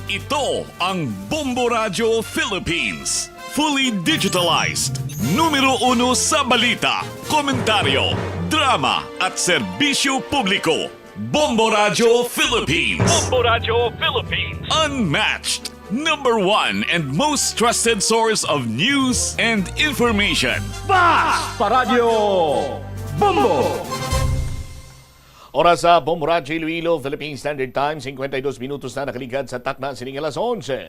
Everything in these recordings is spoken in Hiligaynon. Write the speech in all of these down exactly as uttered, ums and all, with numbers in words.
Ito ang Bombo Radyo Philippines. Fully digitalized. Numero uno sa balita, komentaryo, drama, at serbisyo publiko. Bombo Radyo Philippines. Bombo Radyo Philippines. Unmatched. Number one and most trusted source of news and information. Bas pa Radyo Bombo! Oras sa Bombo Radyo Iloilo, Philippine Standard Time, cincuenta y dos minutos na nakaligad sa takna sining alas onse.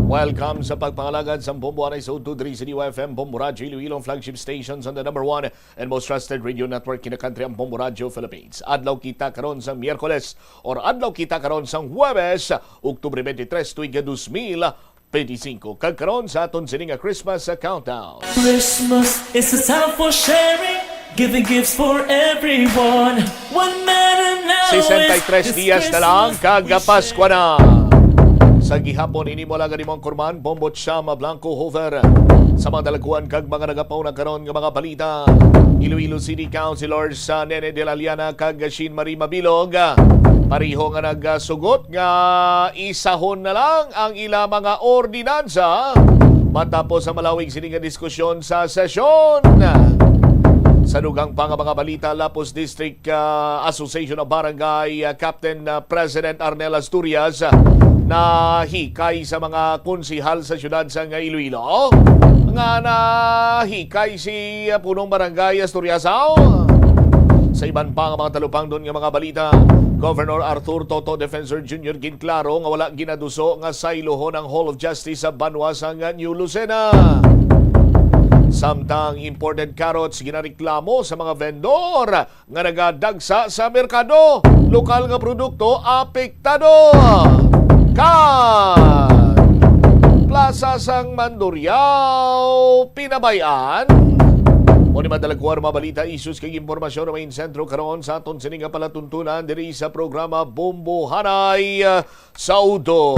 Welcome sa pagpangalagad sa Bombo Anay sa Udto diri sa D Y F M, Bombo Radyo Iloilo, ang flagship station sa the number one and most trusted radio network in the country, ang Bombo Radyo Philippines. Adlaw kita karon sa Miyerkules or adlaw kita karon sa Huwebes, Oktubre twenty-three, tuig dos mil twenty-cinco. Kag karon sa aton sini nga Christmas, uh, countdown. Christmas is a time for sharing, giving gifts for everyone. One matter now. Sesenta y tres is, is dias na lang, Christmas. Kag Paskwa na. Sa gihapon, ini mo lang ang imong kurman, Bombo Chama Blanco Hover. Sa mga dalagkuan kag mga nagapauna karon nga mga balita, Iloilo City Councilor sa Nene de la Llana kag Jean Marie Mabilog, pareho nga nagsugot nga isahon na lang ang ila mga ordinansa matapos ang malawig sini nga diskusyon sa sesyon. Sa dugang pa nga mga balita, Lapuz District, ah, Association of Barangay, ah, Captain, ah, President Arnel Asturias, ah, nahikay sa mga konsehal sa siyudad sang Iloilo nga nahikay si, ah, Punong Barangay Asturias. Sa iban pa nga mga talupangdon nga mga balita, Governor Arthur Toto Defensor Junior ginklaro nga wala ginaduso nga saylohon ang Hall of Justice sa banwa sang New Lucena. Samtang imported carrots ginareklamo sa mga vendor nga nagadagsa sa merkado, lokal nga produkto apektado. Kag Plaza sang Mandurriao, pinabayaan. Mo ni madalagkuan mga balita, issues kag impormasyon nga main sentro karon sa aton sini nga palatuntunan diri sa programa Bombo Anay sa Udto.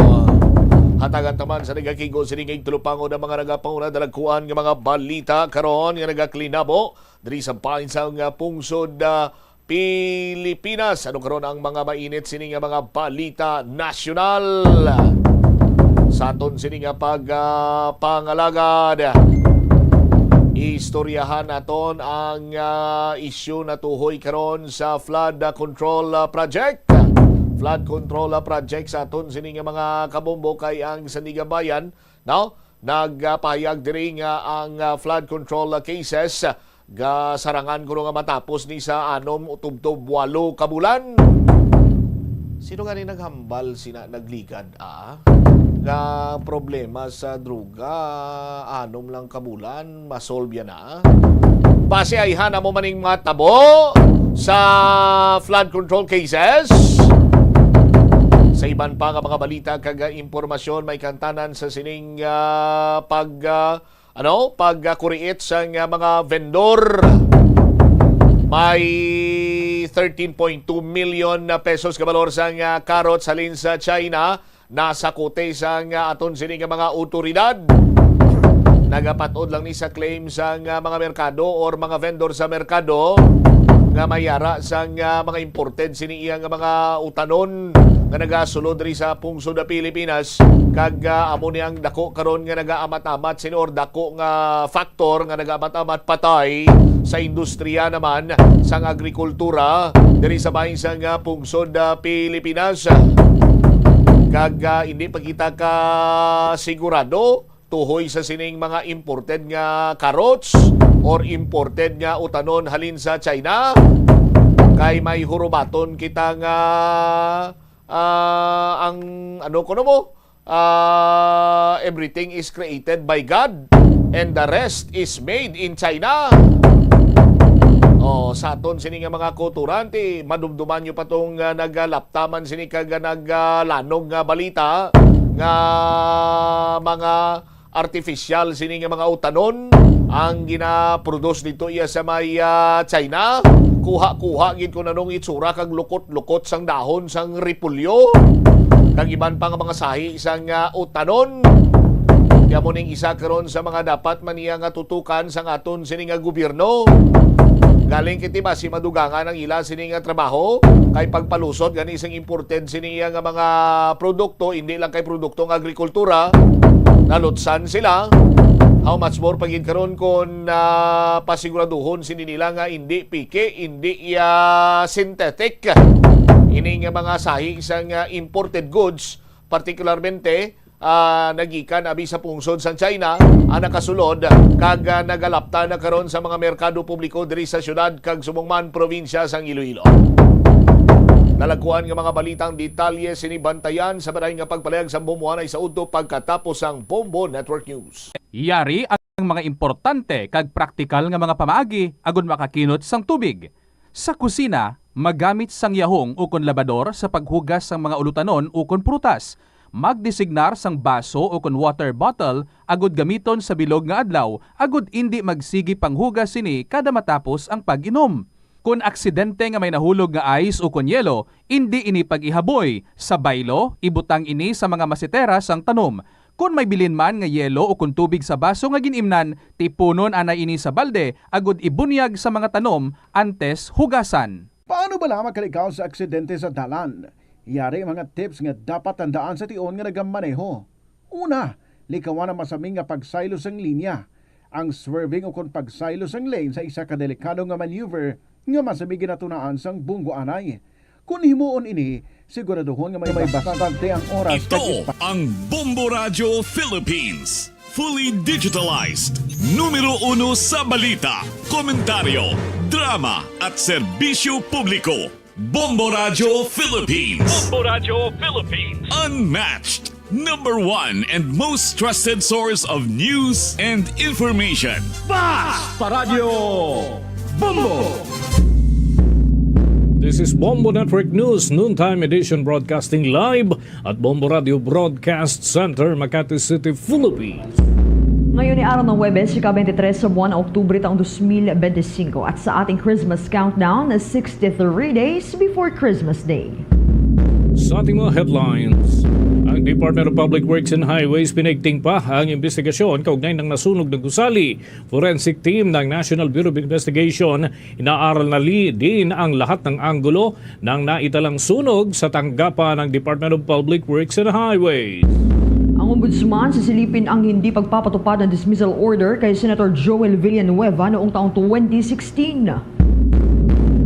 Hatagan ta man sa nagakigo sini nga igtulupangon ang mga nagapauna dalagkuan nga mga balita karon nga nagaklinabo diri sa bahin sang, ah, pungsod, ah, Pilipinas. Ano karon ang mga mainit sini nga mga balita nasyonal? Sa aton sini nga pag, ah, pangalagad, istoryahan naton ang, ah, isyu natuhoy karon sa flood, ah, control, ah, project. Flood control, ah, project sa aton sini nga mga kabombo kay ang Sandiganbayan, no? Nagpahayag diri nga ang, ah, flood control, ah, cases, ah, gasarangan kuno nga matapos ni sa anom tubtob walo ka bulan. Sino gani naghambal sina nagligad, ah, nga problema sa droga, anom lang ka bulan, masolve yan na? Base ayhan amo maning matabo sa flood control cases. Sa iban pa nga mga balita kag impormasyon, may kantanan sa sining, ah, pag, ah, ano, pag, ah, kuriit sang, ah, mga vendor. May thirteen point two million na pesos ka balor sang, ah, carrots halin sa China. Nasa kute sang, ah, aton sini nga mga awtoridad. Nagapat-od lang ni sa claim sang, ah, mga merkado or mga vendor sa merkado nga may ara sang, ah, mga imported sini iya nga mga utanon nga nagasulod diri sa pungsod sa Pilipinas, kag, ah, amo ni ang dako karon nga nagaamat-amat sini or dako nga factor nga nagaamat-amat patay sa industriya naman sang agrikultura diri sa bahin sang, ah, pungsod, ah, Pilipinas. Kag, ah, hindi pa kita ka sigurado tuhoy sa sining mga imported nga carrots or imported nga utanon halin sa China, kay may hurubaton kita nga, ah, ang, ano kuno mo, ah, everything is created by God and the rest is made in China. Oh, sa aton sini nga mga kauturan, ti madumduman nyo pa tong, ah, nagalaptaman sini kag nagalanog nga balita nga mga artificial sini nga mga utanon ang ginaproduce dito iya sa may, ah, China. Kuha-kuha gid kung anong itsura kag lukot-lukot sang dahon sang repolyo kag iban pa nga mga sahi sang, ah, utanon. Kaya mo ning isa karon sa mga dapat man niya nga tutukan sang aton sini nga gobyerno. Galing kiti basi madugangan ang ila sini nga trabaho, kay pagpalusot gani sing imported sini nga mga produkto, hindi lang kay produktong agrikultura, nalutsan sila. How much more pa gid karon kon, ah, pasiguraduhon sini nila nga hindi piki, hindi iya synthetic ini nga mga sahi sang, ah, imported goods, partikularmente, ah, nagikan abi sa pungsod sang China, ang nakasulod kag, ah, nagalapta na karon sa mga merkado publiko diri sa siyudad kag subong man probinsya sang Iloilo. Nalagkuan nga mga balitang detalye sini bantayan sa baray nga pagpalayag sa Bombo anay sa udto pagkatapos sang Bombo Network News. Yari ang mga importante kag praktikal nga mga pamaagi agud makakinot sang tubig. Sa kusina, magamit sang yahong ukon labador sa paghugas sang mga ulutanon ukon prutas. Magdesignar sang baso ukon water bottle agud gamiton sa bilog nga adlaw agud indi magsigi panghugas sini kada matapos ang pag-inom. Kon aksidente nga may nahulog nga ice ukon yelo, indi ini pag-ihaboy. Sa baylo, ibutang ini sa mga masitera sang tanom. Kon may bilin man nga yelo ukon tubig sa baso nga gin-imnan, tipunon anay ini sa balde agud ibunyag sa mga tanom antes hugasan. Paano bala makalikaw sa aksidente sa dalan? Yari ang mga tips nga dapat tandaan sa tion nga nagamaneho. Una, likawan ang masaming nga pagsaylo sang linya. Ang swerving ukon pagsaylo sang lane sa isa ka delikado nga maneuver nga masamig ginatunaan sang Bombo anay. Kon himuon ini, siguraduhon nga may bastante ang oras kag Ito espa- ang Bombo Radyo Philippines. Fully digitalized. Numero uno sa balita, komentaryo, drama, at serbisyo publiko. Bombo Radyo Philippines. Bombo Radyo Philippines. Unmatched. Number one and most trusted source of news and information. Bas! Paradyo Bombo! This is Bombo Network News, noontime edition, broadcasting live at Bombo Radio Broadcast Center, Makati City, Philippines. Ngayon ay araw ng Huwebes, ika-twenty-three sa buwan ng Oktubre taong twenty twenty-five, at sa ating Christmas countdown, sixty-three days before Christmas Day. Sa ating mga headlines, ang Department of Public Works and Highways pinaigting pa ang investigasyon kaugnay ng nasunog na gusali. Forensic team ng National Bureau of Investigation inaaral na li din ang lahat ng anggulo ng naitalang sunog sa tanggapan ng Department of Public Works and Highways. Ang Ombudsman sisilipin ang hindi pagpapatupad ng dismissal order kay Senator Joel Villanueva noong taong twenty sixteen.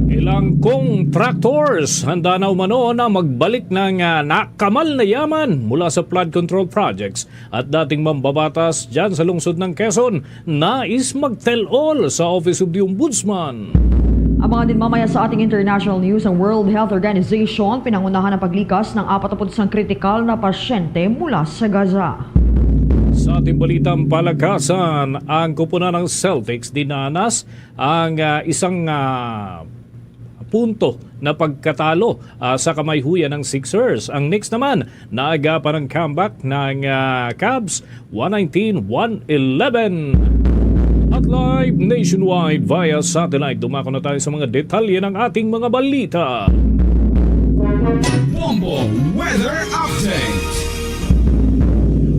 Ilang contractors handa na umano na magbalik ng, ah, nakamal na yaman mula sa flood control projects at dating mambabatas dyan sa lungsod ng Quezon nais mag-tell-all sa Office of the Ombudsman. Abangan din mamaya sa ating international news ang World Health Organization, pinangunahan ang paglikas ng apat na put isang kritikal na pasyente mula sa Gaza. Sa ating balitang palakasan, ang kupunan ng Celtics dinanas ang, ah, isang, ah, punto na pagkatalo, ah, sa kamayhuyan ng Sixers. Ang Knicks naman, naagapan ang comeback ng, ah, Cavs, one nineteen, one eleven. At live nationwide via satellite, dumako na tayo sa mga detalye ng ating mga balita. Bombo Weather Update.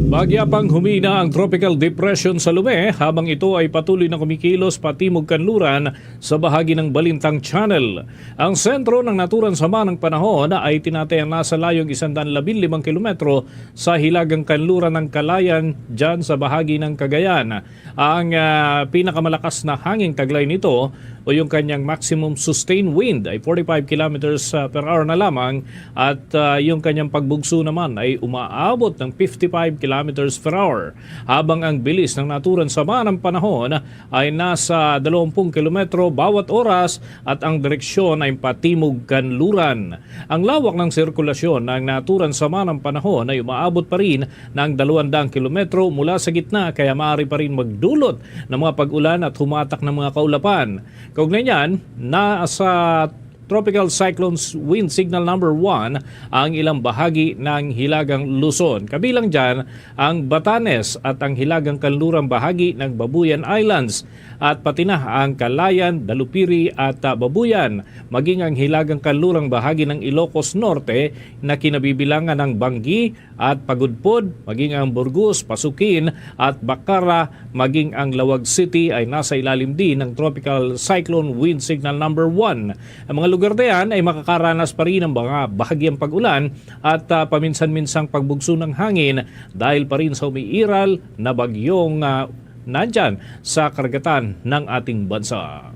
Bagya pang humina ang Tropical Depression Salome habang ito ay patuloy na kumikilos patimog kanluran sa bahagi ng Balintang Channel. Ang sentro ng naturang sama ng panahon ay tinatayang nasa layong isang daan labing limang kilometro sa hilagang kanluran ng Calayan, dyan sa bahagi ng Cagayan. Ang, ah, pinakamalakas na hanging taglay nito o yung kanyang maximum sustained wind ay forty-five kilometers, ah, per hour na lamang at, ah, yung kanyang pagbugso naman ay umaabot ng fifty-five kilometers per hour, habang ang bilis ng naturang sama ng panahon ay nasa dalawampung kilometro bawat oras at ang direksyon ay patimog kanluran. Ang lawak ng sirkulasyon ng naturang sama ng panahon ay umaabot pa rin ng dalawang daang kilometro mula sa gitna, kaya maaari pa rin magdulot ng mga pag-ulan at humatak ng mga kaulapan. Kaugnay niyan, nasa Tropical Cyclones Wind Signal number one ang ilang bahagi ng Hilagang Luzon. Kabilang dyan ang Batanes at ang hilagang kanlurang bahagi ng Babuyan Islands. at pati na ang Calayan, Dalupiri at, ah, Babuyan, maging ang hilagang kanlurang bahagi ng Ilocos Norte na kinabibilangan ng banggi at pagudpod, maging ang Burgos, Pasukin at Bacara, maging ang Laoag City ay nasa ilalim din ng Tropical Cyclone Wind Signal number one. Ang mga lugar na yan ay makakaranas pa rin ng mga bahagyang pag-ulan at, ah, paminsan-minsang pagbugso ng hangin dahil pa rin sa umiiral na bagyong, ah, nandyan sa karagatan ng ating bansa.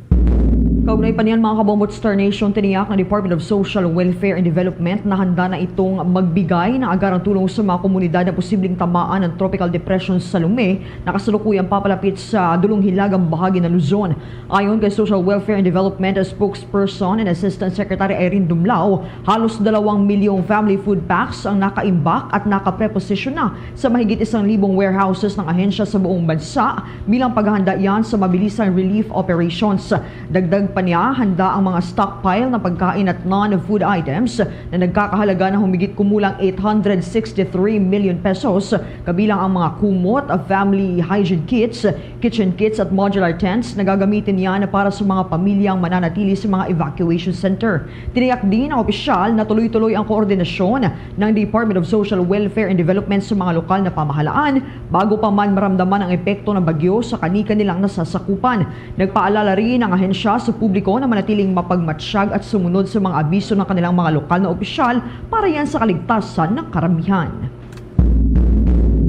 Kaugnay pa niyan, mga kabombo at Star Nation, tiniyak ng Department of Social Welfare and Development na handa na itong magbigay ng agarang tulong sa mga komunidad na posibleng tamaan ng Tropical Depression Salome na kasalukuyang papalapit sa dulong hilagang bahagi ng Luzon. Ayon kay Social Welfare and Development Spokesperson and Assistant Secretary Irene Dumlao, halos dalawang milyong family food packs ang nakaimbak at nakapreposisyon na sa mahigit isang libong warehouses ng ahensya sa buong bansa bilang paghahanda yan sa mabilisang relief operations. Dagdag pa niya, handa ang mga stockpile ng pagkain at non-food items na nagkakahalaga ng humigit kumulang eight hundred sixty-three million pesos, kabilang ang mga kumot, family hygiene kits, kitchen kits at modular tents na gagamitin niya na para sa mga pamilyang mananatili sa mga evacuation center. Tiniyak din ng opisyal na tuloy-tuloy ang koordinasyon ng Department of Social Welfare and Development sa mga lokal na pamahalaan bago pa man maramdaman ang epekto ng bagyo sa kani-kanilang nasasakupan. Nagpaalala rin ang ahensya sa publiko na manatiling mapagmatsyag at sumunod sa mga abiso ng kanilang mga lokal na opisyal para yan sa kaligtasan ng karamihan.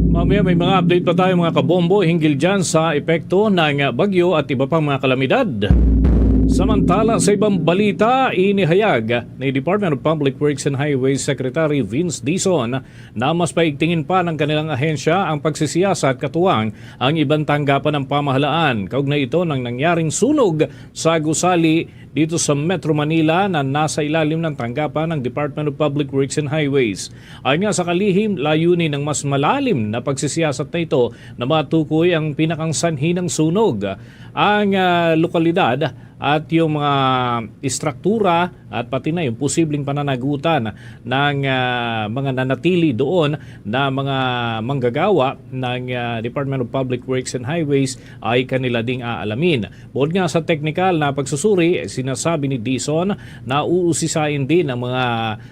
Mamaya may mga update pa tayo, mga kabombo, hinggil dyan sa epekto ng bagyo at iba pang mga kalamidad. Samantala, sa ibang balita, inihayag ni Department of Public Works and Highways Secretary Vince Dizon na mas paigtingin pa ng kanilang ahensya ang pagsisiyasat katuwang ang ibang tanggapan ng pamahalaan kaugnay ito ng nangyaring sunog sa gusali dito sa Metro Manila na nasa ilalim ng tanggapan ng Department of Public Works and Highways. Ayon nga sa kalihim, layunin ng mas malalim na pagsisiyasat na ito na matukoy ang pinakang sanhi ng sunog, ang, ah, lokalidad at yung mga istruktura at pati na yung posibleng pananagutan ng, ah, mga nanatili doon na mga manggagawa ng, ah, Department of Public Works and Highways ay kanila ding aalamin. Bukod nga sa teknikal na pagsusuri, sinasabi ni Dizon na uusisain din ang mga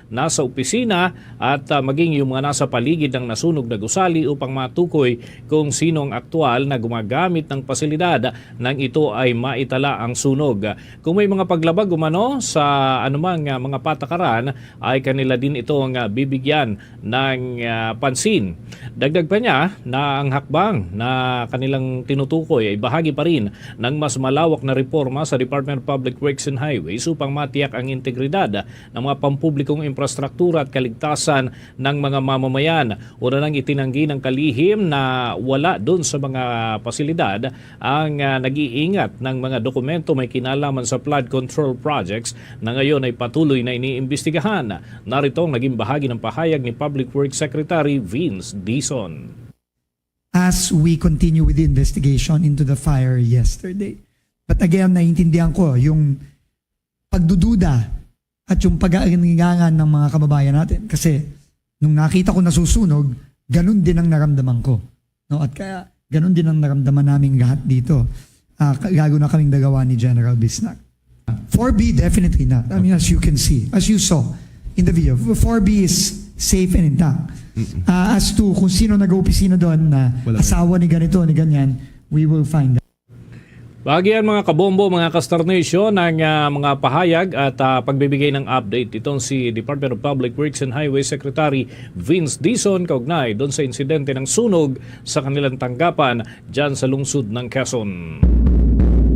nasa opisina at, ah, maging yung mga nasa paligid ng nasunog na gusali upang matukoy kung sino ang aktual na gumagamit ng pasilidad nang ito ay maitala ang sunog. Kung may mga paglabag umano sa anumang, ah, mga patakaran, ay kanila din itong, ah, bibigyan ng, ah, pansin. Dagdag pa niya na ang hakbang na kanilang tinutukoy ay bahagi pa rin ng mas malawak na reforma sa Department of Public Works and Highways upang matiyak ang integridad ng mga pampublikong infrastruktura at kaligtasan ng mga mamamayan. Una nang itinanggi ng kalihim na wala dun sa mga pasilidad ang, ah, nag-iingat ng mga dokumento may kinalaman sa flood control projects na ngayon ay patuloy na iniimbestigahan. Narito ang naging bahagi ng pahayag ni Public Works Secretary Vince Dizon. As we continue with the investigation into the fire yesterday. But again, naiintindihan ko yung pagdududa at yung pag-aalinlangan ng mga kababayan natin. Kasi nung nakita ko nasusunog, ganun din ang naramdaman ko. No? At kaya ganun din ang naramdaman naming lahat dito. Ah, ka- lalo na kaming dalawa ni General Bisnac. four B, definitely not. I mean, as you can see, as you saw in the video, four B is safe and intact. Ah, as to kung sino nag-opisina doon na Wala. Asawa ni ganito, ni ganyan, we will find out. Bahagi yan, mga kabombo, mga ka-Star Nation, ang, ah, mga pahayag at, ah, pagbibigay ng update itong si Department of Public Works and Highway Secretary Vince Dizon kaugnay doon sa insidente ng sunog sa kanilang tanggapan dyan sa lungsod ng Quezon.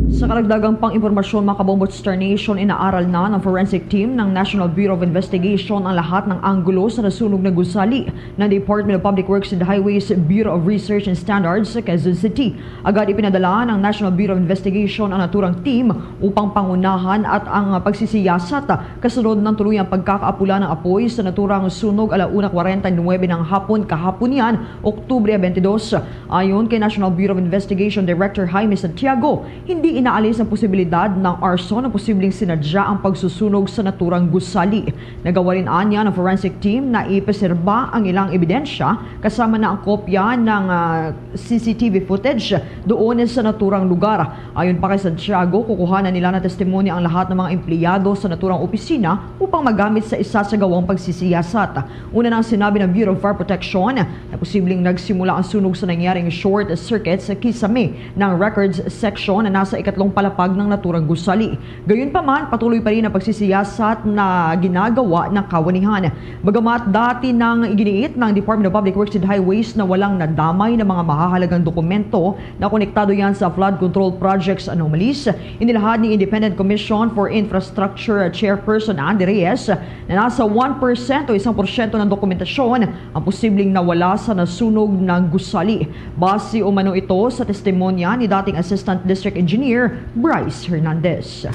Sa karagdagang pang-impormasyon, mga kabombo at Star Nation, inaaral na ng forensic team ng National Bureau of Investigation ang lahat ng anggulo sa nasunog na gusali ng Department of Public Works and Highways Bureau of Research and Standards sa Quezon City. Agad ipinadala ng National Bureau of Investigation ang naturang team upang pangunahan at ang pagsisiyasat kasunod ng tuluyang pagkakaapula ng apoy sa naturang sunog ala una kwarenta y nuebe ng hapon kahapon yan, Oktubre twenty-two. Ayon kay National Bureau of Investigation Director Jaime Santiago, hindi Naalis ang posibilidad ng arson na posibleng sinadya ang pagsusunog sa naturang gusali. Nagawa rin anya ng forensic team na ipreserba ang ilang ebidensya, kasama na ang kopya ng, ah, C C T V footage doon sa naturang lugar. Ayon pa kay Santiago, kukuhanan nila ng testimonya ang lahat ng mga empleyado sa naturang opisina upang magamit sa isasagawang pagsisiyasat. Una nang sinabi ng Bureau of Fire Protection na posibleng nagsimula ang sunog sa nangyaring short circuit sa kisame ng records section na nasa ikatlong palapag ng naturang gusali. Gayunpaman, patuloy pa rin ang pagsisiyasat na ginagawa ng kawanihan. Bagamat dati nang iginiit ng Department of Public Works and Highways na walang nadamay na mga mahahalagang dokumento na konektado yan sa flood control projects anomalies, inilahad ni Independent Commission for Infrastructure Chairperson Andy Reyes na nasa one percent o isang porsyento ng dokumentasyon ang posibleng nawala sa nasunog ng gusali. Base umano ito sa testimonya ni dating Assistant District Engineer Bryce Hernandez.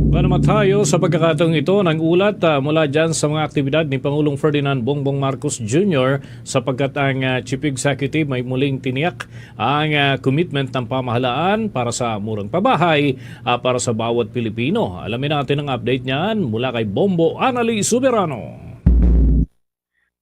Manamatayo sa pagkakataong ito ng ulat, ah, mula dyan sa mga aktibidad ni Pangulong Ferdinand Bongbong Marcos Junior, sapagkat ang, ah, Chief Executive may muling tiniyak ang, ah, commitment ng pamahalaan para sa murang pabahay, ah, para sa bawat Pilipino. Alamin natin ang update niyan mula kay Bombo Anali Soberano.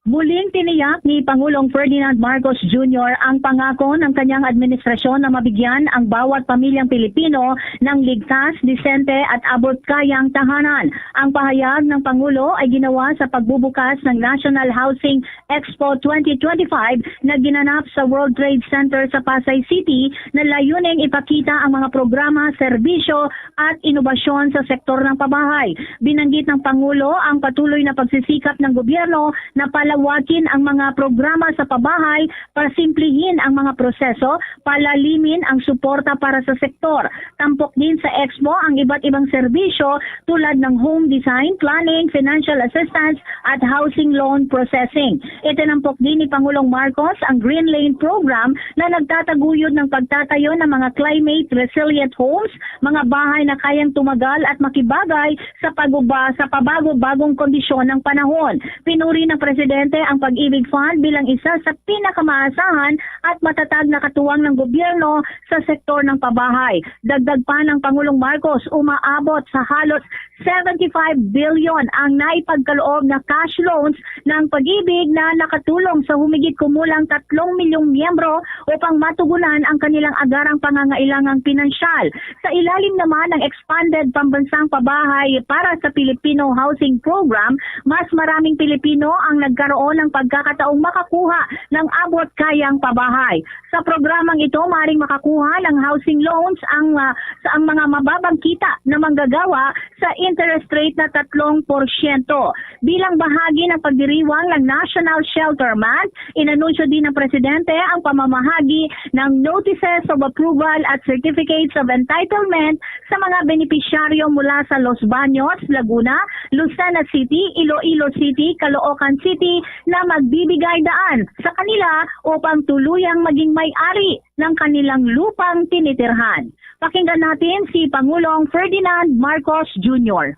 Muling tiniyak ni Pangulong Ferdinand Marcos Junior ang pangako ng kanyang administrasyon na mabigyan ang bawat pamilyang Pilipino ng ligtas, disente at abot-kayang tahanan. Ang pahayag ng Pangulo ay ginawa sa pagbubukas ng National Housing Expo twenty twenty-five na ginanap sa World Trade Center sa Pasay City na layuning ipakita ang mga programa, serbisyo at inobasyon sa sektor ng pabahay. Binanggit ng Pangulo ang patuloy na pagsisikap ng gobyerno na palawakin ang mga programa sa pabahay, pasimplihin ang mga proseso, palalimin ang suporta para sa sektor. Tampok din sa Expo ang iba't ibang serbisyo tulad ng home design, planning, financial assistance, at housing loan processing. Itinampok din ni Pangulong Marcos ang Green Lane Program na nagtataguyod ng pagtatayo ng mga climate resilient homes, mga bahay na kayang tumagal at makibagay sa paguba-, sa pabago-bagong kondisyon ng panahon. Pinuri ng Presidente ang Pag-ibig Fund bilang isa sa pinakamaasahan at matatag na katuwang ng gobyerno sa sektor ng pabahay. Dagdag pa ng Pangulong Marcos, umaabot sa halos seventy-five billion ang naipagkaloob na cash loans ng Pag-ibig na nakatulong sa humigit kumulang tatlong milyong miyembro upang matugunan ang kanilang agarang pangangailangang pinansyal. Sa ilalim naman ng Expanded Pambansang Pabahay para sa Pilipino Housing Program, mas maraming Pilipino ang nagkaroon ng pagkakataong makakuha ng abot-kayang pabahay. Sa programang ito, maring makakuha ng housing loans ang, ah, sa ang mga mababang kita na manggagawa sa interest rate na tatlong porsyento. Bilang bahagi ng pagdiriwang ng National Shelter Month, inanunsyo din ng Presidente ang pamamahagi ng Notices of Approval at Certificates of Entitlement sa mga benepisyaryo mula sa Los Baños, Laguna, Lucena City, Iloilo City, Caloocan City na magbibigay daan sa kanila upang tuluyang maging may-ari ng kanilang lupang tinitirhan. Pakinggan natin si Pangulong Ferdinand Marcos Junior.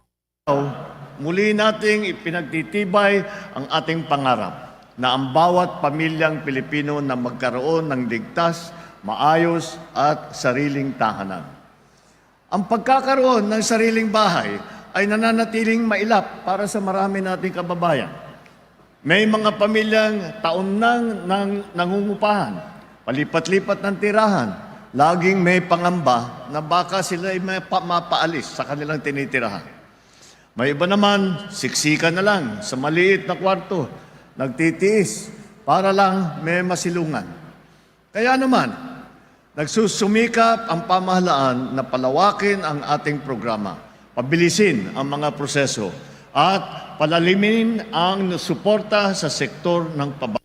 Muli nating ipinagtitibay ang ating pangarap na ang bawat pamilyang Pilipino na magkaroon ng ligtas, maayos at sariling tahanan. Ang pagkakaroon ng sariling bahay ay nananatiling mailap para sa marami nating kababayan. May mga pamilyang taon nang, nang nangungupahan, palipat-lipat ng tirahan, laging may pangamba na baka sila'y may pa-, mapaalis sa kanilang tinitirahan. May iba naman, siksikan na lang sa maliit na kwarto, nagtitiis para lang may masilungan. Kaya naman, nagsusumikap ang pamahalaan na palawakin ang ating programa, pabilisin ang mga proseso, at palalimin ang suporta sa sektor ng paba-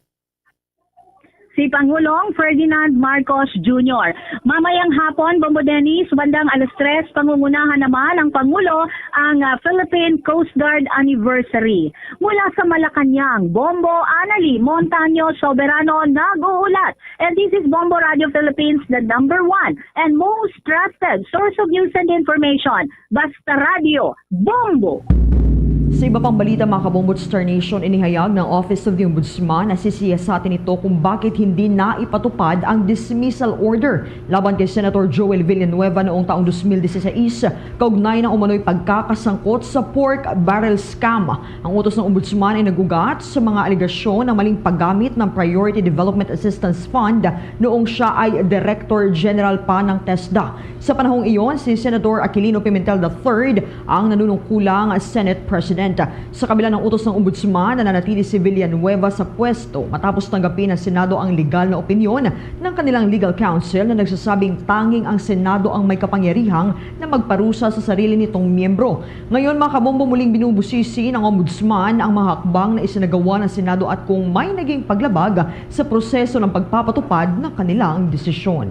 Si Pangulong Ferdinand Marcos Junior. Mamayang hapon, Bombo Dennis, bandang alas tres, pangungunahan naman ang Pangulo ang, ah, Philippine Coast Guard Anniversary. Mula sa Malacañang, Bombo Anali Montaño Soberano nag-uulat. And this is Bombo Radio Philippines, the number one and most trusted source of news and information. Basta Radio, Bombo! Sa iba pang balita, mga kabombo, Star Nation, inihayag ng Office of the Ombudsman na sisiyasatin ito kung bakit hindi na ipatupad ang dismissal order laban kay Senator Joel Villanueva noong taong dos mil dieciséis, kaugnay ng umano'y pagkakasangkot sa pork barrel scam. Ang utos ng Ombudsman ay nag-ugat sa mga alegasyon ng maling paggamit ng Priority Development Assistance Fund noong siya ay Director General pa ng TESDA. Sa panahong iyon, si Senador Aquilino Pimentel the third ang nanunungkulang Senate President. Sa kabila ng utos ng Ombudsman, nananatili si Villanueva sa pwesto matapos tanggapin ng Senado ang legal na opinyon ng kanilang legal counsel na nagsasabing tanging ang Senado ang may kapangyarihang na magparusa sa sarili nitong miyembro. Ngayon, mga kabombo, muling binubusisi ng Ombudsman ang mga hakbang na isinagawa ng Senado at kung may naging paglabag sa proseso ng pagpapatupad ng kanilang desisyon.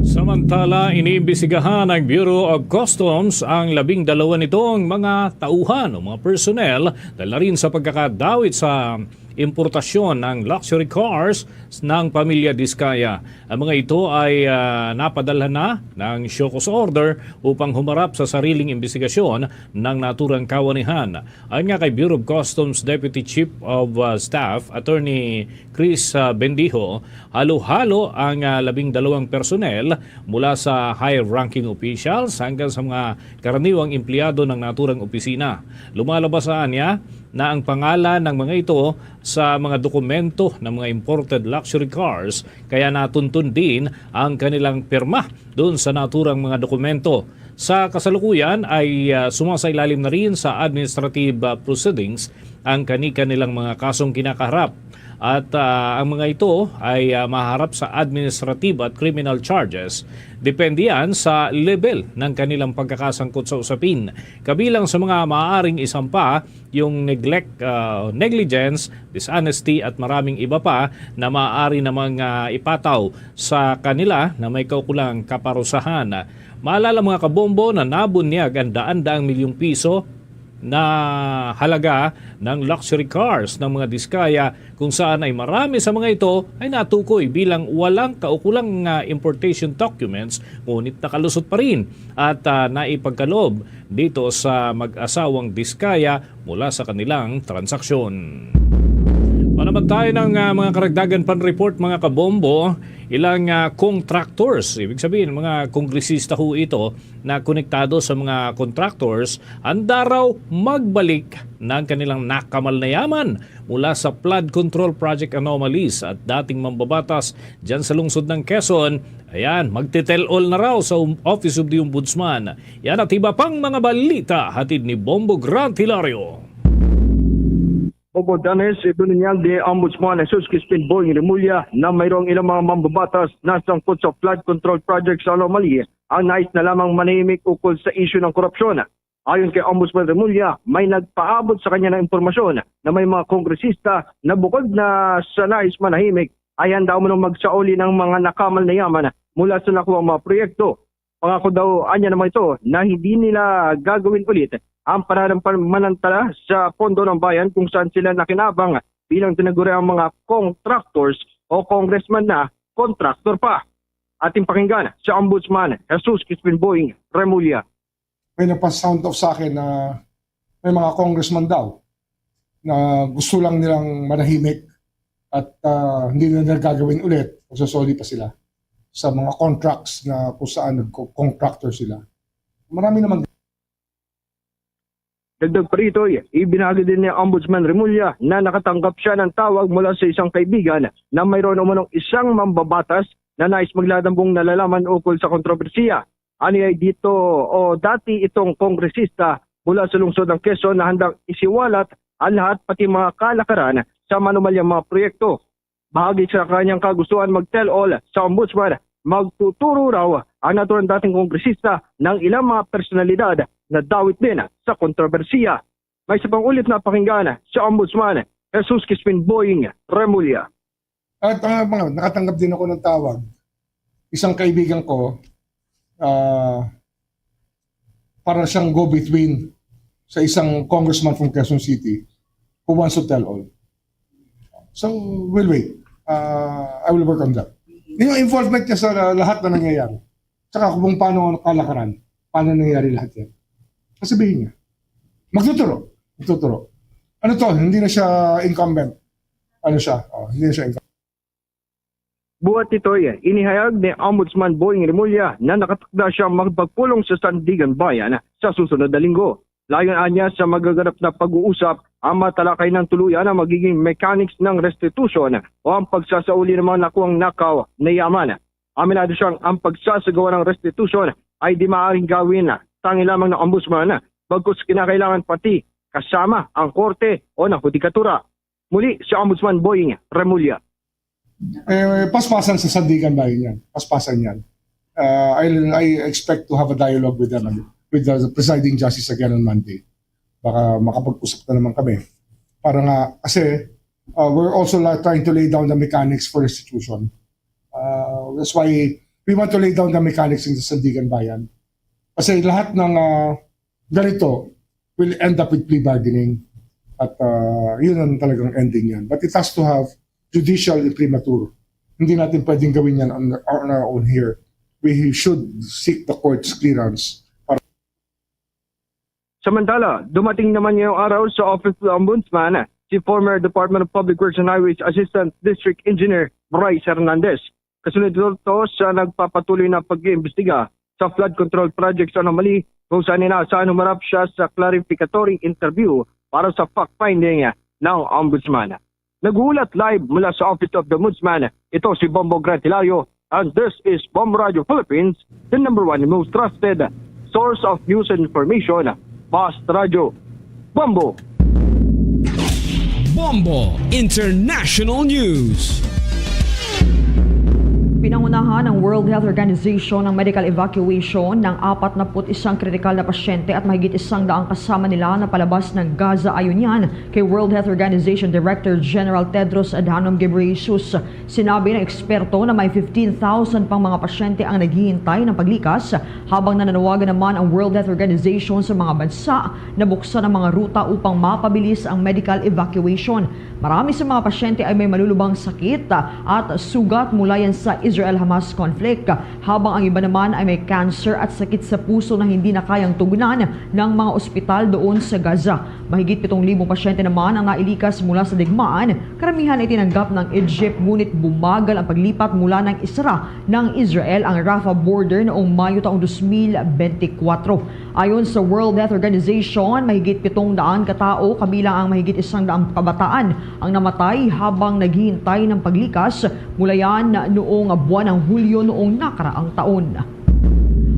Samantala, iniimbestigahan ng Bureau of Customs ang labing dalawa nitong mga tauhan o mga personnel dahil na rin sa pagkakadawit sa importasyon ng luxury cars ng pamilya Diskaya. Ang mga ito ay ah, napadalhan na ng show cause order upang humarap sa sariling imbestigasyon ng naturang kawanihan. Ayon nga kay Bureau of Customs Deputy Chief of ah, Staff Attorney Chris ah, Bendijo, halo-halo ang ah, labing dalawang personnel mula sa high-ranking officials hanggang sa mga karaniwang empleyado ng naturang opisina. Lumalabas sa anya na ang pangalan ng mga ito sa mga dokumento ng mga imported luxury cars, kaya natuntun din ang kanilang pirma doon sa naturang mga dokumento. Sa kasalukuyan ay ah, sumasailalim na rin sa administrative ah, proceedings ang kani-kanilang mga kasong kinakaharap. At ah, ang mga ito ay ah, maharap sa administrative at criminal charges. Depende yan sa level ng kanilang pagkakasangkot sa usapin. Kabilang sa mga maaaring isampa yung neglect, ah, negligence, dishonesty at maraming iba pa na maaari namang ah, ipataw sa kanila na may kaukulang kaparusahan. Maalala, mga kabombo, na nabunyag ang daan-daang milyong piso na halaga ng luxury cars ng mga Diskaya, kung saan ay marami sa mga ito ay natukoy bilang walang kaukulang nga importation documents, ngunit nakalusot pa rin at ah, naipagkalob dito sa mag-asawang Diskaya mula sa kanilang transaksyon. Para naman tayo ng ah, mga karagdagan pan report, mga kabombo, ilang ah, contractors, ibig sabihin mga kongresista ho ito na konektado sa mga contractors, handa raw magbalik ng kanilang nakamal na yaman mula sa flood control project anomalies at dating mambabatas dyan sa lungsod ng Quezon. Ayan, magte-tell all na raw sa um- Office of the Ombudsman. Yan at iba pang mga balita hatid ni Bombo Grant Hilario. Bukod Danes, ibinunyag ni Ombudsman Jesus Crispin Boying Remulla na mayroong ilang mga mambabatas na sangkot sa flood control project sa anomaly ang nais na lamang manahimik ukol sa isyu ng korupsyon. Ayon kay Ombudsman Remulla, may nagpaabot sa kanya ng impormasyon na may mga kongresista na bukod na sa nais manahimik ay handa umano magsauli ng mga nakamal na yaman mula sa nakuha mga proyekto. Pangako daw anya naman ito na hindi nila gagawin ulit ang pananampalataya sa pondo ng bayan kung saan sila nakinabang bilang tinaguri ang mga contractors o congressman na contractor pa. Ating pakinggan si Ombudsman Jesus Crispin Boying Remulla. May nagpa-sound off sa akin na may mga congressman daw na gusto lang nilang manahimik at ah, hindi na nila gagawin ulit, magsasoli pa sila sa mga contracts na kung saan nagko-contractor sila. Marami naman. Dagdag pa rito, ibinahagi din ni Ombudsman Remulla na nakatanggap siya ng tawag mula sa isang kaibigan na mayroon umanong isang mambabatas na nais magladambong nalalaman ukol sa kontrobersiya. Ano ay dito o dati itong kongresista mula sa lungsod ng Quezon na handang isiwalat ang lahat pati mga kalakaran sa manumalyang mga proyekto. Bahagi sa kanyang kagustuhan mag-tell all sa Ombudsman, magtuturo raw ang naturang dating kongresista ng ilang mga personalidad na dawit din sa kontrobersiya. May isa pang ulit na pakinggan sa Ombudsman, Jesus Crispin Boying Remulla. At uh, mga, nakatanggap din ako ng tawag. Isang kaibigan ko, uh, para siyang go-between sa isang congressman from Quezon City who wants to tell all. So, we'll wait. Uh, I will work on that. Yung involvement niya sa lahat na nangyayari. Tsaka kung paano ang kalakaran, paano nangyayari lahat yan. Sasabihin niya. Magtuturo. Magtuturo. Ano to? Hindi na siya incumbent. Ano siya? Oh, hindi na siya incumbent. Buhat nitoy, inihayag ni Ombudsman Boying Remulla na nakatakda siyang makipagpulong sa Sandiganbayan sa susunod na linggo. Layon anya sa magaganap na pag-uusap ang matalakay ng tuluyan ang magiging mechanics ng restitution o ang pagsasauli ng mga nakuhang nakaw na yaman. Aminado siyang ang pagsasagawa ng restitution ay di maaaring gawin tanging lamang ng Ombudsman, bagkus kinakailangan pati kasama ang korte o ng hudikatura. Muli si Ombudsman Boying Remulla. Eh, paspasan sa Sandiganbayan yan. Paspasan yan. Uh, I, I expect to have a dialogue with them, with the presiding justice again on Monday. Baka makapag-usap na naman kami. Para nga, kasi uh, we're also la- trying to lay down the mechanics for restitution. Uh, that's why we want to lay down the mechanics in the Sandiganbayan. Kasi lahat ng uh, ganito will end up with plea bargaining. At uh, yun ang talagang ending yan. But it has to have judicial imprimatur. Hindi natin pwedeng gawin yan on, on our own here. We should seek the court's clearance. Samantala, dumating naman ngayong araw sa Office of the Ombudsman si former Department of Public Works and Highways Assistant District Engineer Bryce Hernandez. Kasunod ito sa nagpapatuloy na pag-iimbestiga sa flood control project sa anomaly, kung saan inaasahan humarap siya sa clarificatory interview para sa fact-finding ng Ombudsman. Naghuhulat live mula sa Office of the Ombudsman, ito si Bombo Grant Hilario, and this is Bombo Radio Philippines, the number one most trusted source of news and information, Fast Radio. Bombo! Bombo International News. Pinangunahan ng World Health Organization ang medical evacuation ng apat na put isang kritikal na pasyente at mahigit isang daang kasama nila na palabas ng Gaza. Ayon yan kay World Health Organization Director General Tedros Adhanom Ghebreyesus. Sinabi ng eksperto na may fifteen thousand pang mga pasyente ang naghihintay ng paglikas, habang nananawagan naman ang World Health Organization sa mga bansa na buksan ang mga ruta upang mapabilis ang medical evacuation. Marami sa mga pasyente ay may malulubang sakit at sugat mula yan sa Israel-Hamas conflict, habang ang iba naman ay may cancer at sakit sa puso na hindi na kayang tugunan ng mga ospital doon sa Gaza. Mahigit pitong libong pasyente naman ang nailikas mula sa digmaan. Karamihan ay tinanggap ng Egypt, ngunit bumagal ang paglipat mula nang isara ng Israel ang Rafah border noong Mayo taong dos mil benti kwatro. Ayon sa World Health Organization, mahigit pitong daan ka tawo, kabilang ang mahigit isang daang kabataan, ang namatay habang naghihintay ng paglikas mula yan noong buwan ng Hulyo noong nakaraang taon.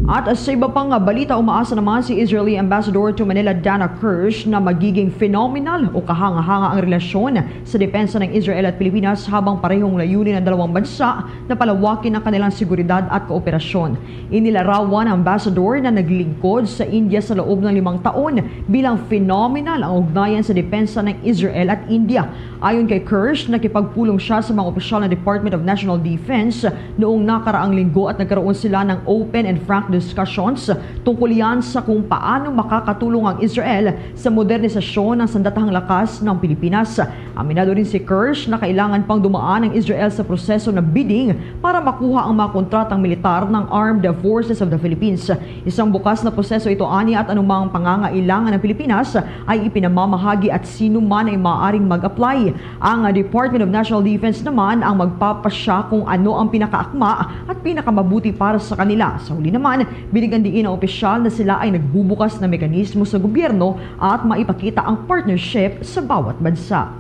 At sa iba pang balita, umaasa naman si Israeli Ambassador to Manila Dana Kirsch na magiging phenomenal o kahanga-hanga ang relasyon sa depensa ng Israel at Pilipinas, habang parehong layunin ng dalawang bansa na palawakin ang kanilang seguridad at kooperasyon. Inilarawan ang ambassador na naglingkod sa India sa loob ng limang taon bilang phenomenal ang ugnayan sa depensa ng Israel at India. Ayon kay Kirsch, nakipagpulong siya sa mga opisyal ng Department of National Defense noong nakaraang linggo at nagkaroon sila ng open and frank discussions tungkol yan sa kung paano makakatulong ang Israel sa modernisasyon ng sandatahang lakas ng Pilipinas. Aminado rin si Kirsch na kailangan pang dumaan ang Israel sa proseso ng bidding para makuha ang mga kontratang militar ng Armed Forces of the Philippines. Isang bukas na proseso ito ani, at anumang pangangailangan ng Pilipinas ay ipinamamahagi at sino man ay maaaring mag-apply. Ang Department of National Defense naman ang magpapasya kung ano ang pinakaakma at pinakamabuti para sa kanila. Sa huli naman, binigyan diin ang opisyal na sila ay nagbubukas na mekanismo sa gobyerno at maipakita ang partnership sa bawat bansa.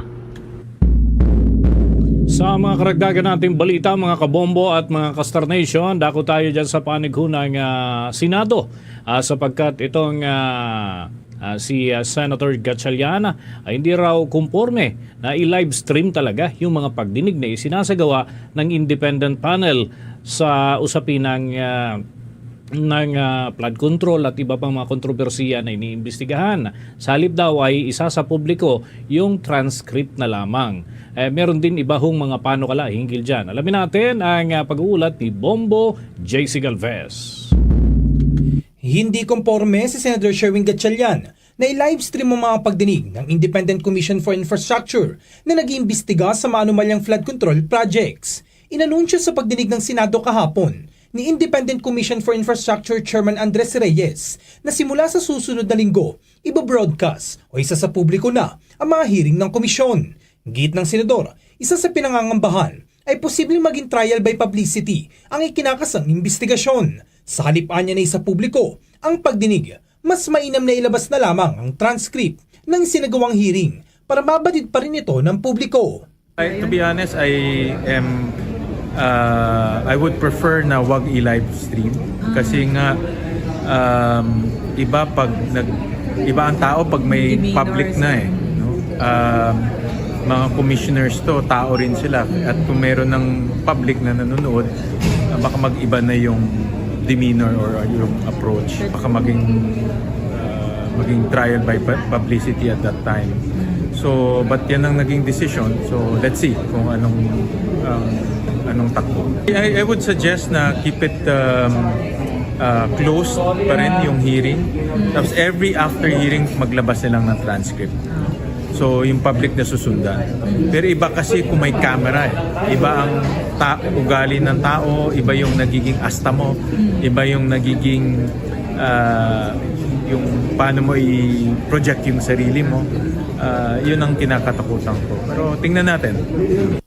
Sa mga karagdagan nating balita, mga kabombo at mga ka-Star Nation, dako tayo dyan sa panighunang ah, Senado, ah, sapagkat itong ah, ah, si ah, Senator Gatchalian ay hindi raw kumporme na i-live stream talaga yung mga pagdinig na isinasagawa ng independent panel sa usapin ng ah, ng ah, flood control at iba pang mga kontrobersiya na iniimbestigahan. Sa halip daw ay isa sa publiko yung transcript na lamang. Eh, meron din iba hong mga panukala hinggil dyan. Alamin natin ang ah, pag-uulat ni Bombo J C Galvez. Hindi komporme si Senator Sherwin Gatchalian na i-livestream ang mga pagdinig ng Independent Commission for Infrastructure na nag-iimbestiga sa maanumalyang flood control projects. Inanunsyo sa pagdinig ng Senado kahapon ni Independent Commission for Infrastructure Chairman Andres Reyes na simula sa susunod na linggo, ibabroadcast o isa sa publiko na ang mga hearing ng komisyon. Git ng senador, isa sa pinangangambahan ay posibleng maging trial by publicity ang ikinakasang investigasyon. Sa halip anya na isa publiko ang pagdinig, mas mainam na ilabas na lamang ang transcript ng sinagawang hearing para mabatid pa rin ito ng publiko. I, to be honest, I am, uh, I would prefer na wag i-live stream kasi nga, um, iba pag nag iba ang tao pag may Demeanor. Public na eh, no? Um, mga commissioners to, tao rin sila. At kung meron ng public na nanonood, uh, baka mag-iba na yung demeanor or yung approach. Baka maging, uh, maging trial by pu- publicity at that time. So, but yan ang naging decision. So, let's see kung anong, um, anong takbo. I, I would suggest na keep it, um, uh, closed pa rin yung hearing. Tapos every after hearing, maglabas silang ng transcript. So, yung public na susundan. Pero iba kasi kung may camera eh. Iba ang ta- ugali ng tao, iba yung nagiging asta mo, iba yung nagiging, ah, yung paano mo i-project yung sarili mo. Ah, yun ang kinakatakutan ko. Pero tingnan natin.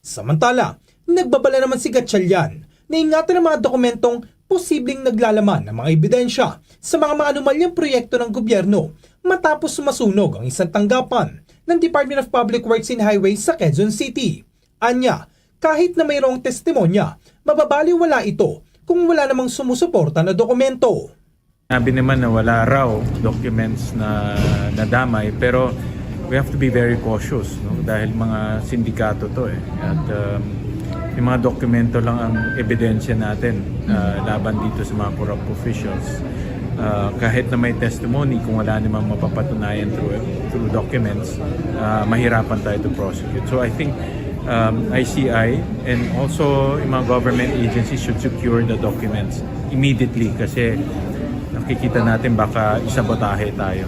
Samantala, nagbabala naman si Gatchalian na ingatan ang mga dokumentong posibleng naglalaman ng mga ebidensya sa mga maanomalyang proyekto ng gobyerno matapos masunog ang isang tanggapan ng Department of Public Works and Highways sa Quezon City. Anya, kahit na mayroong testimonya, mababaliwala ito kung wala namang sumusuporta na dokumento. Sabi naman na wala raw documents na nadamay, pero we have to be very cautious, no? Dahil mga sindikato to eh. At, um, yung mga dokumento lang ang ebidensya natin, uh, laban dito sa mga corrupt officials. Uh, kahit na may testimony, kung wala namang mapapatunayan through, through documents, uh, mahirapan tayo to prosecute. So I think, um, I C I and also yung mga government agencies should secure the documents immediately kasi nakikita natin baka isabotahe tayo.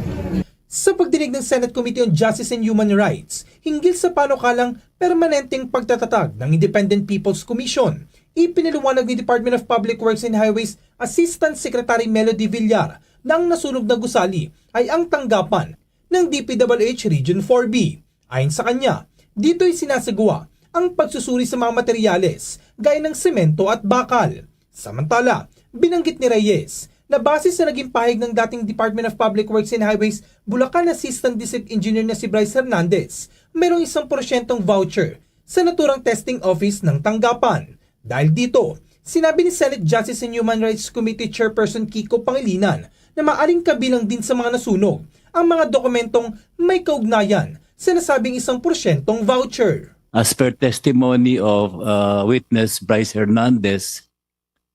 Sa pagdinig ng Senate Committee on Justice and Human Rights hinggil sa panukalang permanenteng pagtatatag ng Independent People's Commission, ipinaliwanag ni Department of Public Works and Highways Assistant Secretary Melody Villar na ang nasunog na gusali ay ang tanggapan ng D P W H Region four B. Ayon sa kanya, dito'y sinasagawa ang pagsusuri sa mga materyales gaya ng semento at bakal. Samantala, binanggit ni Reyes na base sa naging pahayag ng dating Department of Public Works and Highways Bulacan Assistant District Engineer na si Bryce Hernandez, mayroong isang porsyentong voucher sa naturang testing office ng tanggapan. Dahil dito, sinabi ni Senate Justice and Human Rights Committee Chairperson Kiko Pangilinan na maaring kabilang din sa mga nasunog ang mga dokumentong may kaugnayan sa nasabing isang porsyentong voucher. As per testimony of, uh, witness Bryce Hernandez,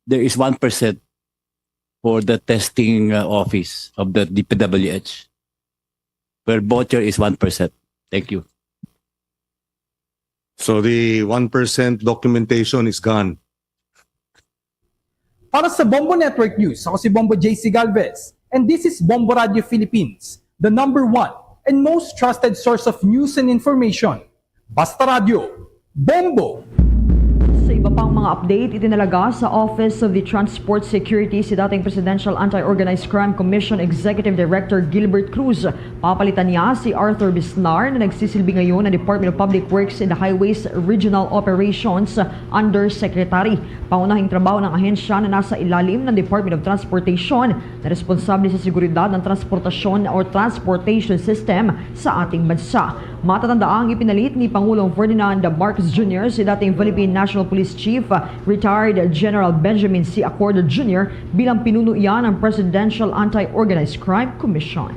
there is one percent for the testing, uh, office of the D P W H, where voucher is one percent. Thank you. So the one percent documentation is gone. Para sa Bombo Network News, ako si Bombo J C Galvez, and this is Bombo Radio Philippines, the number one and most trusted source of news and information. Basta Radyo, Bombo! Sa iba pang mga update, itinalaga sa Office of the Transport Security si dating Presidential Anti-Organized Crime Commission Executive Director Gilbert Cruz. Papalitan niya si Arthur Bisnar na nagsisilbi ngayon na Department of Public Works and Highways Regional Operations Undersecretary. Pangunahing trabaho ng ahensya na nasa ilalim ng Department of Transportation na responsable sa seguridad ng transportasyon o transportation system sa ating bansa. Matatanda ang ipinalit ni Pangulong Ferdinand Marcos Junior si dating Philippine National Police Chief, retired General Benjamin C. Acorda Junior bilang pinuno iyan ng Presidential Anti-Organized Crime Commission.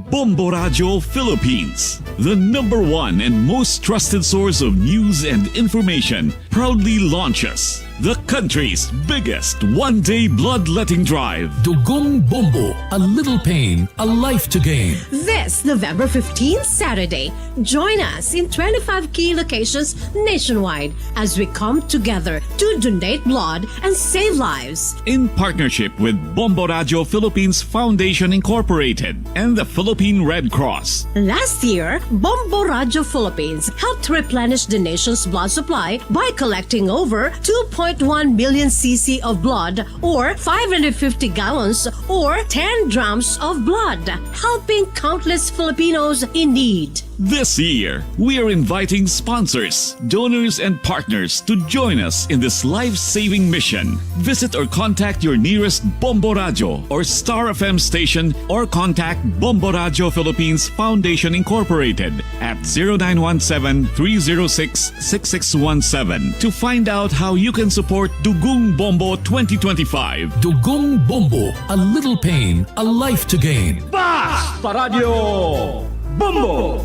Bombo Radio Philippines, the number one and most trusted source of news and information, proudly launches The country's biggest one-day bloodletting drive. Dugong Bombo, a little pain, a life to gain. This November fifteenth, Saturday, join us in twenty-five key locations nationwide as we come together to donate blood and save lives. In partnership with Bombo Radio Philippines Foundation Incorporated and the Philippine Red Cross. Last year, Bombo Radio Philippines helped replenish the nation's blood supply by collecting over two point one million C C of blood, or five hundred fifty gallons, or ten drums of blood, helping countless Filipinos in need. This year, we are inviting sponsors, donors, and partners to join us in this life-saving mission. Visit or contact your nearest Bombo Radio or Star F M station, or contact Bombo Radio Philippines Foundation Incorporated at zero nine one seven, three zero six, six six one seven to find out how you can support Dugong Bombo twenty twenty-five. Dugong Bombo, a little pain, a life to gain. Basta Radyo Bombo!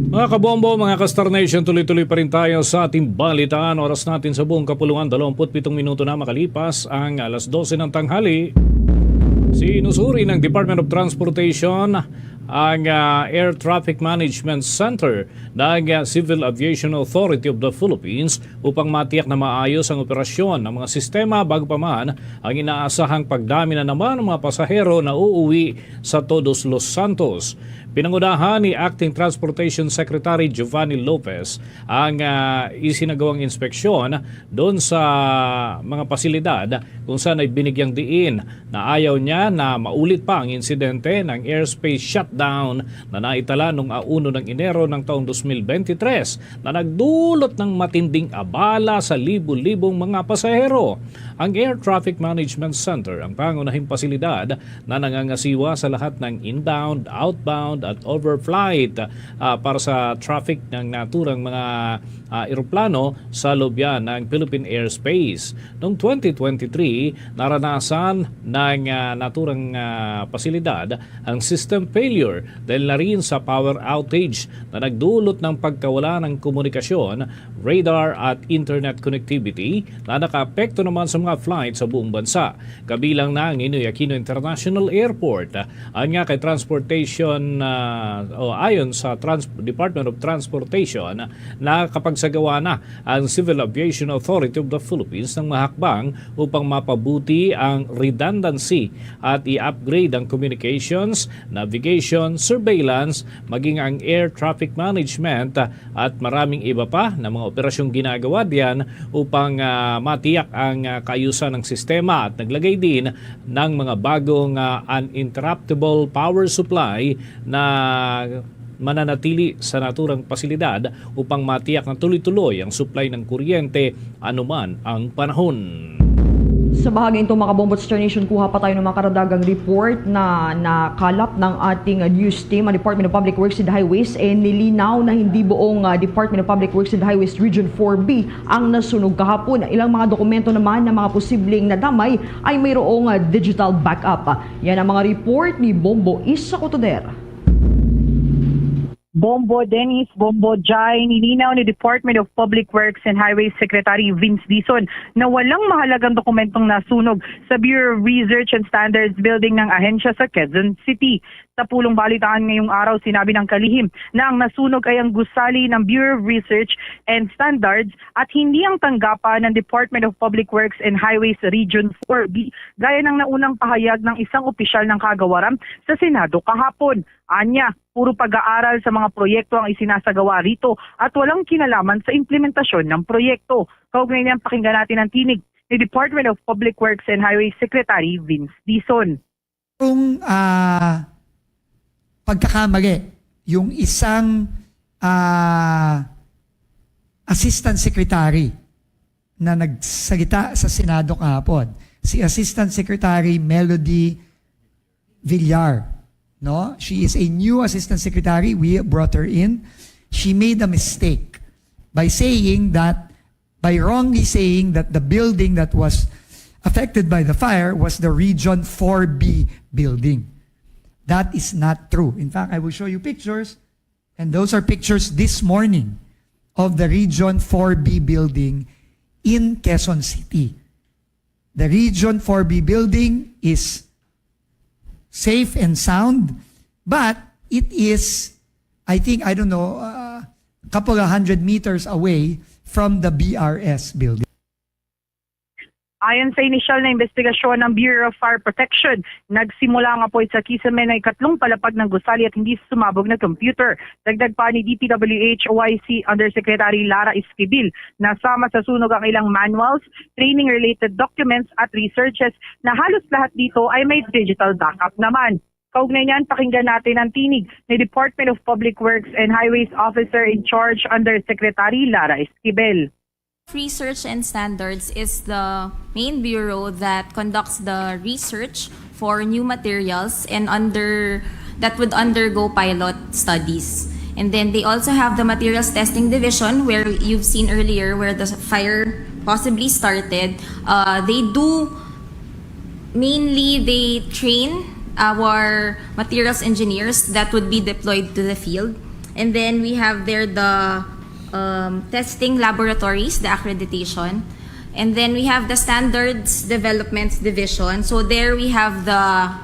Mga kabombo, mga ka-Star Nation, tuloy-tuloy pa rin tayo sa ating balitaan. Oras natin sa buong kapulungan, dalawampu't pitong minuto na makalipas ang alas dose ng tanghali. Sinusuri ng Department of Transportation ang, ah, Air Traffic Management Center ng, ah, Civil Aviation Authority of the Philippines upang matiyak na maayos ang operasyon ng mga sistema, bago pa man ang inaasahang pagdami na naman ng mga pasahero na uuwi sa Todos Los Santos. Pinangunahan ni Acting Transportation Secretary Giovanni Lopez ang, ah, isinagawang inspeksyon doon sa mga pasilidad kung saan ay binigyang diin na ayaw niya na maulit pa ang insidente ng airspace shutdown na naitala noong uno ng Enero ng taong dos mil bente tres, na nagdulot ng matinding abala sa libo-libong mga pasahero. Ang Air Traffic Management Center ang pangunahing pasilidad na nangangasiwa sa lahat ng inbound, outbound, at overflight, ah, para sa traffic ng naturang mga, ah, eroplano sa loob yan ng Philippine airspace. Noong twenty twenty-three, naranasan ng, ah, naturang, ah, pasilidad ang system failure dahil na rin sa power outage na nagdulot ng pagkawala ng komunikasyon, radar at internet connectivity na nakaapekto naman sa mga flight sa buong bansa, kabilang na ang Ninoy Aquino International Airport. Anya kay transportation, ah, o ayon sa Trans-, Department of Transportation, nakakapagsagawa na ang Civil Aviation Authority of the Philippines ng mga hakbang upang mapabuti ang redundancy at i-upgrade ang communications, navigation, surveillance, maging ang air traffic management, at maraming iba pa na mga operasyong ginagawa diyan upang, ah, matiyak ang, ah, kaayusan ng sistema, at naglagay din ng mga bagong, ah, uninterruptible power supply na mananatili sa naturang pasilidad upang matiyak na tuloy-tuloy ang supply ng kuryente anuman ang panahon. Sa bahaging ito, mga kabombo, Star Nation, kuha pa tayo ng mga karagdagang report na nakalap ng ating, uh, news team, ang Department of Public Works and Highways, eh, nilinaw na hindi buong, uh, Department of Public Works and Highways Region four B ang nasunog kahapon. Ilang mga dokumento naman ng mga posibleng nadamay ay mayroong, uh, digital backup. Yan ang mga report ni Bombo Isa Cotoder. Bombo Dennis, Bombo Jai, nilinaw ni Department of Public Works and Highways Secretary Vince Dizon na walang mahalagang dokumentong nasunog sa Bureau of Research and Standards Building ng ahensya sa Quezon City. Sa pulong balitaan ngayong araw, sinabi ng kalihim na ang nasunog ay ang gusali ng Bureau of Research and Standards at hindi ang tanggapan ng Department of Public Works and Highways Region four B, gaya ng naunang pahayag ng isang opisyal ng kagawaran sa Senado kahapon. Anya, puro pag-aaral sa mga proyekto ang isinasagawa rito at walang kinalaman sa implementasyon ng proyekto. Kaugnay niyan, pakinggan natin ang tinig ni Department of Public Works and Highways Secretary Vince Dizon. Kung, ah, pagkakamali, yung isang, ah, assistant secretary na nagsagita sa Senado kahapon, si Assistant Secretary Melody Villar, no? She is a new assistant secretary. We brought her in. She made a mistake by saying that, by wrongly saying that the building that was affected by the fire was the Region four B building. That is not true. In fact, I will show you pictures, and those are pictures this morning of the Region four B building in Quezon City. The Region four B building is safe and sound, but it is, I think, I don't know, uh, a couple of hundred meters away from the B R S building. Ayon sa inisyal na investigasyon ng Bureau of Fire Protection, nagsimula ang apoy sa kisame na ikatlong palapag ng gusali at hindi sumabog na computer. Dagdag pa ni D P W H Y C Undersecretary Lara Esquivel, nasama sa sunog ang ilang manuals, training-related documents at researches na halos lahat dito ay may digital backup naman. Kaugnay niyan, pakinggan natin ang tinig ni Department of Public Works and Highways Officer in Charge Undersecretary Lara Esquivel. Research and Standards is the main bureau that conducts the research for new materials and under that would undergo pilot studies. And then they also have the Materials Testing Division, where you've seen earlier where the fire possibly started. Uh, they do mainly they train our materials engineers that would be deployed to the field. And then we have there the um, testing laboratories, the accreditation. And then we have the Standards Development Division. So there we have the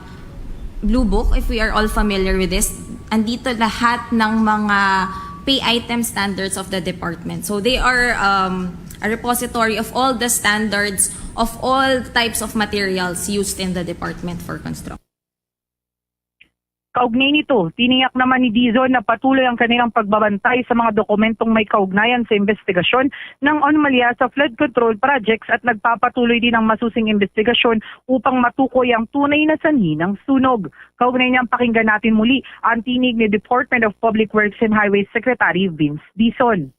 Blue Book, if we are all familiar with this. Andito lahat ng mga pay item standards of the department. So they are um, a repository of all the standards of all types of materials used in the department for construction. Kaugnay nito, tiniyak naman ni Dizon na patuloy ang kanilang pagbabantay sa mga dokumentong may kaugnayan sa investigasyon ng anomalya sa flood control projects at nagpapatuloy din ang masusing investigasyon upang matukoy ang tunay na sanhi ng sunog. Kaugnay niyang pakinggan natin muli ang tinig ni Department of Public Works and Highways Secretary Vince Dizon.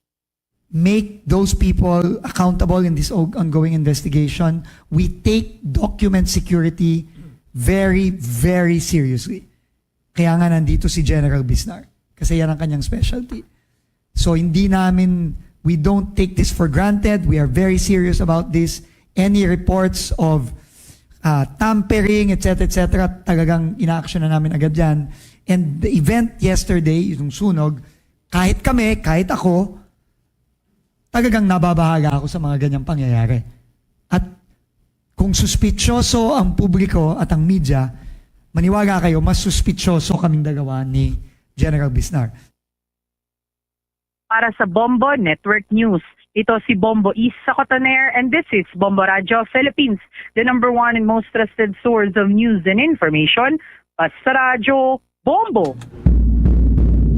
Make those people accountable in this o- ongoing investigation. We take document security very, very seriously. Kaya nga nandito si General Bisnar. Kasi yan ang kanyang specialty. So hindi namin, we don't take this for granted. We are very serious about this. Any reports of uh, tampering, et cetera, et cetera, talagang ina-action na namin agad yan. And the event yesterday, yung sunog, kahit kami, kahit ako, talagang nababahala ako sa mga ganyang pangyayari. At kung suspitsoso ang publiko at ang media, maniwala kayo, mas suspitsoso kaming dalawa ni General Bisnar. Para sa Bombo Network News, ito si Bombo Isa Cotoner and this is Bombo Radyo Philippines, the number one and most trusted source of news and information. Basta Radyo, Bombo!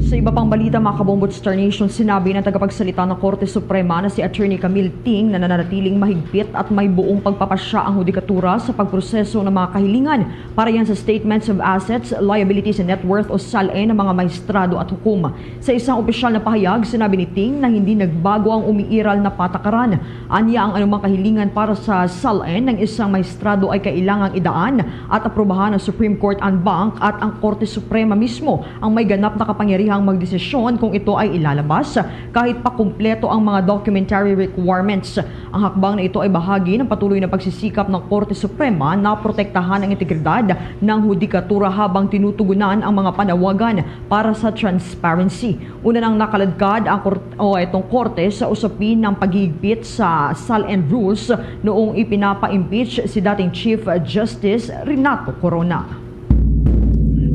Sa iba pang balita, mga kabombo at Star Nation, sinabi ng tagapagsalita ng Korte Suprema na si Attorney Camille Ting na nananatiling mahigpit at may buong pagpapasya ang hudikatura sa pagproseso ng mga kahilingan para yan sa Statements of Assets, Liabilities, and Net Worth o SALN ng mga maestrado at hukom. Sa isang opisyal na pahayag, sinabi ni Ting na hindi nagbago ang umiiral na patakaran. Anya, ang anumang kahilingan para sa SALN ng isang maestrado ay kailangang idaan at aprubahan ng Supreme Court en banc at ang Korte Suprema mismo ang may ganap na kapangyarihang magdesisyon kung ito ay ilalabas kahit pa kumpleto ang mga documentary requirements. Ang hakbang na ito ay bahagi ng patuloy na pagsisikap ng Korte Suprema na protektahan ang integridad ng hudikatura habang tinutugunan ang mga panawagan para sa transparency. Una nang nakaladkad ang kor- o itong korte sa usapin ng paghihigpit sa SALN rules noong ipinapa-impeach si dating Chief Justice Renato Corona.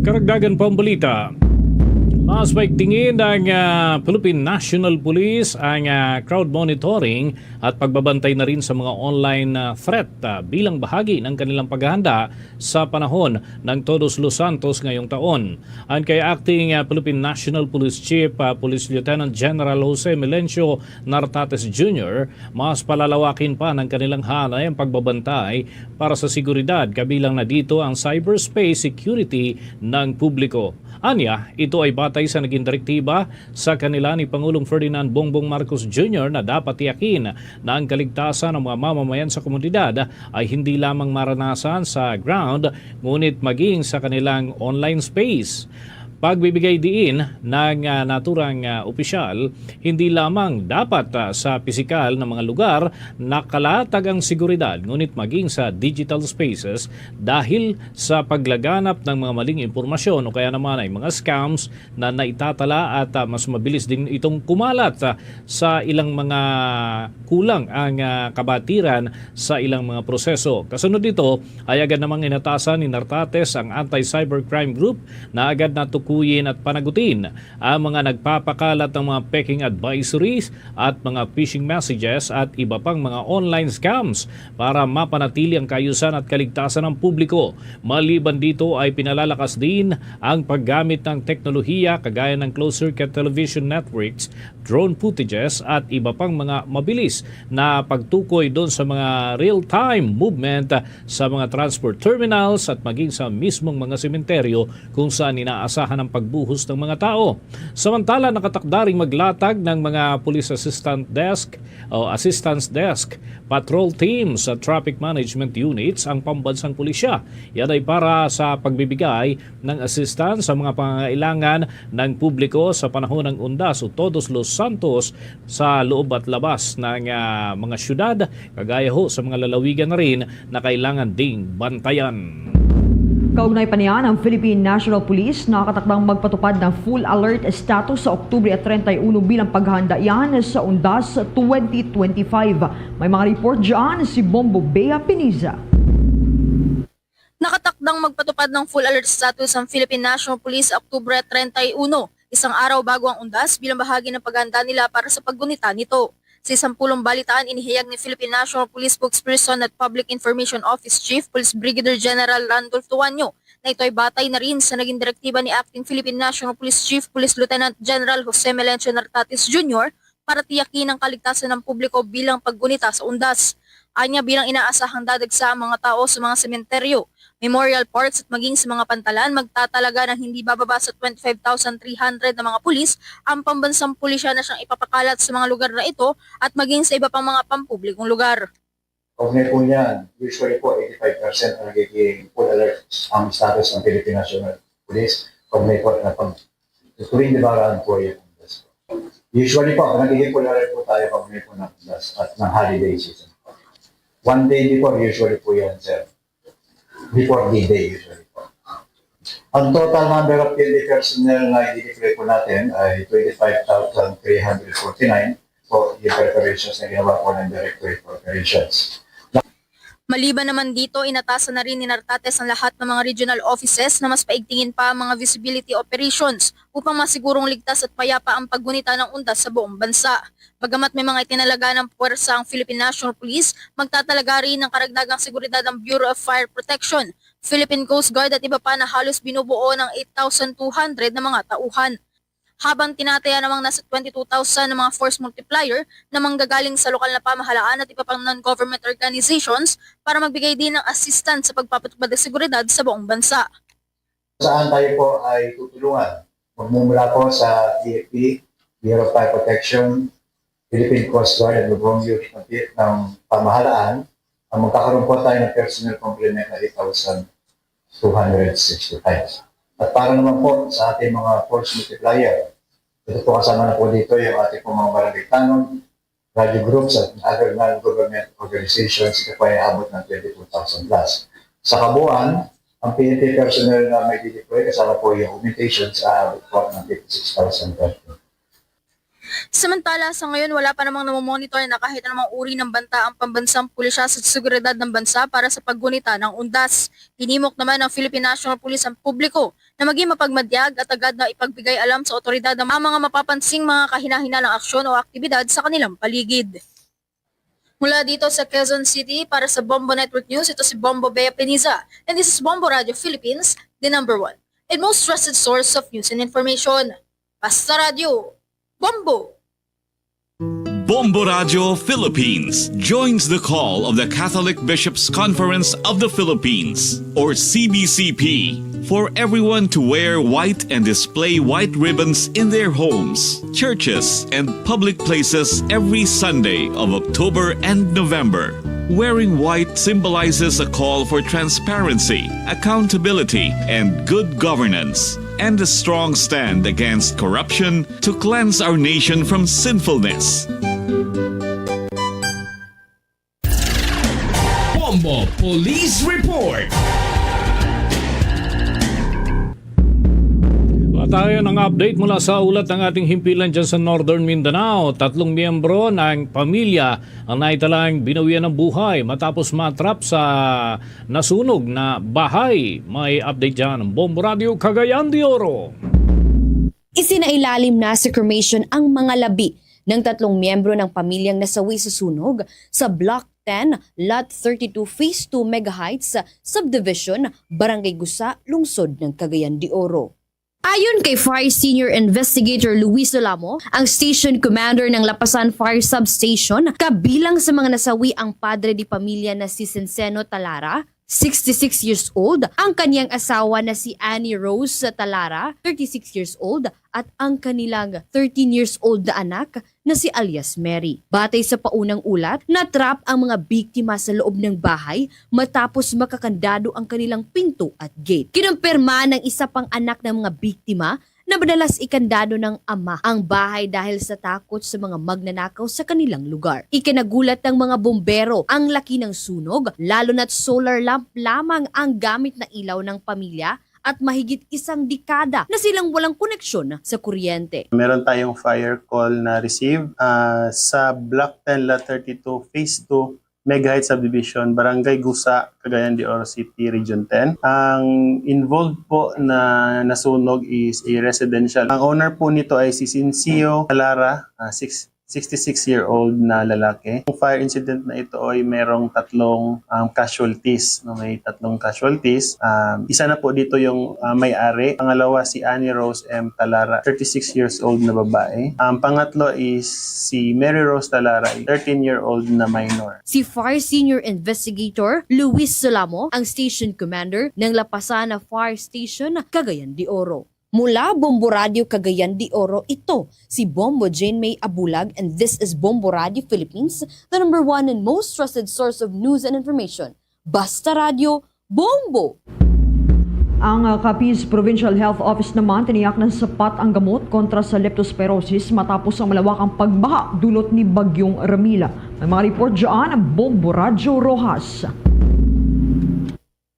Karagdagan pa ang balita. Mas paigtingin ng ah, Philippine National Police ang ah, crowd monitoring at pagbabantay na rin sa mga online ah, threat ah, bilang bahagi ng kanilang paghahanda sa panahon ng Todos los Santos ngayong taon. Ayon kay Acting ah, Philippine National Police Chief ah, Police Lieutenant General Jose Melencio Nartates Junior, mas palalawakin pa ng kanilang hanay ang pagbabantay para sa seguridad, kabilang na dito ang cyberspace security ng publiko. Anya, ito ay batay sa naging direktiba sa kanila ni Pangulong Ferdinand Bongbong Marcos Junior na dapat tiyakin na ang kaligtasan ng mga mamamayan sa komunidad ay hindi lamang maranasan sa ground, ngunit maging sa kanilang online space. Pagbibigay diin ng, ah, naturang, ah, opisyal, hindi lamang dapat, ah, sa pisikal na mga lugar nakalatag ang seguridad, ngunit maging sa digital spaces dahil sa paglaganap ng mga maling impormasyon o kaya naman ay mga scams na naitatala at, ah, mas mabilis din itong kumalat, ah, sa ilang mga kulang ang, ah, kabatiran sa ilang mga proseso. Kasunod nito, ay agad namang inatasan ni Nartates ang Anti-Cybercrime Group na agad na tukuyin at panagutin ang mga nagpapakalat ng mga peking advisories at mga phishing messages at iba pang mga online scams para mapanatili ang kaayusan at kaligtasan ng publiko. Maliban dito ay pinalalakas din ang paggamit ng teknolohiya kagaya ng closed-circuit television networks, drone footages at iba pang mga mabilis na pagtukoy doon sa mga real-time movement sa mga transport terminals at maging sa mismong mga sementeryo kung saan inaasahan ang pagbuhos ng mga tao. Samantala, nakatakda ring maglatag ng mga police assistant desk o assistance desk, patrol teams at traffic management units ang pambansang pulisya. Yan ay para sa pagbibigay ng assistance sa mga pangangailangan ng publiko sa panahon ng undas o Todos los Santos sa loob at labas ng, ah, mga syudad, kagaya ho sa mga lalawigan na rin na kailangan ding bantayan. Kaugnay pa niyan, ang Philippine National Police nakatakdang magpatupad ng full alert status sa Oktubre treinta y uno bilang paghahanda yan sa Undas twenty twenty-five. May mga report dyan si Bombo Bea Piniza. Nakatakdang magpatupad ng full alert status ang Philippine National Police sa Oktubre treinta y uno, isang araw bago ang Undas, bilang bahagi ng paghahanda nila para sa paggunita nito. Sa isang pulong balitaan, inihayag ni Philippine National Police Spokesperson at Public Information Office Chief Police Brigadier General Randolph Tuanyo na ito ay batay na rin sa naging direktiba ni Acting Philippine National Police Chief Police Lieutenant General Jose Melencio Nartates Junior para tiyakin ang kaligtasan ng publiko bilang paggunita sa Undas. Anya, bilang inaasahang dadagsa ang mga tao sa mga sementeryo, memorial parks at maging sa mga pantalan, magtatalaga ng hindi bababa sa twenty-five thousand three hundred na mga pulis ang pambansang pulisya na siyang ipapakalat sa mga lugar na ito at maging sa iba pang mga pampublikong lugar. Kaugnay po niyan, usually po, eighty-five percent ang nagiging full alert ang status ng Philippine National Police. Kaugnay po na pag tuwing nakaraan po yung Undas. Usually po, nagiging full alert po tayo kaugnay po ng Undas at ng holiday season. One day before, usually po yan, sir. Before D-Day, usually po. Ang total number of P N P personnel na i-deploy po natin ay twenty-five thousand three hundred forty-nine po yung preparations na ginawa po ng Directorate for Operations. Maliban naman dito, inatasan na rin ni Nartates ang lahat ng mga regional offices na mas paigtingin pa ang mga visibility operations upang masigurong ligtas at payapa ang paggunita ng Undas sa buong bansa. Bagamat may mga itinalaga ng puwersa ang Philippine National Police, magtatalaga rin ng karagdagang seguridad ang Bureau of Fire Protection, Philippine Coast Guard at iba pa na halos binubuo ng eight thousand two hundred na mga tauhan. Habang tinataya namang nasa twenty-two thousand na mga force multiplier na manggagaling sa lokal na pamahalaan at iba pang non-government organizations para magbigay din ng assistance sa pagpapatupad ng seguridad sa buong bansa. Saan tayo po ay tutulungan? Magmumula po sa B F P, Bureau of Fire Protection, Philippine Coast Guard at Lubong Unit ng, ng pamahalaan, ang magkakaroon po tayo ng personnel complement na eight thousand two hundred sixty-five. At para naman po sa ating mga force multiplier, ito po, kasama na po dito yung ating pong mga barangay tanod, radio groups at other non-government organizations, ito po ay aabot ng twenty-two thousand plus. Sa kabuuan, ang P N P personnel na may deploy kasama po yung augmentations, aabot po ng fifty-six thousand plus. Samantala, sa ngayon, wala pa namang namomonitor na kahit anumang uri ng banta ang pambansang pulisya sa seguridad ng bansa para sa paggunita ng Undas. Hinimok naman ng Philippine National Police ang publiko na maging mapagmadyag at agad na ipagbigay alam sa otoridad ang mga mapapansing mga kahinahinalang aksyon o aktibidad sa kanilang paligid. Mula dito sa Quezon City, para sa Bombo Network News, ito si Bombo Bea Peniza, and this is Bombo Radio Philippines, the number one and most trusted source of news and information. Basta Radio, Bombo! Bombo Radio Philippines joins the call of the Catholic Bishops' Conference of the Philippines, or C B C P, for everyone to wear white and display white ribbons in their homes, churches, and public places every Sunday of October and November. Wearing white symbolizes a call for transparency, accountability, and good governance. and a strong stand against corruption to cleanse our nation from sinfulness. Bombo Police Report. Patayon ang update mula sa ulat ng ating himpilan dyan sa Northern Mindanao. Tatlong miyembro ng pamilya ang naitalang binawian ng buhay matapos matrap sa nasunog na bahay. May update dyan ang Bombo Radio Cagayan de Oro. Isinailalim na sa cremation ang mga labi ng tatlong miyembro ng pamilyang nasawi sa sunog sa Block ten, Lot thirty-two, Phase two Mega Heights Subdivision, Barangay Gusa, Lungsod ng Cagayan de Oro. Ayon kay Fire Senior Investigator Luis Solamo, ang station commander ng Lapasan Fire Substation, kabilang sa mga nasawi ang padre di pamilya na si Senseno Talara, sixty-six years old, ang kaniyang asawa na si Annie Rose Talara, thirty-six years old, at ang kanilang thirteen years old na anak na si alias Mary. Batay sa paunang ulat, natrap ang mga biktima sa loob ng bahay matapos makakandado ang kanilang pinto at gate. Kinumpirma ng isa pang anak ng mga biktima na madalas ikandado ng ama ang bahay dahil sa takot sa mga magnanakaw sa kanilang lugar. Ikinagulat ng mga bombero ang laki ng sunog, lalo na't solar lamp lamang ang gamit na ilaw ng pamilya at mahigit isang dekada na silang walang koneksyon sa kuryente. Meron tayong fire call na receive ah, sa Block ten, Lot thirty-two, Phase two, Mega Heights Subdivision, Barangay Gusa, Cagayan de Oro City, Region ten. Ang involved po na nasunog is a residential. Ang owner po nito ay si Sincio Talara, ah, six, sixty-six-year-old na lalaki. Ang fire incident na ito ay merong tatlong um, casualties. No? May tatlong casualties. Um, isa na po dito yung uh, may-ari. Pangalawa, si Annie Rose M. Talara, thirty-six years old na babae. Ang pangatlo is si Mary Rose Talara, thirteen-year-old na minor. Si Fire Senior Investigator Luis Solamo ang station commander ng Lapasana Fire Station, Cagayan de Oro. Mula Bombo Radio Cagayan de Oro, ito si Bombo Jane May Abulag, and this is Bombo Radio Philippines, the number one and most trusted source of news and information. Basta Radio, Bombo! Ang uh, Capiz Provincial Health Office naman tiniyak na sapat ang gamot kontra sa leptospirosis matapos ang malawakang pagbaha dulot ni Bagyong Ramila. May mga report dyan ang Bombo Radyo Rojas.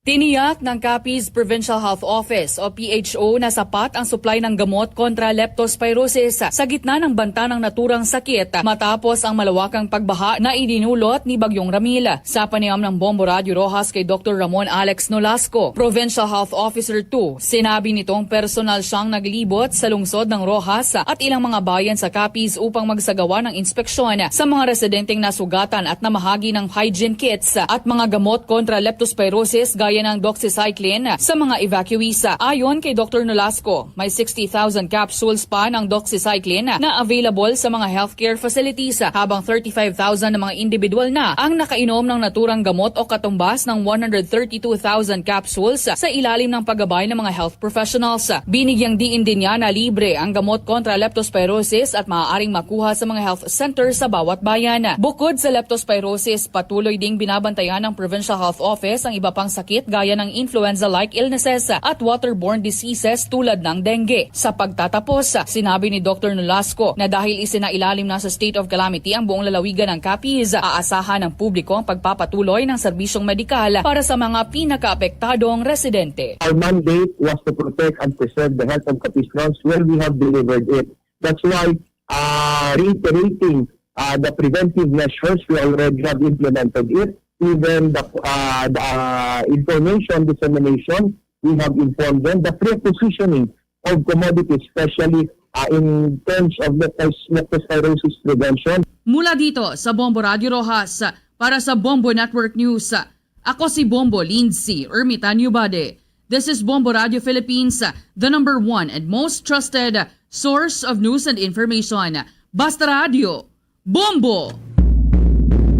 Tiniyak ng Capiz Provincial Health Office o P H O na sapat ang supply ng gamot kontra leptospirosis sa gitna ng banta ng naturang sakit matapos ang malawakang pagbaha na idinulot ni Bagyong Ramil. Sa panayam ng Bombo Radyo Rojas kay Doktor Ramon Alex Nolasco, Provincial Health Officer two, sinabi nitong personal siyang naglibot sa lungsod ng Rojas at ilang mga bayan sa Capiz upang magsagawa ng inspeksyon sa mga residenteng nasugatan at namahagi ng hygiene kits at mga gamot kontra leptospirosis gaya ng doxycycline sa mga evacuees. Ayon kay Doktor Nolasco, may sixty thousand capsules pa ng doxycycline na available sa mga healthcare facilities, habang thirty-five thousand na mga individual na ang nakainom ng naturang gamot o katumbas ng one hundred thirty-two thousand capsules sa ilalim ng paggabay ng mga health professionals. Binigyang diin din niya na libre ang gamot kontra leptospirosis at maaaring makuha sa mga health center sa bawat bayan. Bukod sa leptospirosis, patuloy ding binabantayan ng Provincial Health Office ang iba pang sakit gaya ng influenza-like illnesses at waterborne diseases tulad ng dengue. Sa pagtatapos, sinabi ni Doktor Nolasco na dahil isinailalim na sa state of calamity ang buong lalawigan ng Capiz, aasahan ng publiko ang pagpapatuloy ng serbisyong medikal para sa mga pinakaapektadong residente. Our mandate was to protect and preserve the health of Capistrans. Well, we have delivered it. That's why, uh, reiterating uh, the preventive measures, we already have implemented it. Even the, uh, the uh, information dissemination, we have informed them. The pre-positioning of commodities, especially uh, in terms of leptos- leptospirosis prevention. Mula dito sa Bombo Radio Rojas, para sa Bombo Network News, ako si Bombo Lindsay Ermitanio Bade. This is Bombo Radio Philippines, the number one and most trusted source of news and information. Basta Radio, Bombo!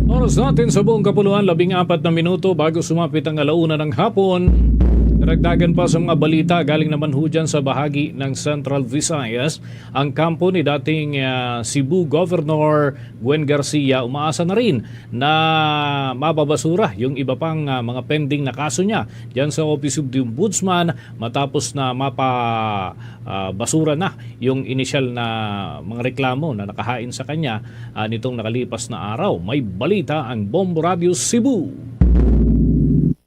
Oras natin sa buong kapuluan, labing apat na minuto bago sumapit ang alauna ng hapon. Dagdagan pa sa mga balita galing naman ho dyan sa bahagi ng Central Visayas, ang kampo ni dating, ah, Cebu Governor Gwen Garcia umaasa na rin na mababasura yung iba pang, ah, mga pending na kaso niya dyan sa Office of the Ombudsman matapos na mapa, ah, basura na yung inisyal na mga reklamo na nakahain sa kanya, ah, nitong nakalipas na araw. May balita ang Bombo Radio Cebu.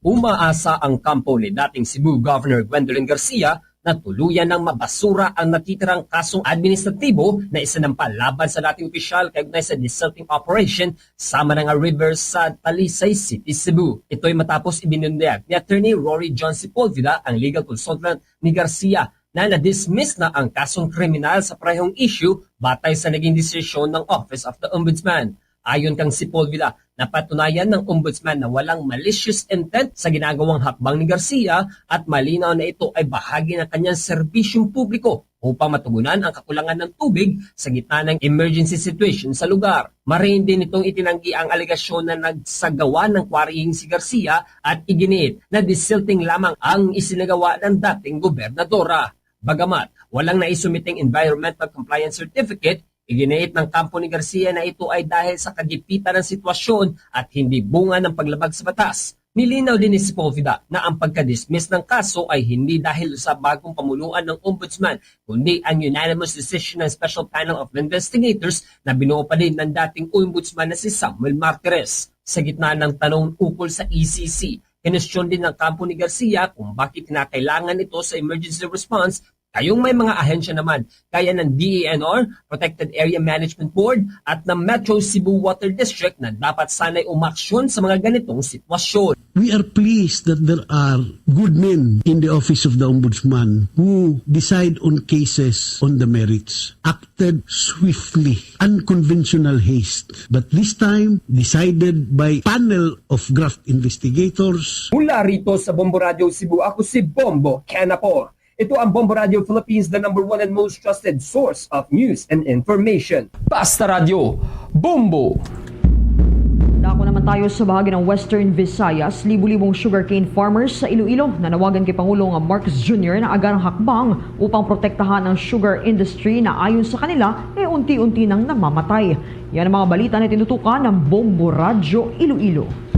Umaasa ang kampo ni dating Cebu Governor Gwendolyn Garcia na tuluyan ng mabasura ang natitirang kasong administratibo na isinampa laban sa dating opisyal kaugnay sa desilting operation sa Mananga River sa Talisay City, Cebu. Ito'y matapos ibinunyag ni Attorney Rory John Sepulveda, ang legal consultant ni Garcia, na na-dismiss na ang kasong kriminal sa parehong issue batay sa naging desisyon ng Office of the Ombudsman. Ayon kang Sepulveda, napatunayan ng Ombudsman na walang malicious intent sa ginagawang hakbang ni Garcia at malinaw na ito ay bahagi ng kanyang serbisyong publiko upang matugunan ang kakulangan ng tubig sa gitna ng emergency situation sa lugar. Marindi nitong itinanggi ang alegasyon na nagsagawa ng quarrying si Garcia at iginiit na desilting lamang ang isinagawa ng dating gobernadora. Bagamat walang naisumiting environmental compliance certificate, iginiit ng kampo ni Garcia na ito ay dahil sa kagipitan ng sitwasyon at hindi bunga ng paglabag sa batas. Nilinaw din ni Sepulveda na ang pagka-dismiss ng kaso ay hindi dahil sa bagong pamunuan ng Ombudsman, kundi ang unanimous decision ng Special Panel of Investigators na binuo pa din ng dating Ombudsman na si Samuel Martires. Sa gitna ng tanong ukol sa E C C, kinestyon din ng kampo ni Garcia kung bakit kinakailangan ito sa emergency response, kayong may mga ahensya naman gaya ng D E N R, Protected Area Management Board, at ng Metro Cebu Water District na dapat sana'y umaksyon sa mga ganitong sitwasyon. We are pleased that there are good men in the Office of the Ombudsman who decide on cases on the merits, acted swiftly, unconventional haste, but this time decided by panel of graft investigators. Mula rito sa Bombo Radio Cebu, ako si Bombo Kenapor. Ito ang Bombo Radio Philippines, the number one and most trusted source of news and information. Basta Radio, Bombo! Dako naman tayo sa bahagi ng Western Visayas. Libu-libong sugarcane farmers sa Iloilo nanawagan kay Pangulong Marcos Junior na agarang hakbang upang protektahan ang sugar industry na ayon sa kanila, eh, unti-unti nang namamatay. Yan ang mga balita na tinutukan ng Bombo Radyo Iloilo.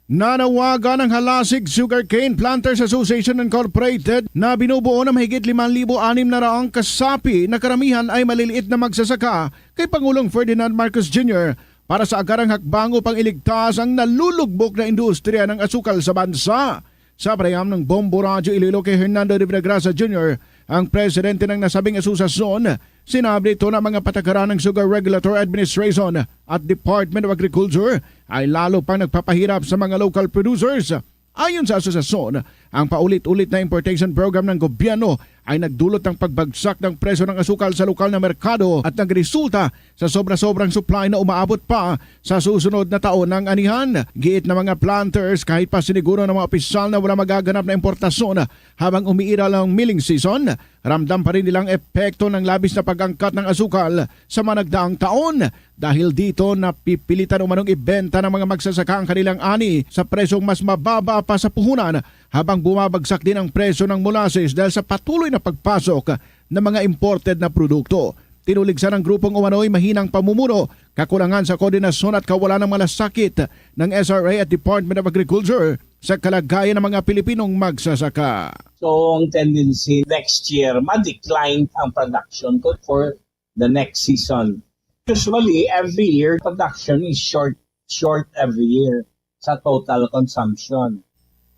Nanawagan ang Halasig Sugarcane Planters Association Incorporated na binubuo na mahigit lima libo anim na raang kasapi na karamihan ay maliliit na magsasaka kay Pangulong Ferdinand Marcos Junior para sa agarang hakbang upang iligtas ang nalulugbok na industriya ng asukal sa bansa. Sa pahayag ng Bombo Radyo Iloilo kay Hernando de Villagracia Junior, ang presidente ng nasabing asosasyon, sinabi nito na mga patakaran ng Sugar Regulatory Administration at Department of Agriculture ay lalo pang nagpapahirap sa mga local producers. Ayon sa asosasyon, ang paulit-ulit na importation program ng gobyerno ay nagdulot ng pagbagsak ng presyo ng asukal sa lokal na merkado at nagresulta sa sobra-sobrang supply na umaabot pa sa susunod na taon ng anihan. Giit na mga planters, kahit pa siniguro ng mga opisyal na wala magaganap na importasyon habang umiiral ang milling season, ramdam pa rin nilang epekto ng labis na pag-angkat ng asukal sa mga nagdaang taon. Dahil dito, napipilitan umanong ibenta ng mga magsasaka ang kanilang ani sa presyong mas mababa pa sa puhunan, habang bumabagsak din ang presyo ng molasses dahil sa patuloy na pagpasok ng mga imported na produkto. Tinuligsa ng grupong umano'y mahinang pamumuno, kakulangan sa koordinasyon at kawalan ng malasakit ng S R A at Department of Agriculture sa kalagayan ng mga Pilipinong magsasaka. So, ang tendency next year, ma-decline ang production ko for the next season. Usually, every year, production is short, short every year sa total consumption.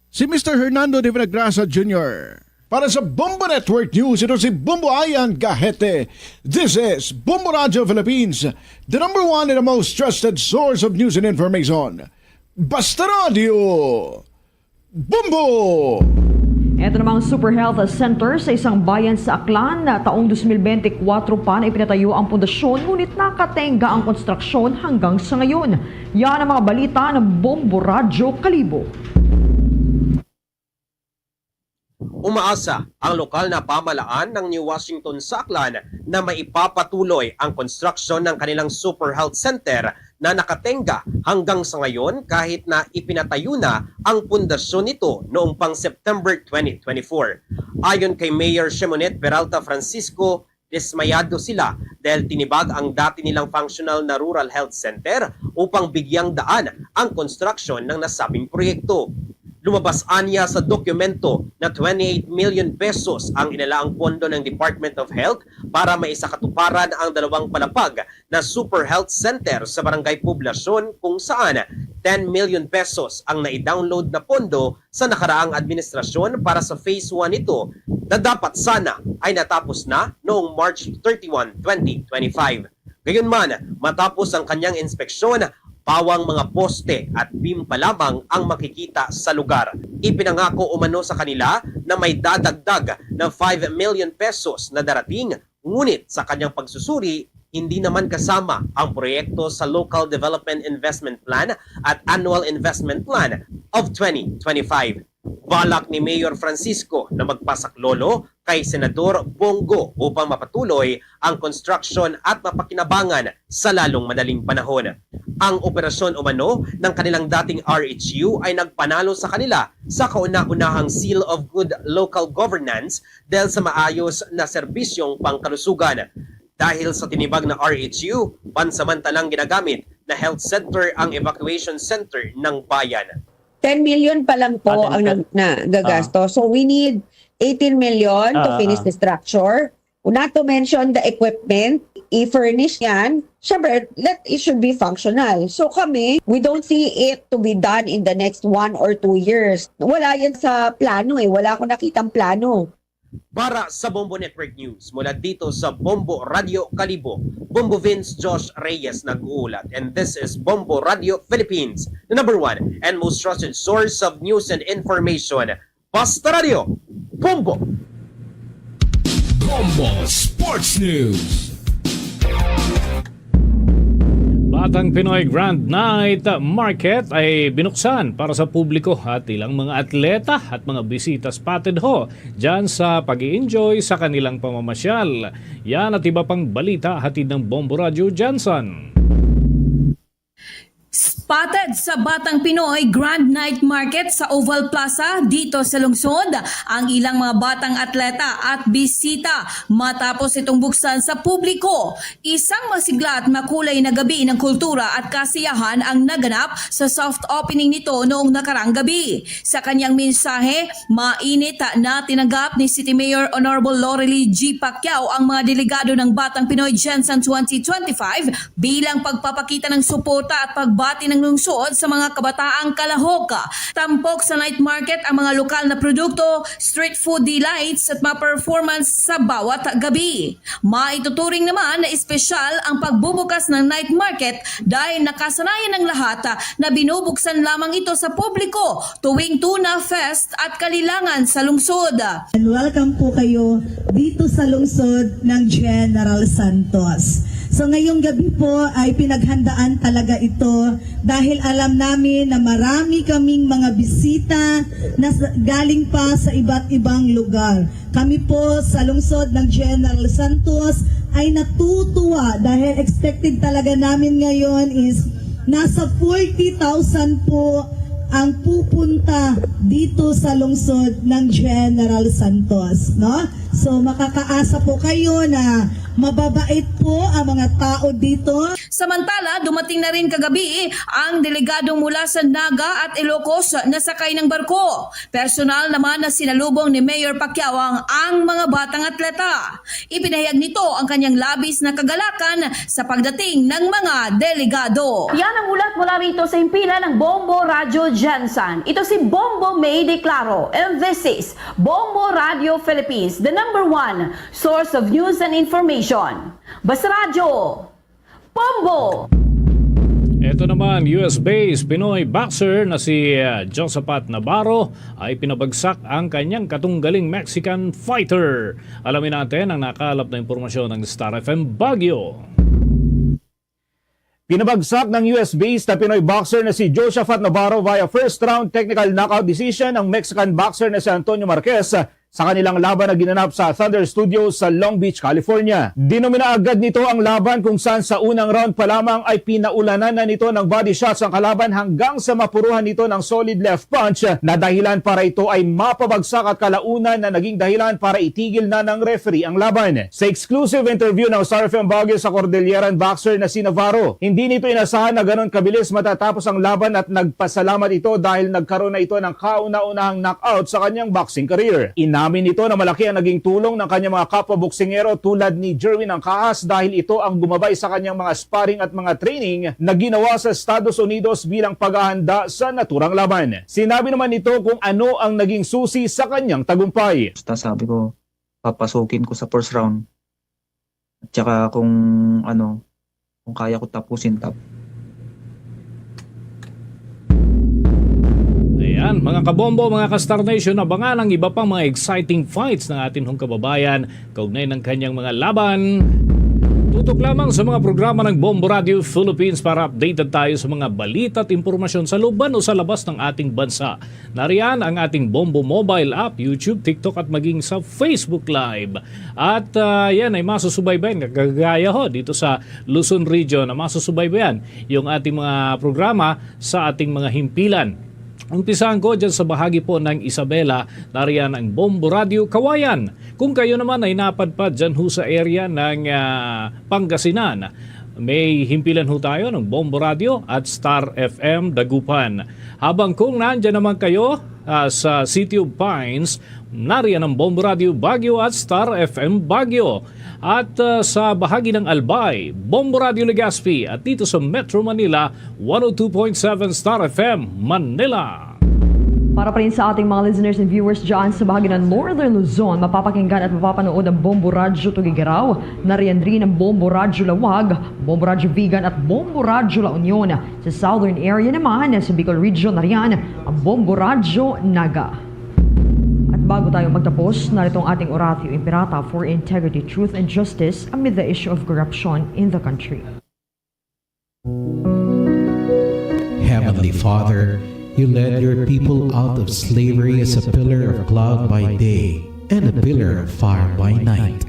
Si Mister Hernando de Villagracia Junior. Para sa Bombo Network News, ito si Bombo Ian Gahete. This is Bombo Radio Philippines, the number one and the most trusted source of news and information. Basta Radio, Bombo! Ito namang Super Health Center sa isang bayan sa Aklan. Taong dos mil bente kwatro pa na ipinatayo ang pundasyon, ngunit nakatenga ang konstruksyon hanggang sa ngayon. Yan ang mga balita ng Bombo Radyo Kalibo. Umaasa ang lokal na pamahalaan ng New Washington sa Aklan na maipapatuloy ang konstruksyon ng kanilang Super Health Center na nakatenga hanggang sa ngayon kahit na ipinatayo na ang pundasyon nito noong pang September twenty twenty-four. Ayon kay Mayor Shemonet Peralta Francisco, dismayado sila dahil tinibag ang dati nilang functional na Rural Health Center upang bigyang daan ang construction ng nasabing proyekto. Lumabas anya sa dokumento na twenty-eight million pesos ang inalaang pondo ng Department of Health para maisakatuparan ang dalawang palapag na Super Health Center sa Barangay Poblacion, kung saan ten million pesos ang nai-download na pondo sa nakaraang administrasyon para sa phase one nito na dapat sana ay natapos na noong March thirty-one, twenty twenty-five. Gayunman, matapos ang kanyang inspeksyon, pawang mga poste at beam pa lamang ang makikita sa lugar. Ipinangako umano sa kanila na may dadagdag na five million pesos na darating, ngunit sa kanyang pagsusuri, hindi naman kasama ang proyekto sa Local Development Investment Plan at Annual Investment Plan of twenty twenty-five. Balak ni Mayor Francisco na magpasaklolo kay Senador Bong Go upang mapatuloy ang construction at mapakinabangan sa lalong madaling panahon. Ang operasyon umano ng kanilang dating R H U ay nagpanalo sa kanila sa kauna-unahang Seal of Good Local Governance dahil sa maayos na serbisyong pangkalusugan. Dahil sa tinibag na R H U, pansamantalang ginagamit na health center ang evacuation center ng bayan. Ten million pa lang po Ah, ten ang million. nag- na gagasto. So we need eighteen million to Ah, finish ah. the structure. Not to mention the equipment, i-furnish yan. Siyempre, let, it should be functional. So kami, we don't see it to be done in the next one or two years. Wala yan sa plano eh. Wala akong nakitang plano. Para sa Bombo Network News, mula dito sa Bombo Radio Kalibo, Bombo Vince Josh Reyes nag-uulat. And this is Bombo Radio Philippines, the number one and most trusted source of news and information. Basta Radio, Bombo! Bombo Sports News. Batang Pinoy Grand Night Market ay binuksan para sa publiko at ilang mga atleta at mga bisita spotted ho dyan sa pag enjoy sa kanilang pamamasyal. Yan at iba pang balita hatid ng Bombo Radyo Jansan. Spotted sa Batang Pinoy Grand Night Market sa Oval Plaza dito sa lungsod ang ilang mga batang atleta at bisita matapos itong buksan sa publiko. Isang masigla at makulay na gabi ng kultura at kasiyahan ang naganap sa soft opening nito noong nakarang gabi. Sa kanyang mensahe, mainit na tinanggap ni City Mayor Honorable Lorelie G. Pacquiao ang mga delegado ng Batang Pinoy Gensan twenty twenty-five bilang pagpapakita ng suporta at pagbati ng lungsod sa mga kabataang kalahok. Tampok sa night market ang mga lokal na produkto, street food delights at mga performance sa bawat gabi. Maituturing naman na espesyal ang pagbubukas ng night market dahil nakasanayan ng lahat na binubuksan lamang ito sa publiko tuwing Tuna Fest at kalilangan sa lungsod. And welcome po kayo dito sa lungsod ng General Santos. So ngayong gabi po ay pinaghandaan talaga ito dahil alam namin na marami kaming mga bisita na sa- galing pa sa iba't ibang lugar. Kami po sa lungsod ng General Santos ay natutuwa dahil expected talaga namin ngayon is nasa forty thousand po ang pupunta dito sa lungsod ng General Santos, no? So makakaasa po kayo na mababait po ang mga tao dito. Samantala, dumating na rin kagabi ang delegado mula sa Naga at Ilocos na sakay ng barko. Personal naman na sinalubong ni Mayor Pacquiao ang, ang mga batang atleta. Ipinahayag nito ang kanyang labis na kagalakan sa pagdating ng mga delegado. Yan ang ulat mula rito sa himpilan ng Bombo Radyo Gensan. Ito si Bombo May De Claro, and this is Bombo Radio Philippines, the number one source of news and information. Basta Radyo, Bombo! Ito naman, U S-based Pinoy boxer na si uh, Josaphat Navarro ay pinabagsak ang kanyang katunggaling Mexican fighter. Alamin natin ang nakalap na impormasyon ng Star F M Baguio. Pinabagsak ng U S-based na Pinoy boxer na si Josaphat Navarro via first round technical knockout decision ang Mexican boxer na si Antonio Marquez sa kanilang laban na ginanap sa Thunder Studios sa Long Beach, California. Dinominaagad nito ang laban kung saan sa unang round pa lamang ay pinaulanan na nito ng body shots ang kalaban hanggang sa mapuruhan nito ng solid left punch na dahilan para ito ay mapabagsak at kalaunan na naging dahilan para itigil na ng referee ang laban. Sa exclusive interview ng Star F M Baguio sa Cordilleran boxer na si Navarro, hindi nito inasahan na ganon kabilis matatapos ang laban at nagpasalamat ito dahil nagkaroon na ito ng kauna-unahang knockout sa kanyang boxing career. Inamin nito na malaki ang naging tulong ng kanyang mga kapwa boksingero tulad ni Jerwin Ancajas dahil ito ang gumabay sa kanyang mga sparring at mga training na ginawa sa Estados Unidos bilang paghahanda sa naturang laban. Sinabi naman nito kung ano ang naging susi sa kanyang tagumpay. Basta sabi ko, papasukin ko sa first round. At saka kung ano, kung kaya ko tapusin, tap. Ayan, mga kabombo, mga ka-Star Nation, abangan ang iba pang mga exciting fights ng atin hong kababayan kaugnay ng kanyang mga laban. Tutok lamang sa mga programa ng Bombo Radio Philippines para updated tayo sa mga balita at impormasyon sa loob man o sa labas ng ating bansa. Nariyan ang ating Bombo mobile app, YouTube, TikTok at maging sa Facebook Live. At, ah, yan ay masusubaybayan, kagaya ho dito sa Luzon Region, na masusubaybayan yung ating mga programa sa ating mga himpilan. Umpisahan ko dyan sa bahagi po ng Isabela, nariyan ang Bombo Radio Kawayan. Kung kayo naman ay napadpad dyan ho sa area ng, ah, Pangasinan, may himpilan ho tayo ng Bombo Radio at Star F M Dagupan. Habang kung nandyan naman kayo, ah, sa City of Pines, nariyan ang Bombo Radio Baguio at Star F M Baguio. At, ah, sa bahagi ng Albay, Bombo Radio Legazpi, at dito sa Metro Manila, one oh two point seven Star F M Manila. Para pa rin sa ating mga listeners and viewers dyan sa bahagi ng Northern Luzon, mapapakinggan at mapapanood ang Bombo Radyo Tuguegarao, nariyan rin ang Bombo Radyo Laoag, Bombo Radyo Vigan at Bombo Radyo La Union. Sa Southern area naman, sa Bicol Region, nariyan ang Bombo Radyo Naga. At bago tayo magtapos, narito ang ating Oratio Imperata for integrity, truth, and justice amid the issue of corruption in the country. Heavenly Father, you led your people out of slavery as a pillar of cloud by day and a pillar of fire by night.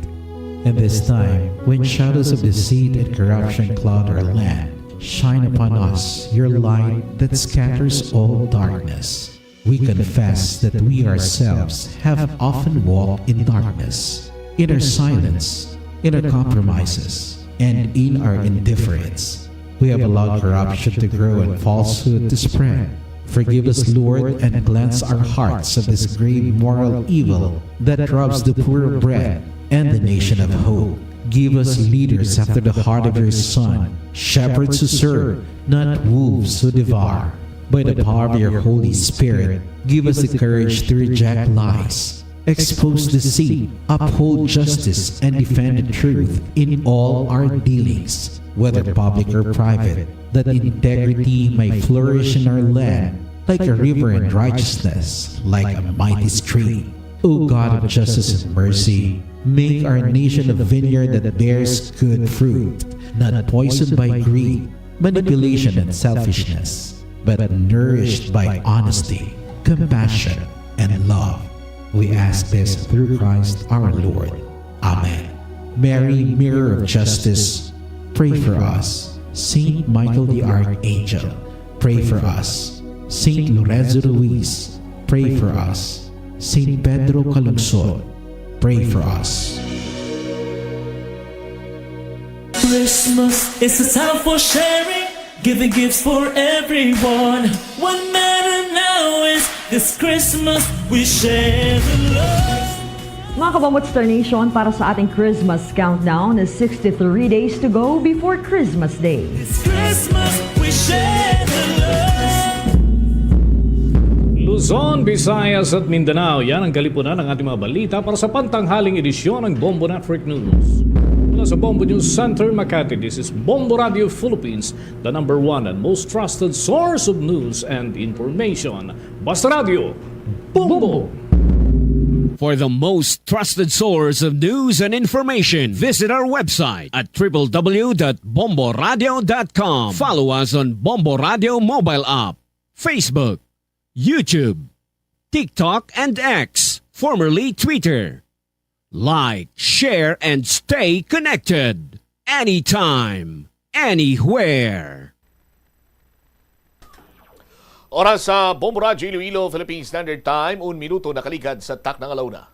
And this time, when shadows of deceit and corruption cloud our land, shine upon us your light that scatters all darkness. We confess that we ourselves have often walked in darkness, in our silence, in our compromises, and in our indifference. We have allowed corruption to grow and falsehood to spread. Forgive us, Lord, and cleanse our hearts of this grave moral evil that robs the poor of bread and the nation of hope. Give us leaders after the heart of your Son, shepherds who serve, not wolves who devour. By the power of your Holy Spirit, give us the courage to reject lies, expose deceit, uphold justice, and defend the truth in all our dealings, whether public or private, that integrity may flourish in our land like a river and righteousness like a mighty stream. O God of justice and mercy, make our nation a vineyard that bears good fruit, not poisoned by greed, manipulation, and selfishness, but nourished by honesty, compassion, and love. We ask this through Christ our Lord. Amen. Mary, Mirror of Justice, pray for us. Saint Michael the Archangel, pray for us. Saint Lorenzo Ruiz, pray for us. Saint Pedro Calungsod, pray for us. Christmas is a time for sharing, giving gifts for everyone. What matter now is this Christmas we share the love. Mga kabombo at Star Nation, para sa ating Christmas countdown, sixty-three days to go before Christmas Day. This Christmas, we share the love. Luzon, Visayas at Mindanao, yan ang kalipunan ng ating mga balita para sa pantanghaling edisyon ng Bombo Network News. Mula sa Bombo News Center, Makati, this is Bombo Radio Philippines, the number one and most trusted source of news and information. Basta Radio, Bombo! For the most trusted source of news and information, visit our website at triple W dot bombo radio dot com. Follow us on Bombo Radio mobile app, Facebook, YouTube, TikTok, and X. formerly Twitter. Like, share, and stay connected anytime, anywhere. Oras sa Bombo Radyo Iloilo, Philippine Standard Time, un minuto nakaligad sa takna nga una.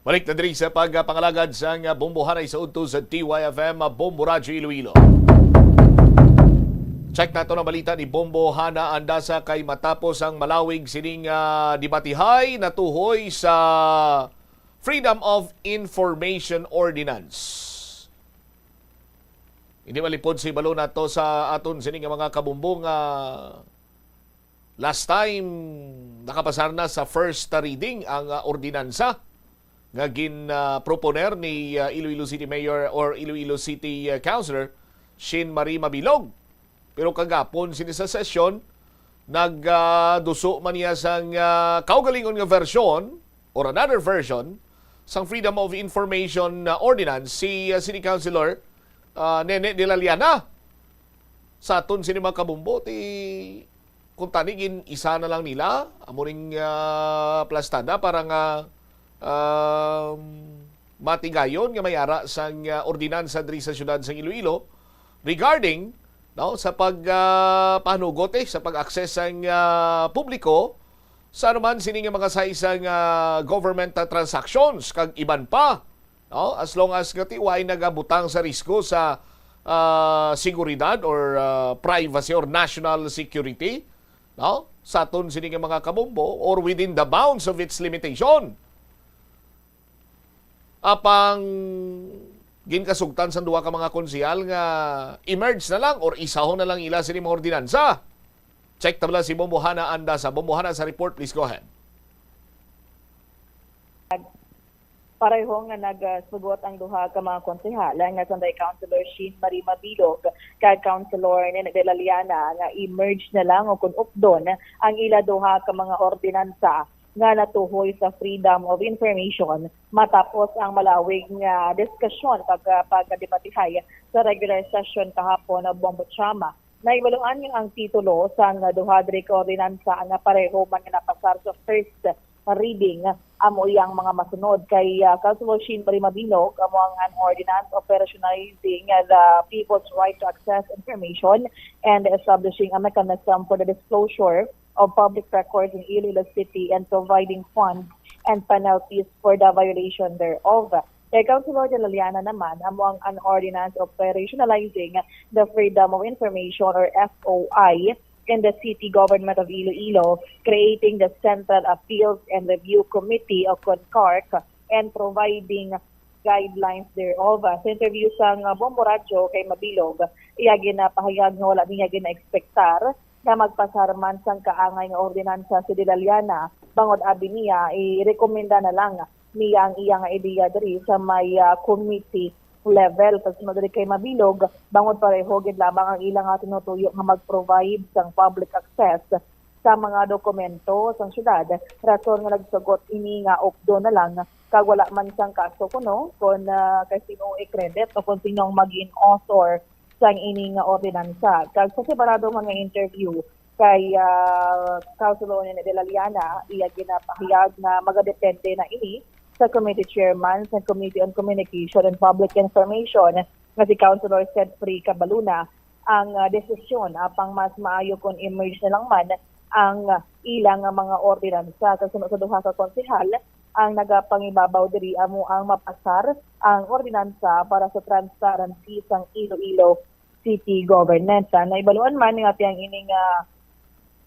Balik na diri sa pagpangalagad sang Bombo Hanay sa udto sa D Y F M, Bombo Radyo Iloilo. Check nato ang balita ni Bombo Hana Andasa kay matapos ang malawig sining, ah, debatihay natuhoy sa Freedom of Information Ordinance. Hindi malipod sa ibalo nato sa aton sini nga mga kabumbo nga last time nakapasar na sa first reading ang, ah, ordinansa nga gin, ah, proponer ni, ah, Iloilo City Mayor or Iloilo City, ah, Councilor Sheen Marie Mabilog. Pero kagapon sini sa sesyon, nag, ah, duso man niya sang, ah, kaugalingon nga version or another version sang Freedom of Information, ah, Ordinance si, ah, City Councilor, ah, Nene de la Liana. Sa aton sini mga kabumbo, ti kung tani gin isa na lang nila, amo ning, ah, plastada para nga, um, matigayon nga may ara sang, ah, ordinansa diri sa siyudad sang Iloilo regarding, no, sa pag, ah, panugot, eh, sa pag-access sang, ah, publiko sa anuman sini nga mga size sang, ah, government, ah, transactions kag iban pa. No? As long as nga ti way nagabutang sa risgo sa, ah, seguridad or, ah, privacy or national security, no? Sa aton sini nga mga kabombo or within the bounds of its limitation. Apang ginkasugtan sang duha ka mga konsehal nga i-merge na lang or isahon na lang ila sini mga ordinansa. Check ta bala si Bombo Hana Andasa. Bombo Hana sa report, please go ahead. Pareho nga nagsugot ang duha ka mga konsehal nga sanday Councilor Sheen Marie Mabilog kag Councilor Nene de la Liana nga i-merge na lang o kon updon ang ila duha ka mga ordinansa nga natuhoy sa Freedom of Information matapos ang malawig nga diskusyon pag pagdebatihay sa regular session kahapon, Bombo Chama. Nahibaluan nga ang titulo sang duha diri ka ordinansa nga pareho man nga napasar sa first reading amo iyang mga masunod kay, ah, Councilor Sheen Marie Mabilog, amo ang an ordinance operationalizing the people's right to access information and establishing a mechanism for the disclosure of public records in Iloilo City and providing funds and penalties for the violation thereof. Kay Councilor de la Liana naman, amo ang an ordinance operationalizing the Freedom of Information or F O I in the City Government of Iloilo, creating the Central Appeals and Review Committee o kon CARC, and providing guidelines thereof. Sa interview sang, ah, Bombo Radyo kay Mabilog, iya ginapahayag nga wala niya gina-ekspektar nga magpasar man sang kaangay nga ordinansa si De la Liana, bangod abi niya, irekomenda na lang niya ang iya nga ideya diri sa may, ah, committee level. Sa sunod diri kay Mabilog, bangod pareho gid lamang ang ila nga tinutuyo nga mag-provide sang public access sa mga dokumento sang syudad, rason nga nagsugot ini nga updon na lang kag wala man sang kaso kuno kon, ah, kay sino i-credit o kon sino ang maging author sang ini nga ordinansa. Kag sa separado man nga interview kay, ah, Councilor Nene de la Liana, iya ginapahayag nga magadepende na ini sa committee chairman sa Committee on Communication and Public Information nga si Councilor Sedfrey Cabaluna ang, ah, desisyon, apang mas maayo kon i-merge na lang man ang, ah, ila nga mga ordinansa. Kag suno sa duha ka konsehal, ang nagapangibabaw diri amo ang mapasar ang ordinansa para sa transparency sang Iloilo City Government. Ah, naibaluan man nga ti ang ini nga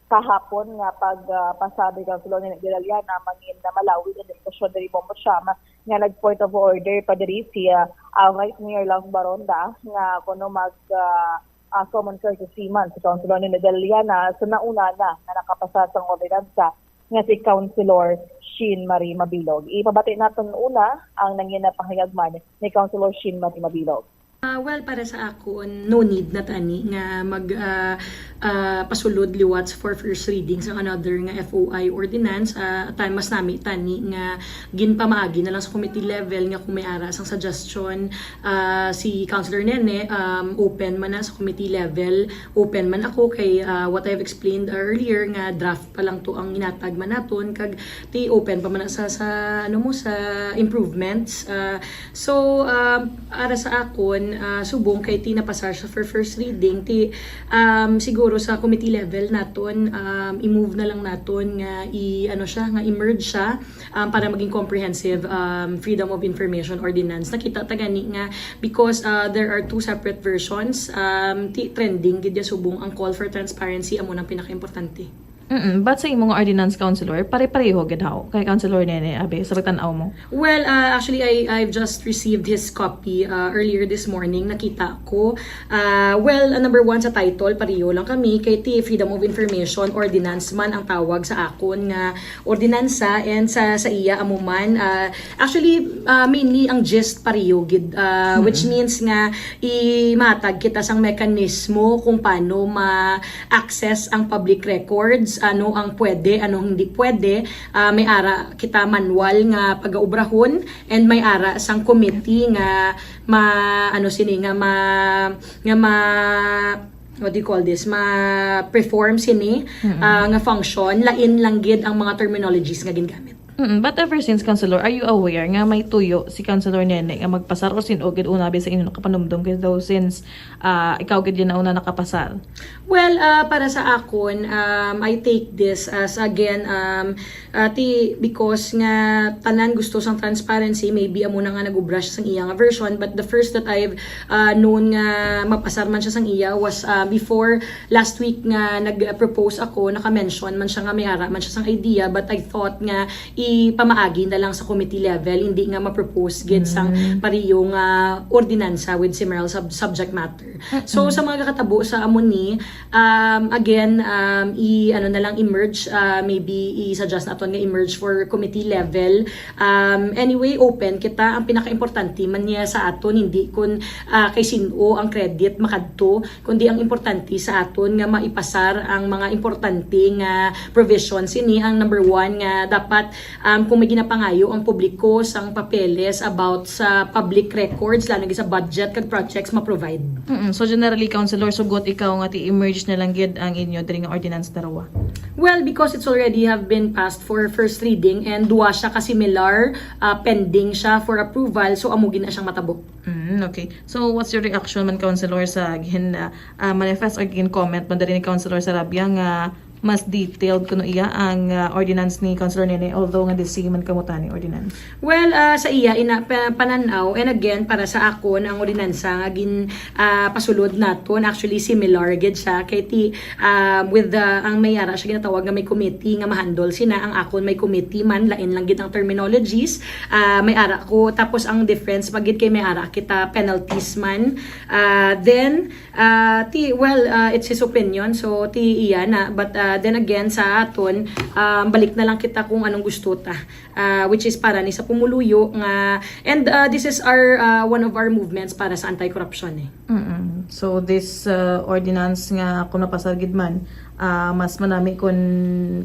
kahapon nga pag, ah, pasado ni Councilor Nene de la Liana mangin na malawig ang diskusyon diri, Bombo Chama, nga nag point of order pa diri si, ah, ah, Vice Mayor Love Baronda nga kuno mag, ah, ah, common courtesy man si Councilor Nene de la Liana sa nauna na nga nakapasa sang ordinansa nga si Councilor Sheen Marie Mabilog. Ipabati naton una ang nangin na pahayag man ni Councilor Sheen Marie Mabilog. Ah, well, para sa akon, no need na tani nga mag, ah, ah, pasulod liwat for first reading sa another nga F O I ordinance. Ah, tan-, mas nami tani nga ginpamaagi na lang sa committee level nga kung may ara sang suggestion, ah, si Councilor Nene, um, open man na sa committee level. Open man ako kay, ah, what I've explained earlier nga draft pa lang to ang ginatag man naton, kag ti open pa man na sa, sa, ano mo, sa improvements. Ah, so, um, ara sa akon, ah, subong kay ti napasar siya for first reading, ti, um, siguro sa committee level naton, um, i-move na lang naton nga i-, ano siya, nga i-merge siya, um, para maging comprehensive, um, Freedom of Information Ordinance. Nakita ta gani nga because, uh, there are two separate versions, um, ti trending gid ya subong ang call for transparency, amo nang pinakaimportante. Mm, but sa imong ordinance, Councilor, pare-pareho gid haw kay Councilor Nene, abi, sa pagtan-aw mo? Well, uh, actually, I, I've just received his copy, uh, earlier this morning. Nakita ko, uh, well, uh, number one, sa title, pareho lang kami. Kay ti Freedom of Information Ordinance man ang tawag sa akon nga ordinansa, and sa, sa iya, amo man, uh, actually, uh, mainly ang gist pareho gid, uh, which Mm. means nga imatag kita sang mekanismo kung paano ma-access ang public records, ano ang pwede, ano hindi pwede. Ah, may ara kita manual nga pagaubrahon, and may ara sang committee nga ma-, ano sini, nga ma-, nga ma-, what do you call this? Ma-perform sini, Mm-mm. ah, nga function. Lain lang gid ang mga terminologies nga gingamit. Mm, but ever since, Councilor, are you aware nga may tuyo si Councilor Nene nga magpasar o sin-o gid una, abi, sa inyo nakapanumdom gid daw since, ah, ikaw gid yun na una nakapasar? Well, ah, para sa akon, um, I take this as, again, um, ah, ti, because nga tanan gusto sang transparency, maybe amo na nga nag-ubra siya sang iya nga version, but the first that I've, ah, known nga mapasar man siya sang iya was, ah, before last week nga nag-propose ako, naka-mention man siya nga may ara man siya sang idea, but I thought nga ipamaagi na lang sa committee level, hindi nga ma-propose gid sang Mm. pareho nga ordinansa with similar sub-, subject matter. Mm-mm. So, sa mga kakatabo sa amo ni, um, again, um, i-, ano na lang, i-merge, ah, maybe i-suggest naton nga i-merge for committee level. Um, anyway, open kita. Ang pinakaimportante man niya sa aton, hindi kun, ah, kay sin-o ang credit makadto, kundi ang importante sa aton nga maipasar ang mga importante nga provisions. Ini ang number one nga dapat, um, kung may ginapangayo ang publiko sang papeles about sa public records, lalo na sa budget kag projects, ma-provide. Mm-mm. So, generally, Councilor, sugot ikaw nga ti-emerge na lang gid ang inyo diri nga ordinance darwa? Well, because it's already have been passed for first reading and duwa siya ka similar, ah, pending siya for approval, so amo gid na siyang matabo. Mm, okay. So, what's your reaction man, Councilor, sa gin, ah, ah, manifest or gin comment man diri ni Councilor Sarabia nga mas detailed kuno iya ang, ah, ordinance ni Councilor Nene, although nga the same man kamo tani ordinance? Well, ah, sa iya ina pa-, pananaw, and again, para sa akon, ang ordinansa nga gin, ah, pasulod naton, actually similar gid siya kay ti, ah, with the, ang may ara siya ginatawag nga may committee nga ma-handle sina, ang akon may committee man, lain lang gid ang terminologies. Ah, may ara ko, tapos ang difference pa gid kay may ara kita penalties man. Ah, then, ah, ti, well, ah, it's his opinion, so ti iya na. But, ah, then again, sa aton, um, balik na lang kita kung anong gusto ta. Ah, which is para ni sa pumuluyo nga, and, ah, this is our, ah, one of our movements para sa anti-corruption eh. Mm-mm. So, this, ah, ordinance nga kung napasar gid man, ah, mas manami kun,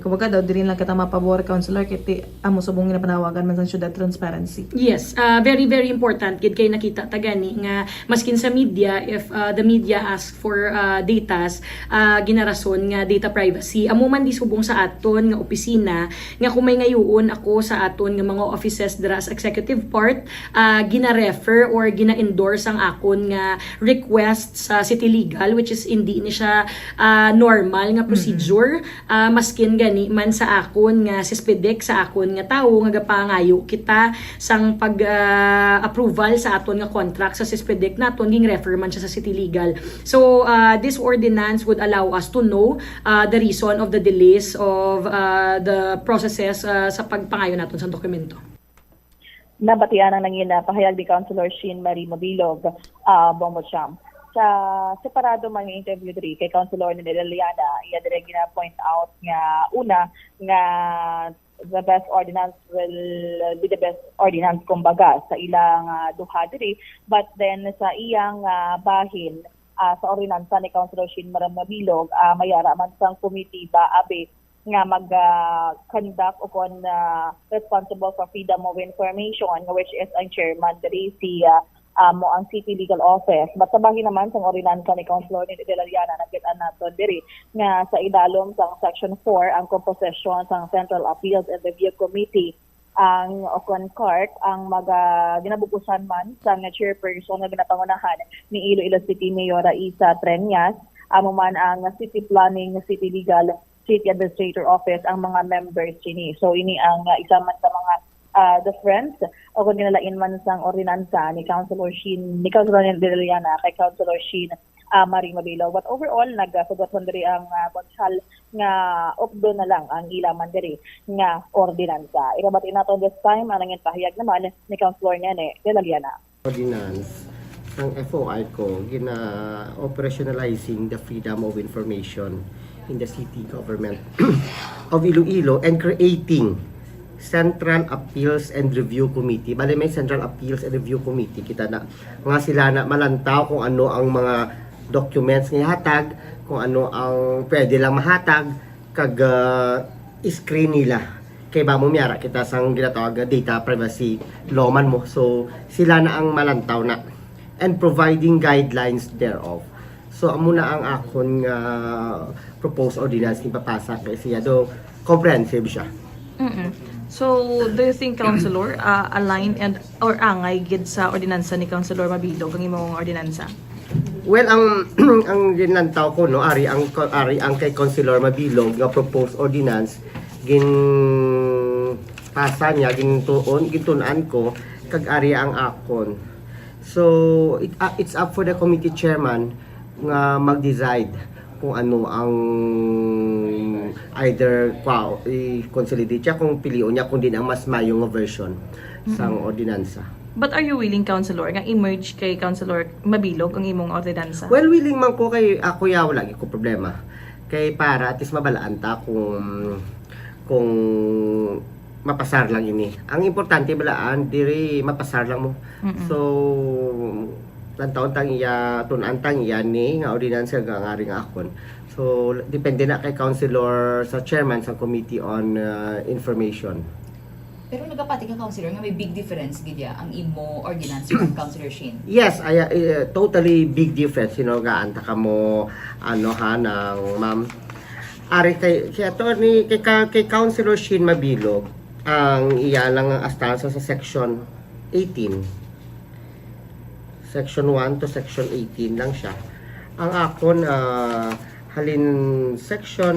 kumbaga daw, diri lang kita mapabor, Councilor, kay ti amo subong ginapanawagan man sang syudad transparency. Yes, ah, very, very important gid kay nakita ta gani nga maskin sa media, if, ah, the media ask for, ah, datas, ah, ginarason nga data privacy. Amo man di subong sa aton nga opisina nga kung may ngayoon ako sa aton nga mga offices dira sa executive part, ah, gina-refer or gina-endorse ang akon nga request sa City Legal, which is hindi ni siya, ah, normal nga Mm-mm. procedure. Ah, maskin gani man sa akon nga CESPEDEC, sa akon nga tawo nga gapangayo kita sang pag, ah, approval sa aton nga contract sa CESPEDEC naton, ging-refer man siya sa City Legal. So, ah, this ordinance would allow us to know, ah, the reason of the delays of, ah, the processes, ah, sa pagpangayo naton sa dokumento. Nabatian ang nangin pahayag ni Councilor Sheen Marie Modilog, ah, Bongbong Champ. Sa separado man nga interview diri kay Councilor Nene Liliana, iya diri gina-point out nga una nga the best ordinance will be the best ordinance, kumbaga, sa ilang ah, duha diri. But then, sa iyang ah, bahin, ah, sa ordinansa ni Councilor Sheen Maram Mabilog, ah, may ara man sang komitiba, abi, nga mag ah, conduct o kon ah, responsible for freedom of information, which is ang chairman diri, si ah, amo ang City Legal Office. But sa bahin naman sang ordinansa ni Councilor Ned Dela Liana, nakita naton diri nga sa idalom sang Section four ang komposisyon sang Central Appeals and Review Committee, ang o kon CARC, ang maga ginabubusan man sang chairperson nga ginapangunahan ni Iloilo City Mayor Raisa Treñas, amo man ang City Planning, City Legal, City Administrator Office ang mga members sini. So ini ang ah, isa man sa mga ah, difference o kon ginalain man sang ordinansa ni Councilor Sheen, ni Councilor Dela Liana kay Councilor Sheen ah, Marie Mabilog. But overall, nagasugot man diri ang ah, konsehal nga updo na lang ang ila man diri nga ordinansa. Ipabati naton this time ang nangin pahayag naman ni Councilor Nene Dela Liana. Ordinance sang F O I ko, gina-operationalizing the freedom of information in the city government of Iloilo and creating Central Appeals and Review Committee. Bali, may Central Appeals and Review Committee. Kita na, mga sila na malantaw kung ano ang mga documents nga ihatag, kung ano ang pwede lang mahatag, kag ah, screen nila. Kay ba mo miyara kita sang ginatawag nga data privacy law man mo. So, sila na ang malantaw na and providing guidelines thereof. So, amo na ang akon nga proposed ordinance ni papasa kay siya do comprehensive siya. Mm-mm. So, do you think, Councilor, uh, align and or angay gid sa ordinansa ni Councilor Mabilog ang imong ordinansa? Well, ang ang ginlantaw ko, no, ari ang ari ang kay Councilor Mabilog nga proposed ordinance, gin pasa niya, gintuon, gintun-an ko, kag ari ang akon. So, it, ah, it's up for the committee chairman nga mag-decide kung ano ang either kwa, i-consolidate siya, kung pilion niya, kung din ang mas mayo nga version sang ordinansa. But are you willing, Councilor, nga i-merge kay Councilor Mabilog ang imong ordinansa? Well, willing man ko kay ako ya, wala gyud ko problema. Kay para at least mabalaan ta kung kung mapasar lang ini. Ang importante balaan diri mapasar lang mo. So, lantawon tang iya, tun-an tang iya ni nga ordinance nga ngari nga akon. So, depende na kay councilor sa chairman sa Committee on uh, Information. Pero nagapati ka, Councilor, nga may big difference gid ya ang imo ordinance kag Councilor Sheen. Yes, I, uh, totally big difference. You know, gaan ta ka mo, ano ha, nang ma'am. Ari kay, kay attorney, kay, ka- kay Councilor Sheen Mabilog, ang iya lang ang astansa sa section eighteen. Section one to section eighteen lang siya. Ang akon, ah, halin section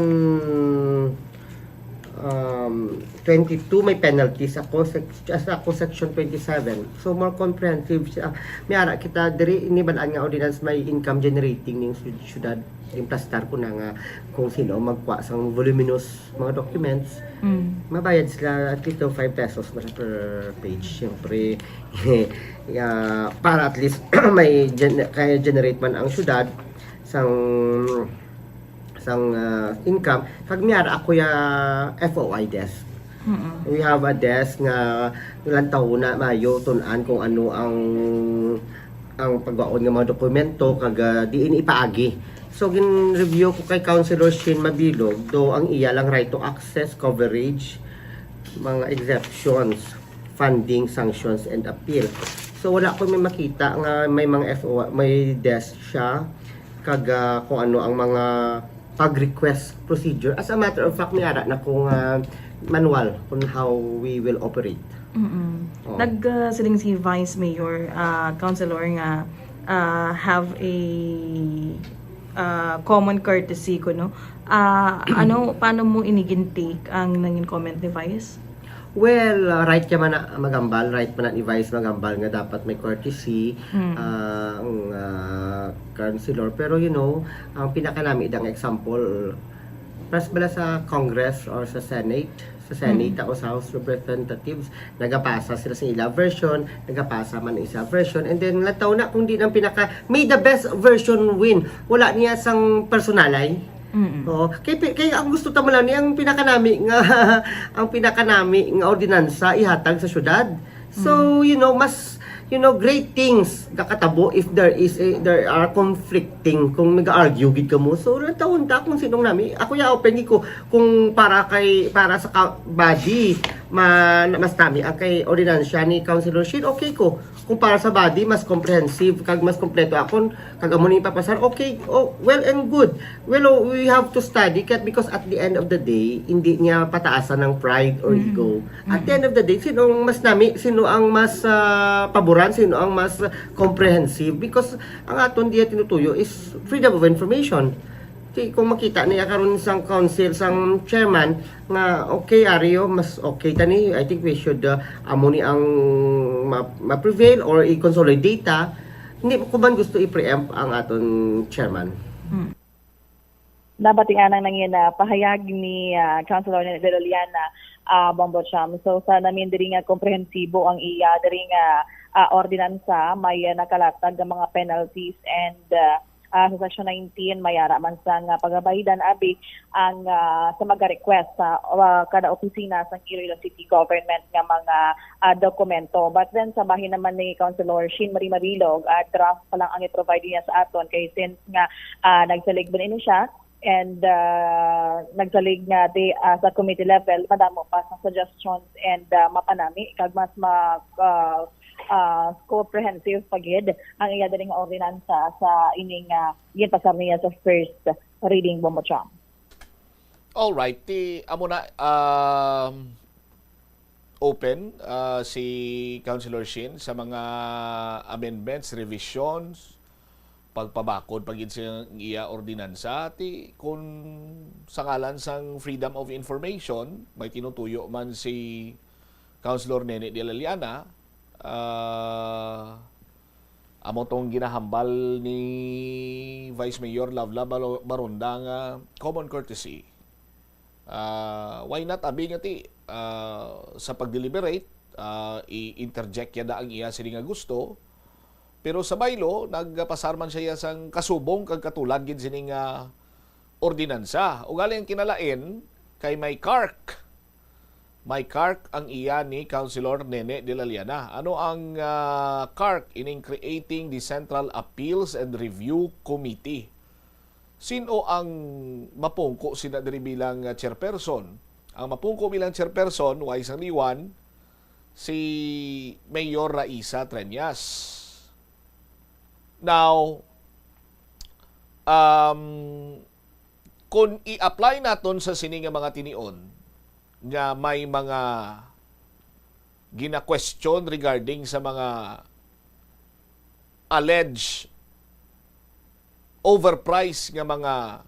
um, twenty-two may penalties ako, sec- as ako section twenty-seven. So more comprehensive siya. May ara kita diri, ini balaan nga ordinance may income generating ning syud- syudad. Implastar ko na nga kung sino magkuha sang voluminous mga documents, Mm. mabayad sila at least five pesos na per page. Siyempre, yeah, para at least may gen- kaya generate man ang syudad sang sang ah, income. Kag miyara ako ya F O I desk. Mm-mm. We have a desk nga lantaw na mayo tun-an kung ano ang ang pagwaon nga mga dokumento kag ah, diin ipaagi. So gin-review ko kay Councilor Sheen Mabilog do ang iya lang right to access, coverage, mga exemptions, funding, sanctions, and appeal. So wala ko may makita nga may mga F O, may desk siya kag ah, kung ano ang mga pag-request procedure. As a matter of fact, may ara na kong ah, manual on how we will operate. Mm-mm. Oh. Nag uh, siling si Vice Mayor uh, Councilor nga uh, have a uh, common courtesy ko, no? Uh, ano, paano mo inigin take ang nangin comment ni Vice? Well, uh, right ka man na magambal, right man na ni Vice magambal nga dapat may courtesy Mm. ah, ang ah, councilor. Pero you know, ang pinakanami dang example, pas bala sa Congress or sa Senate, sa Senate Mm. o sa House of Representatives, nagapasa sila sa ila version, nagapasa man isa version, and then lataw na kung di ang pinaka, may the best version win. Wala niya sang personalay. Mm. Oo. Kay, pi- kay ang gusto ta man lang ni ang pinakanami nga ang pinakanami nga ordinansa ihatag sa syudad. So, you know, mas you know, great things gakatabo if there is a, there are conflicting, kung nag-argue gid kamo. So, natawon ta kung sinong nami. Ako ya open gid ko kung para kay para sa ka, body ma, mas nami ang kay ordinansya ni Councilor Shin, okay ko. Kung para sa body, mas comprehensive kag mas kompleto akon kag amo ni papasar, okay, oh, well and good. Well, oh, we have to study kat because at the end of the day, hindi niya pataasan ng pride or ego. At the end of the day, sino ang mas nami, sino ang mas ah, paboran, sino ang mas ah, comprehensive? Because ang aton diya tinutuyo is freedom of information. Ti kung makita niya karon sang council, sang chairman nga okay, Ario, mas okay tani, I think we should uh, amo ni ang ma- ma-prevail or i-consolidate ta. Hindi ko man gusto i-preempt ang aton chairman. Dapat anang nangin uh, pahayag ni uh, Councilor Nene de Liliana, uh, Bombo Cham. So sa namin diri nga komprehensibo ang iya diri nga uh, ordinansa, may uh, nakalatag nga mga penalties and uh, uh, sa Section nineteen, may ara man sa nga pagabaydan abi ang uh, sa mag-request sa uh, kada opisina sa Iloilo City Government nga mga uh, dokumento. But then sa bahin naman ni Councilor Shin Marie Marilog, uh, draft pa lang ang i-provide niya sa aton kay since nga uh, nagsalig ba ini siya, and uh, nagsalig nga di uh, sa committee level madamo pa sa suggestions and uh, mapanami kag mas ma uh, uh, comprehensive pa gid ang iya diri nga ordinansa sa ining uh, ginpasar niya sa first reading, Bombo Cham. All right, ti amo na um, open uh, si Councilor Shin sa mga amendments, revisions, pagpabakod pa gid sa iya ordinansa, ti kun sa ngalan sang freedom of information may tinutuyo man si Councilor Nene de la Liana, ah, amo tong ginahambal ni Vice Mayor Lavla Balo- Baronda nga common courtesy. Ah, why not abi nga ti ah, sa pag-deliberate, ah, i-interject yada ang iya sini nga gusto. Pero sa baylo, nagpasar man siya sang kasubong kag katulad gid sini nga ordinansa. Ugali ang kinalain kay may CARC. May CARC ang iya ni Councilor Nene de la Liana. Ano ang ah, CARC ining Creating the Central Appeals and Review Committee? Sin-o ang mapungko sina diri bilang ah, chairperson? Ang mapungko bilang chairperson, way sang liwan, si Mayor Raisa Treñas. Now, um, kung i-apply naton sa sini nga mga tinion nga may mga gina-question regarding sa mga alleged overpriced nga mga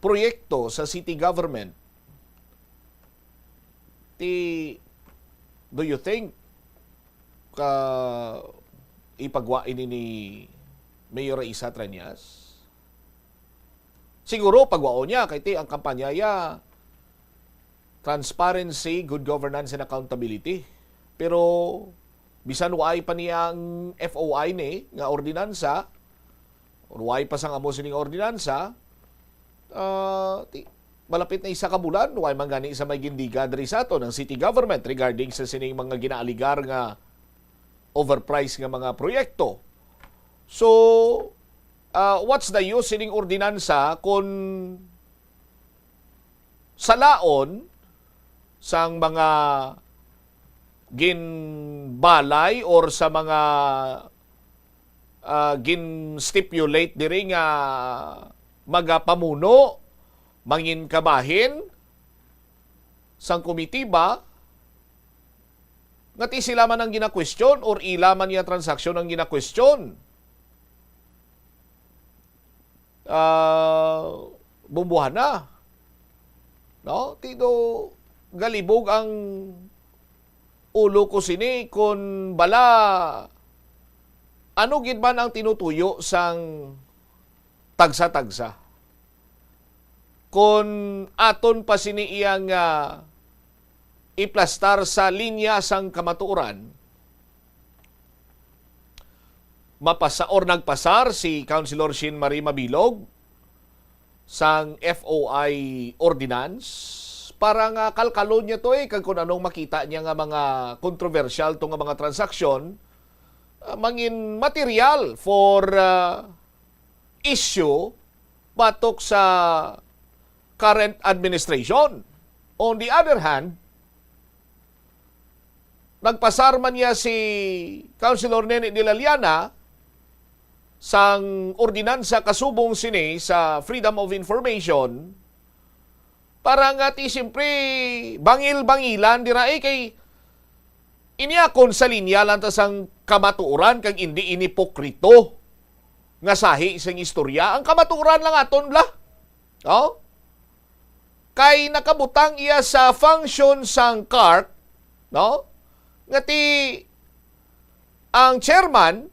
proyekto sa city government, ti do you think ka ipagwa ini ni Mayor Raisa Treñas? Siguro pagwaon niya kay ti ang kampanya ya transparency, good governance, and accountability. Pero bisan waay pa niya ang F O I ni nga ordinansa, or waay pa sang amo sining ordinansa, ah, ti, malapit na isa ka bulan, waay man gani sa may gindiga diri sa aton ang city government regarding sa sining mga ginaaligar nga overpriced nga mga proyekto. So, ah, what's the use sining ordinansa kung salaon sang mga ginbalay or sa mga ah, gin-stipulate diri nga magapamuno, mangin kabahin sang komitiba, nga ti sila man ang ginakwestiyon or ila man nga transaksyon ang ginakwestiyon. Ah, bumbuhan na. No? Ti do galibog ang ulo ko sini kun bala ano gid man ang tinutuyo sang tagsa-tagsa. Kun aton pa sini iyang ah, iplastar sa linya sang kamatuoran, mapasa or nagpasar si Councilor Shin Marie Mabilog sang F O I ordinance para nga kalkalon niya to, eh, kag kung anong makita niya nga mga kontrobersyal to nga mga transaksyon, ah, mangin material for, ah, issue batok sa current administration. On the other hand, nagpasar man niya si Councilor Nene de la Llana sang ordinansa kasubong sini sa Freedom of Information para nga ti siyempre bangil-bangilan dira, eh, kay ini akon sa linya lang ta sang kamatuoran kag indi ini pokrito nga sahi sang istorya. Ang kamatuoran lang aton bala. Oh? Kay nakabutang iya sa function sang CARC, no? Nga ti ang chairman,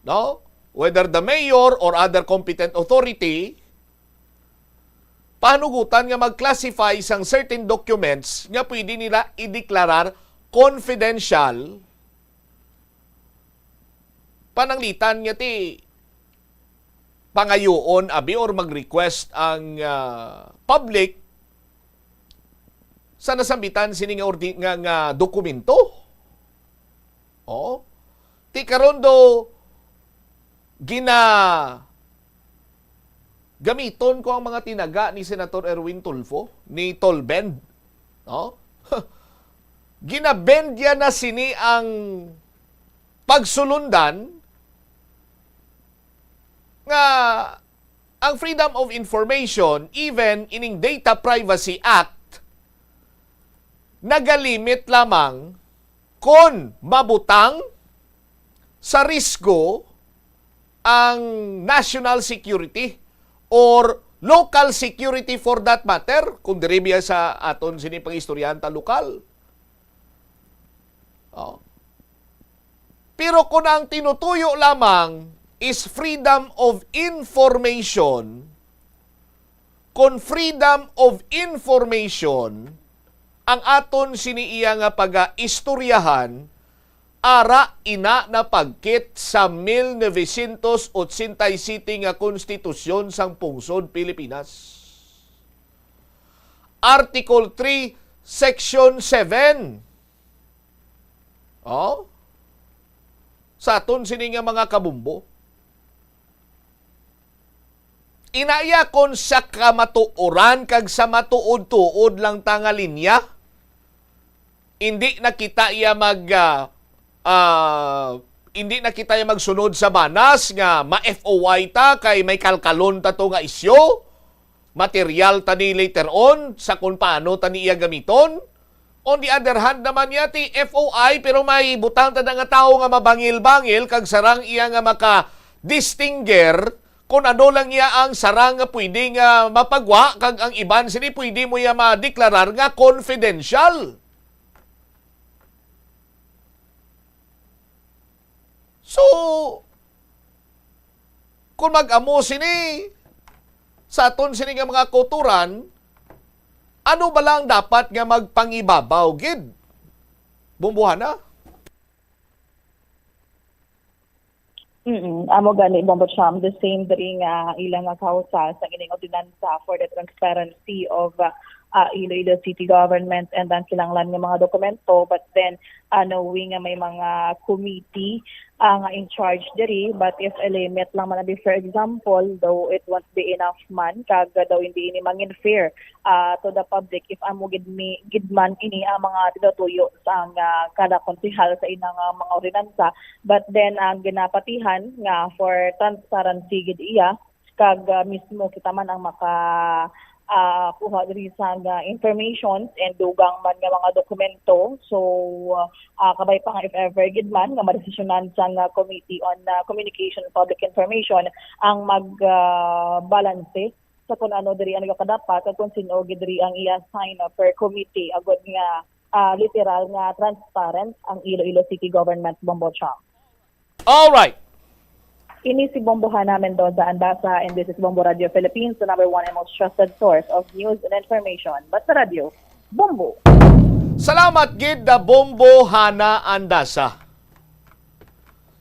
no? Whether the mayor or other competent authority, pahanugutan nga mag-classify sang certain documents nga pwede nila i-deklarar confidential, pananglitan nga ti pangayuon abi or mag-request ang, ah, public sa nasambitan sini nga ordi-, nga, nga dokumento. Oh. Ti karon do gina gamiton ko ang mga tinaga ni Senator Erwin Tulfo, ni Tolbend, no? Ginabend niya na sini ang pagsulundan nga ang Freedom of Information, even ining Data Privacy Act, nagalimit lamang kon mabutang sa risgo ang national security or local security for that matter, kung diri biya sa aton sini pangistoryahan ta lokal. Oh. Pero kung ang tinutuyo lamang is freedom of information, kon freedom of information ang aton sini iya nga pagaistoryahan, ara ina na pagkit sa mil novecientos otsenta y siete nga konstitusyon sang pungsod Pilipinas. Article three, Section seven. Oh? Sa aton sini nga mga kabumbo. Inaya kon sa kamatuoran kag sa matuod-tuod lang ta nga linya, indi na kita iya mag, ah, ah, indi na kita iya magsunod sa banas nga ma-F O I ta kay may kalkalon ta to nga isyu. Material ta ni later on sa kung paano ta ni iya gamiton. On the other hand naman niya, ti F O I, pero may butang ta na nga tawo nga mabangil-bangil kag sarang iya nga maka-distinguer kung ano lang iya ang sarang nga pwede nga mapagwa kag ang iban sini pwede mo iya madeklarar nga confidential. So, kung mag-amo sini sa aton sini nga mga kauturan, ano bala ang dapat nga magpangibabaw gid? Bumbuhana? Mm, amo gani, Bombo Cham, the same diri nga ilang nga kausa sa ining ordinansa for the transparency of, uh, uh, Iloilo City Government and ang kinahanglan nga mga dokumento, but then, uh, knowing nga may mga committee, uh, nga in charge diri, but if a limit lang man abi, for example, though it won't be enough man, kag daw hindi ini mangin fair, uh, to the public if amo gid mi, gid man ini ang mga tinutuyo sa ang, uh, kada konsehal sa inang, uh, mga ordinansa, but then ang ginapatihan nga for transparency gid iya, kag, ah, mismo kita man ang maka, ah, kuha diri sa nga informations and dugang man nga mga dokumento. So, ah, kabay pa nga if ever gid man nga madesisyonan sang, ah, Committee on, ah, Communication and Public Information ang mag, ah, balanse sa kung ano diri ang nagakadapat kag kung sin-o gid diri ang i-assign per committee agud nga, ah, literal nga transparent ang Iloilo City Government, Bombo Cham. Alright. Ini si Bombo Hana Mendoza Andasa, and this is Bombo Radio Philippines, the number one and most trusted source of news and information. Basta Radio, Bombo! Salamat gid na Bombo Hana Andasa.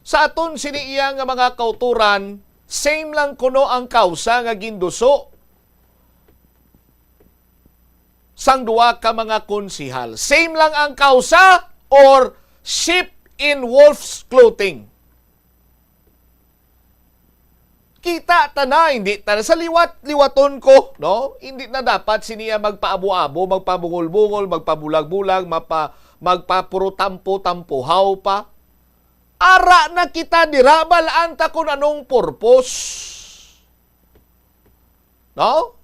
Sa aton sini iya nga mga kauturan, Same lang kuno ang kausa nga ginduso sang duha ka mga konsehal. Same lang ang kausa or sheep in wolf's clothing. Kita ta na, hindi ta na sa liwat-liwaton ko, no? Hindi na dapat siniya magpaabo-abo, magpabungol-bungol, magpabulag-bulag, mapa, magpapurutampo-tampuhaw pa. Ara na kita dira, balaan ta kung anong purpose. No?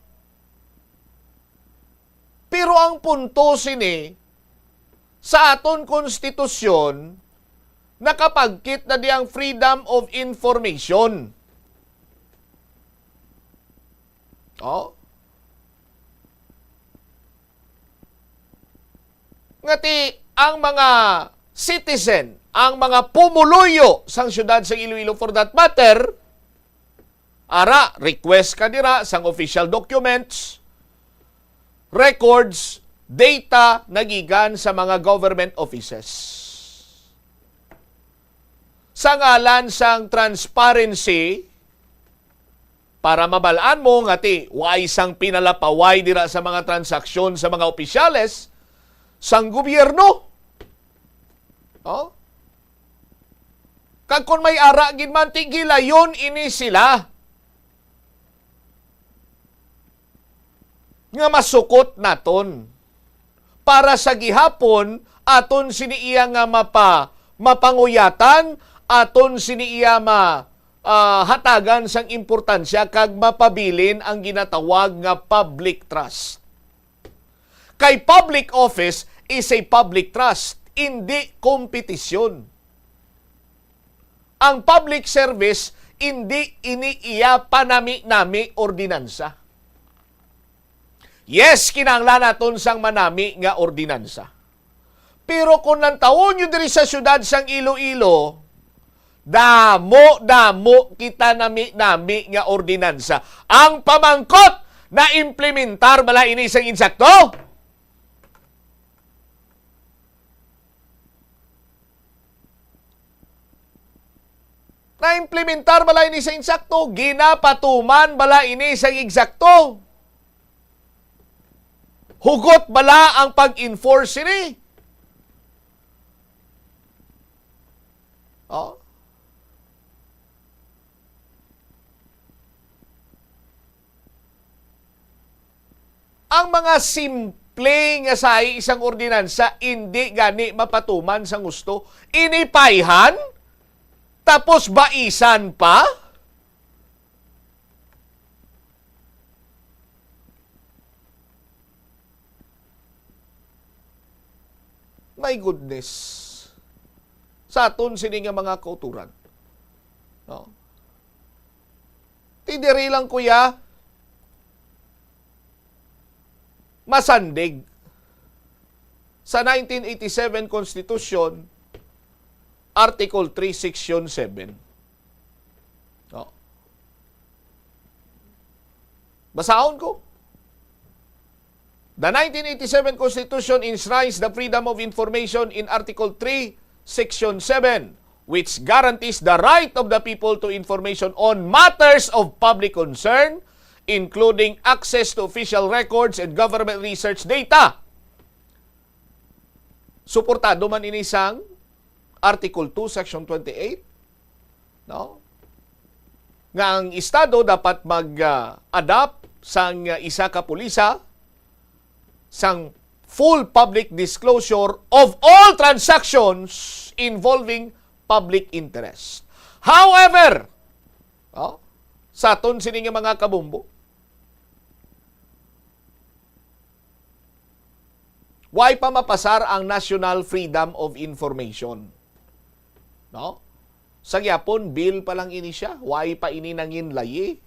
Pero ang punto sini, sa aton konstitusyon, nakapagkit na di ang freedom of information. Oh? Ngati ang mga citizen, ang mga pumuluyo sang siyudad sa Iloilo, for that matter, ara, request ka dira sang official documents, records, data nagikan sa mga government offices. Sa ngalan sang transparency, para mabal-an mo nga ti way sang pinalapaway dira sa mga transaksyon sa mga opisyales sang gobyerno. Oh? Kag kon may ara gid man, ti gilayon ini sila nga masukot naton, para sa gihapon aton sini iya nga mapa-, mapanguyatan, aton sini iya ma-, ah, hatagan sang importansya kag mapabilin ang ginatawag nga public trust. Kay public office is a public trust, indi kompetisyon. Ang public service, indi ini iya panami-nami ordinansa. Yes, kinahanglan naton sang manami nga ordinansa. Pero kung nantawon nyo diri sa siyudad sang Iloilo, damo-damo kita nami-nami nga ordinansa. Ang pamangkot, naimplementar bala ini sang insakto? Naimplementar bala ini sa insakto? Ginapatuman bala ini sa eksakto? Hugot bala ang pag-enforce sini? Oh. Ang mga simple nga sahi sang ordinansa, indi gani mapatuman sang husto. Inipayhan, tapos baisan pa. My goodness. Sa aton sini nga mga kauturan. No? Ti diri lang, kuya, masandig sa nineteen eighty-seven Constitution, Article three, Section seven. Oh. Basahon ko. The nineteen eighty-seven Constitution enshrines the freedom of information in Article three, Section seven, which guarantees the right of the people to information on matters of public concern, including access to official records and government research data. Suportado man ini sang Article two, Section twenty-eight, no? Nga ang Estado dapat mag, ah, adopt sang, ah, isa ka pulisa sang full public disclosure of all transactions involving public interest. However, oh, sa aton sini nga mga kabombo, why pa mapasar ang National Freedom of Information? No? Sa gyapon, bill pa lang ini siya. Why pa ini nangin layi?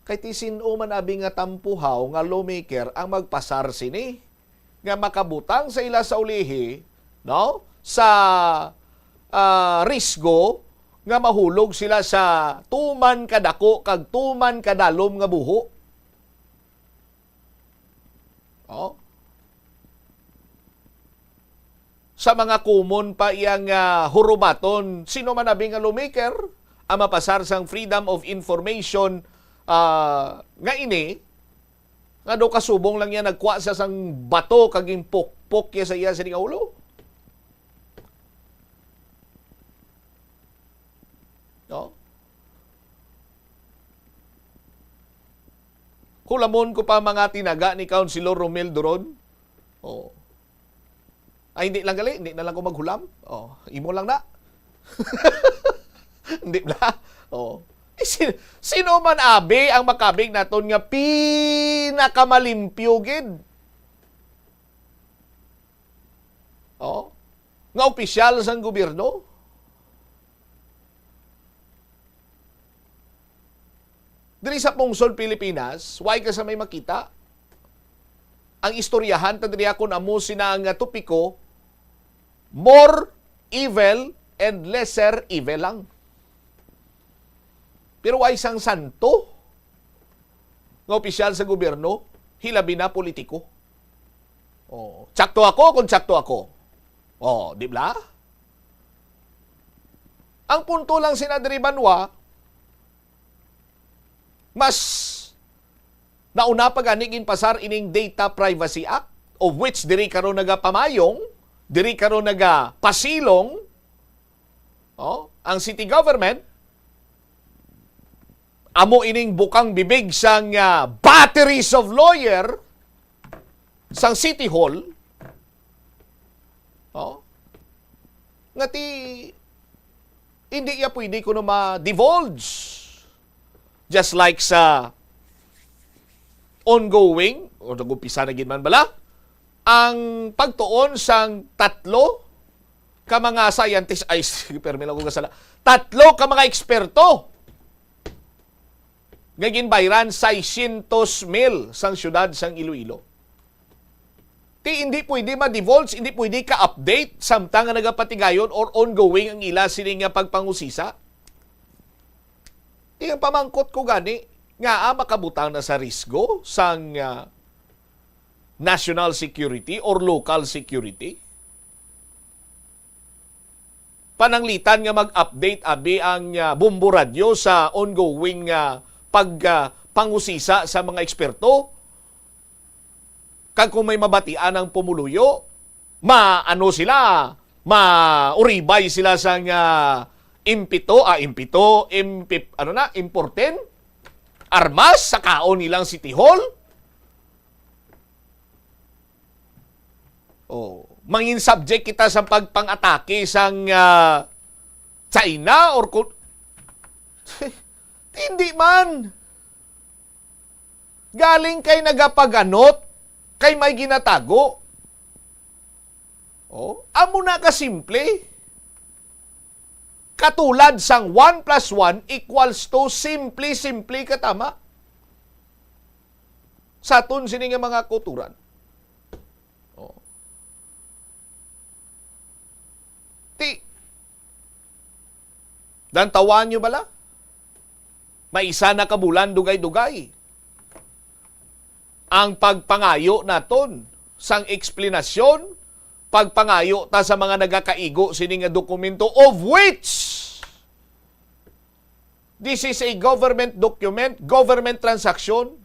Kay ti sin-o man abi nga tampuhaw nga lawmaker ang magpasar sini nga makabutang sa ila sa ulihi, no? Sa, ah, risgo nga mahulog sila sa tuman kadako kag tuman kadalom nga buho. Oh. Sa mga common pa iya nga hurubaton, sino man abi nga lawmaker, ang mapasar sang Freedom of Information, ah, nga ini, nga daw kasubong lang niya nagkuha siya sang bato kag ginpukpok niya sa iya sini nga ulo. No? Hulamon ko pa mga tinaga ni Councilor Romel Duron. Oh. Ay, hindi lang gali, hindi na lang ko maghulam. Oh, imo lang na. Hindi ba? Oh. Eh, sin-, sino man abi ang makabig naton nga pinakamalimpyo gid? Oh. Nga opisyal sang gobyerno? Diri sa pungsod Pilipinas, way ka sa may makita. Ang istoryahan ta diri akon amo sina nga topiko, more evil and lesser evil lang. Pero way sang santo nga opisyal sa gobyerno, hilabi na politiko. Oh, tsakto ako kung tsakto ako. Oh, di ba? Ang punto lang sina diri banwa, mas nauna pa gani ginpasar ining Data Privacy Act, of which diri karon nagapamayong, diri karon nagapasilong, oh, ang city government. Amo ining bukang bibig sang, ah, batteries of lawyer sang City Hall. Oh? Nga ti, hindi iya pwede kuno ma-divulge. Just like sa ongoing, o nag-umpisa na gid man bala, ang pagtuon sang tatlo ka mga scientist, ay, sige, permi lang ko kasala. Tatlo ka mga eksperto nga ginbayran seiscientos mil sang siyudad sang Iloilo. Ti hindi pwede ma-divulge, hindi pwede ka-update samtang nga nagapatigayon or ongoing ang ila sini nga pagpangusisa. Ti ang pamangkot ko gani, nga, ah, makabutang na sa risgo sang, ah, national security or local security? Pananglitan nga mag-update abi ang, ah, Bombo Radyo sa ongoing nga pag, ah, pangusisa sa mga eksperto. Kag kung may mabatian ang pumuluyo, ma-, ano sila, mauribay sila sang, ah, impito, ah, impito, impip-, ano na, importen, armas sa kaon nilang City Hall. Oh, mangin subject kita sa pagpang-atake sang, ah, China or ku-, hindi man. Galing kay nagapaganot, kay may ginatago. Oh, amo na ka simple. Katulad sang one plus one equals two, simple-simple ka tama. Sa aton sini nga mga kutoran. Oh. Ti, dantawan nyo bala? May isa na ka bulan dugay-dugay ang pagpangayo naton sang eksplanasyon, pagpangayo ta sa mga nagakaigo sini nga dokumento, of which this is a government document, government transaction,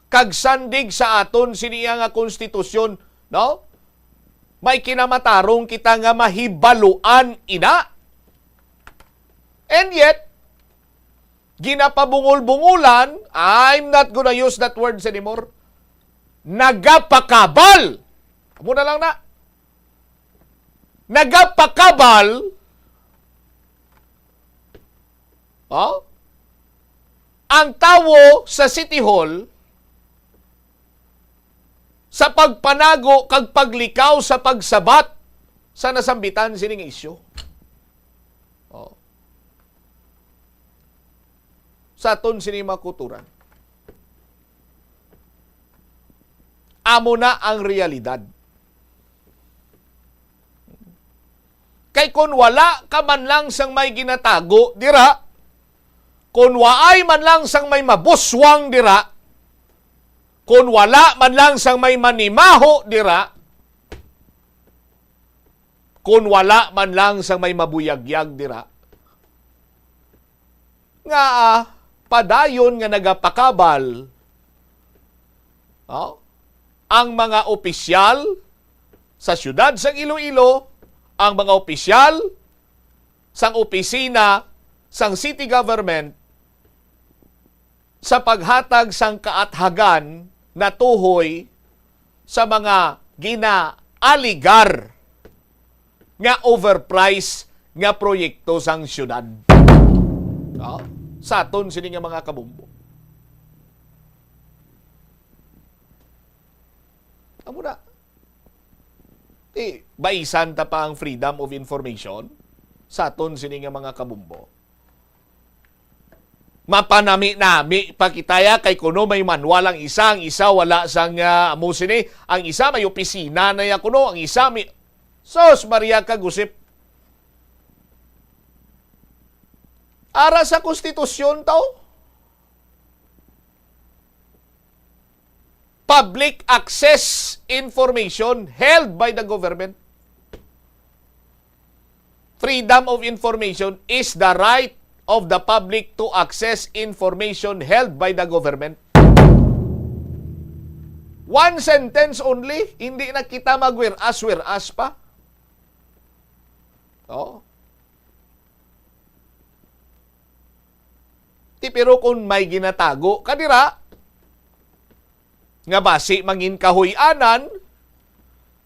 kag sandig sa aton sini nga konstitusyon, no? May kinamatarong kita nga mahibaluan ina. And yet, ginapabungol-bungolan, I'm not gonna use that words anymore, nagapakabal. Amo na lang na. Nagapakabal, oh, ang tawo sa City Hall sa pagpanago kag paglikaw sa pagsabat sa nasambitan sining isyu. Oh. Sa aton sini mga kutoran. Amo na ang realidad. Kay kun wala ka man lang sang may ginatago dira, kun waay man lang sang may mabuswang dira, kun wala man lang sang may manimaho dira, kun wala man lang sang may mabuyagyag dira, nga, ah, padayon nga nagapakabal, oh, ang mga opisyal sa siyudad sang Iloilo, ang mga opisyal sang opisina sang city government sa paghatag sang kaathagan natuhoy sa mga ginaaligar nga overpriced nga proyekto sang siyudad. Ah, sa aton sini nga mga kabombo. Amo na. Ti, baisan ta pa ang freedom of information sa aton sini nga mga kabombo. Mapanami-nami pa kita ya, kay kuno may manual ang isa, ang isa wala sang, ah, amo sini, ang isa may opisina na ya kuno, ang isa may, sus, Maria kag Josep. Ara sa konstitusyon taw, public access information held by the government. Freedom of information is the right of the public to access information held by the government. One sentence only, hindi na kita mag-whereas-whereas pa. Oh. Ti, pero kung may ginatago ka dira, nga basi mangin kahuy-anan,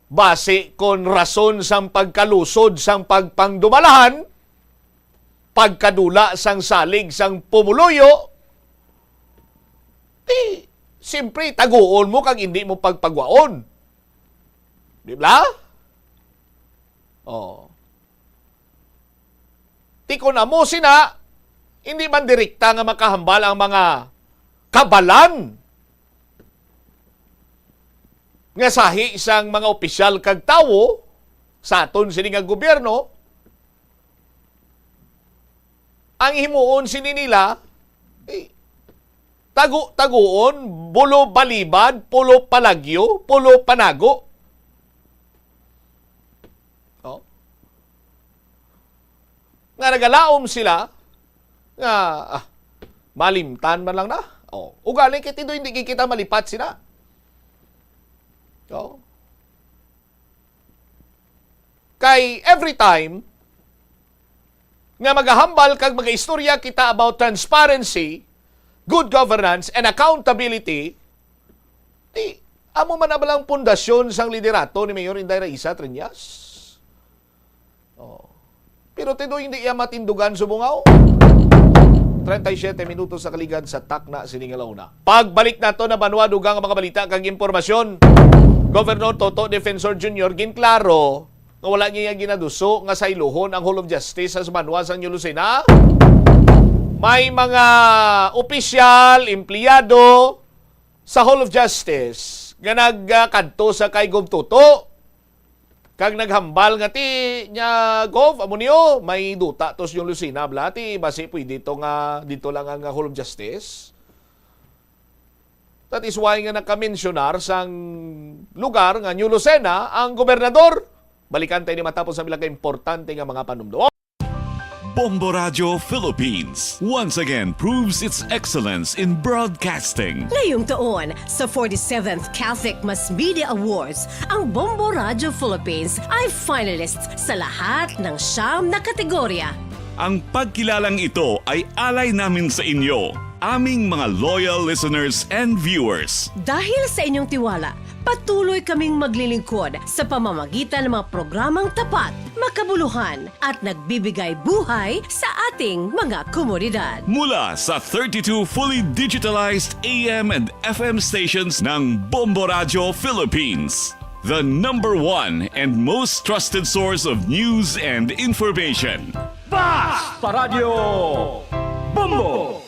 basi kon rason sang pagkalusod sang pagpangdumalahan, pagkadula sang salig sang pumuluyo, ti, siyempre, taguon mo kag hindi mo pagpagwaon. Di ba? Oh. Ti kon amo sina, hindi man direkta nga makahambal ang mga kabalan nga sahi sang mga opisyal kag tawo sa aton sini nga gobyerno. Ang himuon sini nila, eh, tago-tagoon, pulo balibad, pulo palagyo, pulo panago. Oh. Nga nagalaom sila nga, ah, malimtan man lang na. Oh, ugali kay ti do hindi kita malipat sina. Oh. Kay every time nga magahambal kag magaistorya kita about transparency, good governance, and accountability, ti, amo man na bala ang pundasyon sang liderato ni Mayor Inday Raisa Treñas. Oh. Pero ti do hindi iya matindugan subong ako. Treinta y siete minutos sa kaligad sa takna sini nga launa. Pagbalik nato na banwa, dugang ang mga balita kag impormasyon. Governor Toto Defensor Junior ginklaro nga wala niya ginaduso nga saylohon ang Hall of Justice sa banwa sa New Lucena. May mga opisyal, empleyado sa Hall of Justice nga nagkadto sa kay Gov Toto kag naghambal nga, ti, nya, Gov, amo niyo, may duta to sa New Lucena, bla, ti, basi pwede to nga dito lang ang, ah, Hall of Justice. That is why nga nakaminsyunar sang lugar nga New Lucena ang gobernador. Balikan tayo ni matapos ang ilang importante nga mga panumdom. Bombo Radio Philippines once again proves its excellence in broadcasting. Ngayong taon, sa forty-seventh Catholic Mass Media Awards, ang Bombo Radio Philippines ay finalists sa lahat ng siyam na kategorya. Ang pagkilalang ito ay alay namin sa inyo, aming mga loyal listeners and viewers. Dahil sa inyong tiwala, patuloy kaming maglilingkod sa pamamagitan ng mga programang tapat, makabuluhan, at nagbibigay buhay sa ating mga komunidad. Mula sa thirty-two fully digitalized A M and F M stations ng Bombo Radio Philippines, the number one and most trusted source of news and information. Basta Radyo Bombo!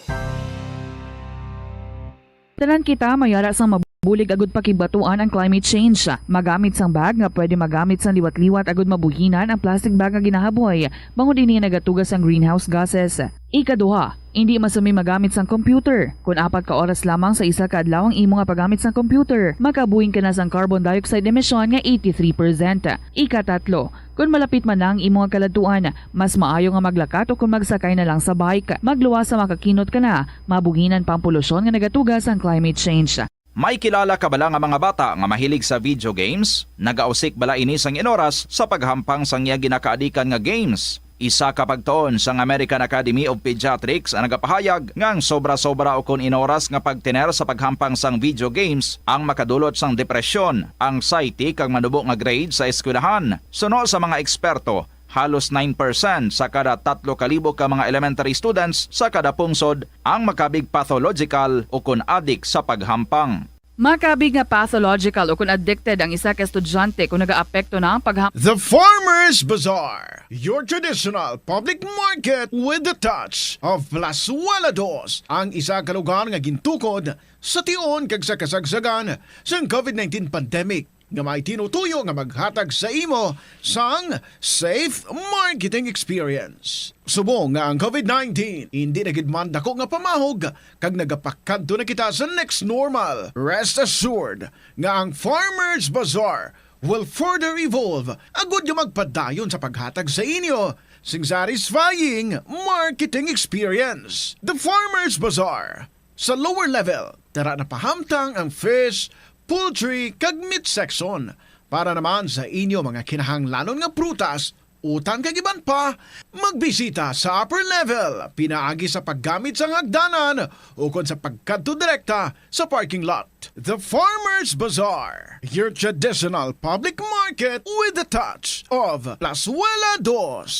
Tanan kita may ara sang mabulig agud pakibatuan ang climate change. Magamit sang bag nga pwede magamit sang liwat-liwat agud mabuhinan ang plastic bag nga ginahaboy, bangod ini nagatuga sang greenhouse gases. Ikaduha, indi masami magamit sang computer. Kon apat ka oras lamang sa isa ka adlaw ang imo nga paggamit sang computer, makabuing ka na sang carbon dioxide emission nga eighty-three percent. Ikatatlo, kon malapit man na ang imo nga kaladtuan, mas maayo nga maglakat o kon magsakay na lang sa bike. Magluwas sa makakinot ka na, mabuhinan pa ang polusyon nga nagatuga sang climate change. May kilala ka bala nga mga bata nga mahilig sa video games? Nagausik bala ini sang inoras sa paghampang sang iya ginakaadikan nga games? Isa ka pagtuon sang American Academy of Pediatrics ang nagapahayag nga ang sobra-sobra ukon inoras nga pagtener sa paghampang sang video games ang makadulot sang depresyon, anxiety, kag manubo nga grade sa eskwelahan. Suno sa mga eksperto, halos nine percent sa kada tatlo ka libo ka mga elementary students sa kada pungsod ang makabig pathological ukon adik sa paghampang. Makabig nga pathological ukon addicted ang isa ka estudyante kung nagaapekto na ang pagham- The Farmers Bazaar, your traditional public market with the touch of Plazuela Dos, ang isa ka lugar nga gintukod sa tion kag sa kasagsagan sang covid nineteen pandemic, nga may tinutuyo nga maghatag sa imo sang safe marketing experience. Subong nga ang covid nineteen indi na gid man dako nga pamahog, kag nagapakadto na kita sa next normal, rest assured nga ang Farmers Bazaar will further evolve agud nga magpadayon sa paghatag sa inyo sing satisfying marketing experience. The Farmers Bazaar, sa lower level, tara na pahamtang ang fish, poultry, kag meat section. Para naman sa inyo mga kinahanglanon nga prutas, utan kag iban pa, magbisita sa upper level pinaagi sa paggamit sang hagdanan ukon sa pagkadto direkta sa parking lot. The Farmers Bazaar, your traditional public market with the touch of Plazuela Dos.